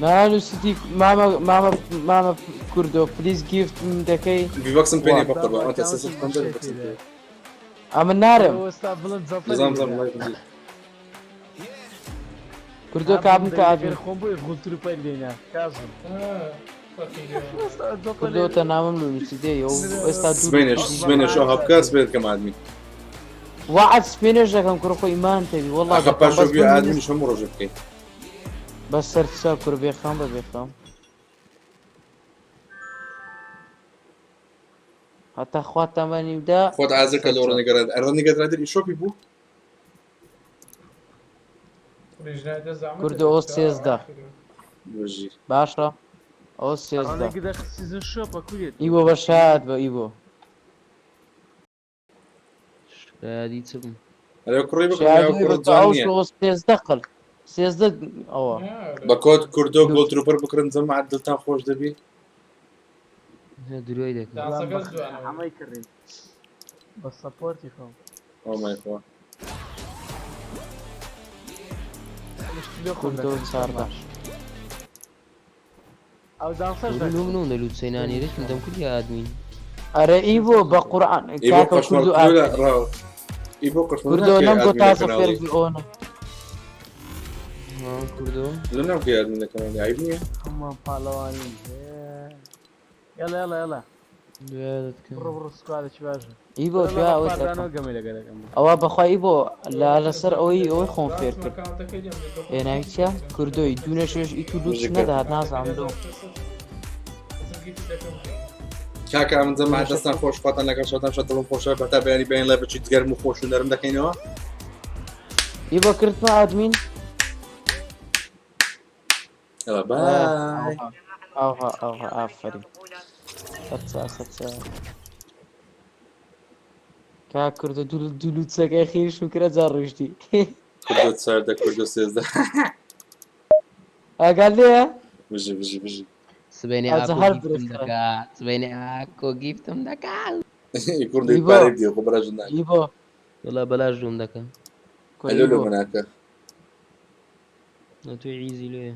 نانو سیتی مامە مامە مامە کوردۆ پلیز گیفت دەکەی
ڤیباکسم پێ نیە بەقوربان ئەوە تا 350 ڤیباکسم پێ.
ئەمن نارم.
نزام نزام لایڤ دی.
کوردۆ کابم کە ئادمین.
خۆم بۆی غولتروپەر دێنا کازم.
کوردۆ تە نامم لو نووسی دێ ئەو ئێستا دوو
سبەینێش سبەینێش ئەوها بکە سبەینێ دەکەم ئادمین.
وەعد سپێنێش دەکەم کوڕ خۆ ئیمان تەبی وەڵا
ئاخە
دەکەم
پاش
بەس
بێ
من
ئادمینیش هەموو ڕۆژێ بکەی.
بەس سەر چاو کوڕ بێخەم بە بێخەم. هەتا خوا تەمەنی بدا.
خۆت ئازر کە لۆ ڕەنگەرا ڕەنگەرا دەری شۆپی بوو.
کوردۆ ئەو 13
بژی.
باشە ئەو 13 ئیبۆ بە شاد بە ئیبۆ.
شادی چ بم؟
ئەرێ کوڕی بکڕم
شادی
یا کوڕت
بە
جوان
ئەو
نییە.
13 قل 13 ئەوە.
بە کۆد کوردۆ گۆڵ تروپەر بکڕن جەماعەت دڵتان خۆش دەبی.
درۆی دەکەم.
ئەمەی کڕی بە سەپۆرتی خۆم.
ئۆ مای خوا.
کوردۆ 14.
ئەو دانسەش
لۆ منەوە لە لوتسەی نانی رێکم دەم کرد یا ئادمین.
ئەرێ ئیبۆ بە قورعان
ئیبۆ
کاکە
قەشمەر
کوردۆ
لە
ئادمین.
ڕاو. ئیبۆ قەشمەر
کوردۆ
ناکەی
نەم گۆ
ئادمین لە
تازە فێر
کەناڵی.
بووی ئەوەنە.
کوردۆ
لە ناکەی ئادمین لە کەناڵی عیب نییە.
هەمووان پاڵەوانین. يلا يلا يلا بڕۆ بڕۆ سکوادێکی باشە.
ئیبۆ
بڕۆ
تیا ئەوەی
پاردانەوە
دەکەم.
گەمەی لەگەڵ دەکەم.
ئەوە بەخوا ئیبۆ لە لەسەر ئەوەی ئەوەی خۆم فێر کرد. ئێ ناوی چییە؟ کوردۆی دوو نەشێش ئیت و لوتس نەدەهات نازانم لۆ.
کاکە ئەمن جەماعەت دەستان خۆش خواتان لەگەڵ شەوتان شەو دڵم خۆشە بەتا بەیانی بەیان لای بچیت گەرم و خۆش و نەرم دەکەینەوە.
ئیبۆ کردمە ئادمین؟
يلا باي.
ئەوها ئەوها ئافەرین. سەرچا سەرچا کاک کوردە دوو دوو لوتسەکەی خیر شوکرە جا ڕۆیشتی
کوردە چاردە کوردە سێزدە
ئاگات لێیە
بژی بژی بژی
سبەینێ
ئەجە
ئاکۆ
هەر
گیفتم
درستە
دەکا سبەینێ ئاکۆ گیفتم دەکا
کوردی
ئیبۆ
پارەی بدێ خۆ بەلاش ناکە
ئیبۆ
وەڵا بەلاش دوم دەکا
کورە
ئەلۆ لۆ
ئیبۆ
مناکە
تۆی عیزی لۆیە.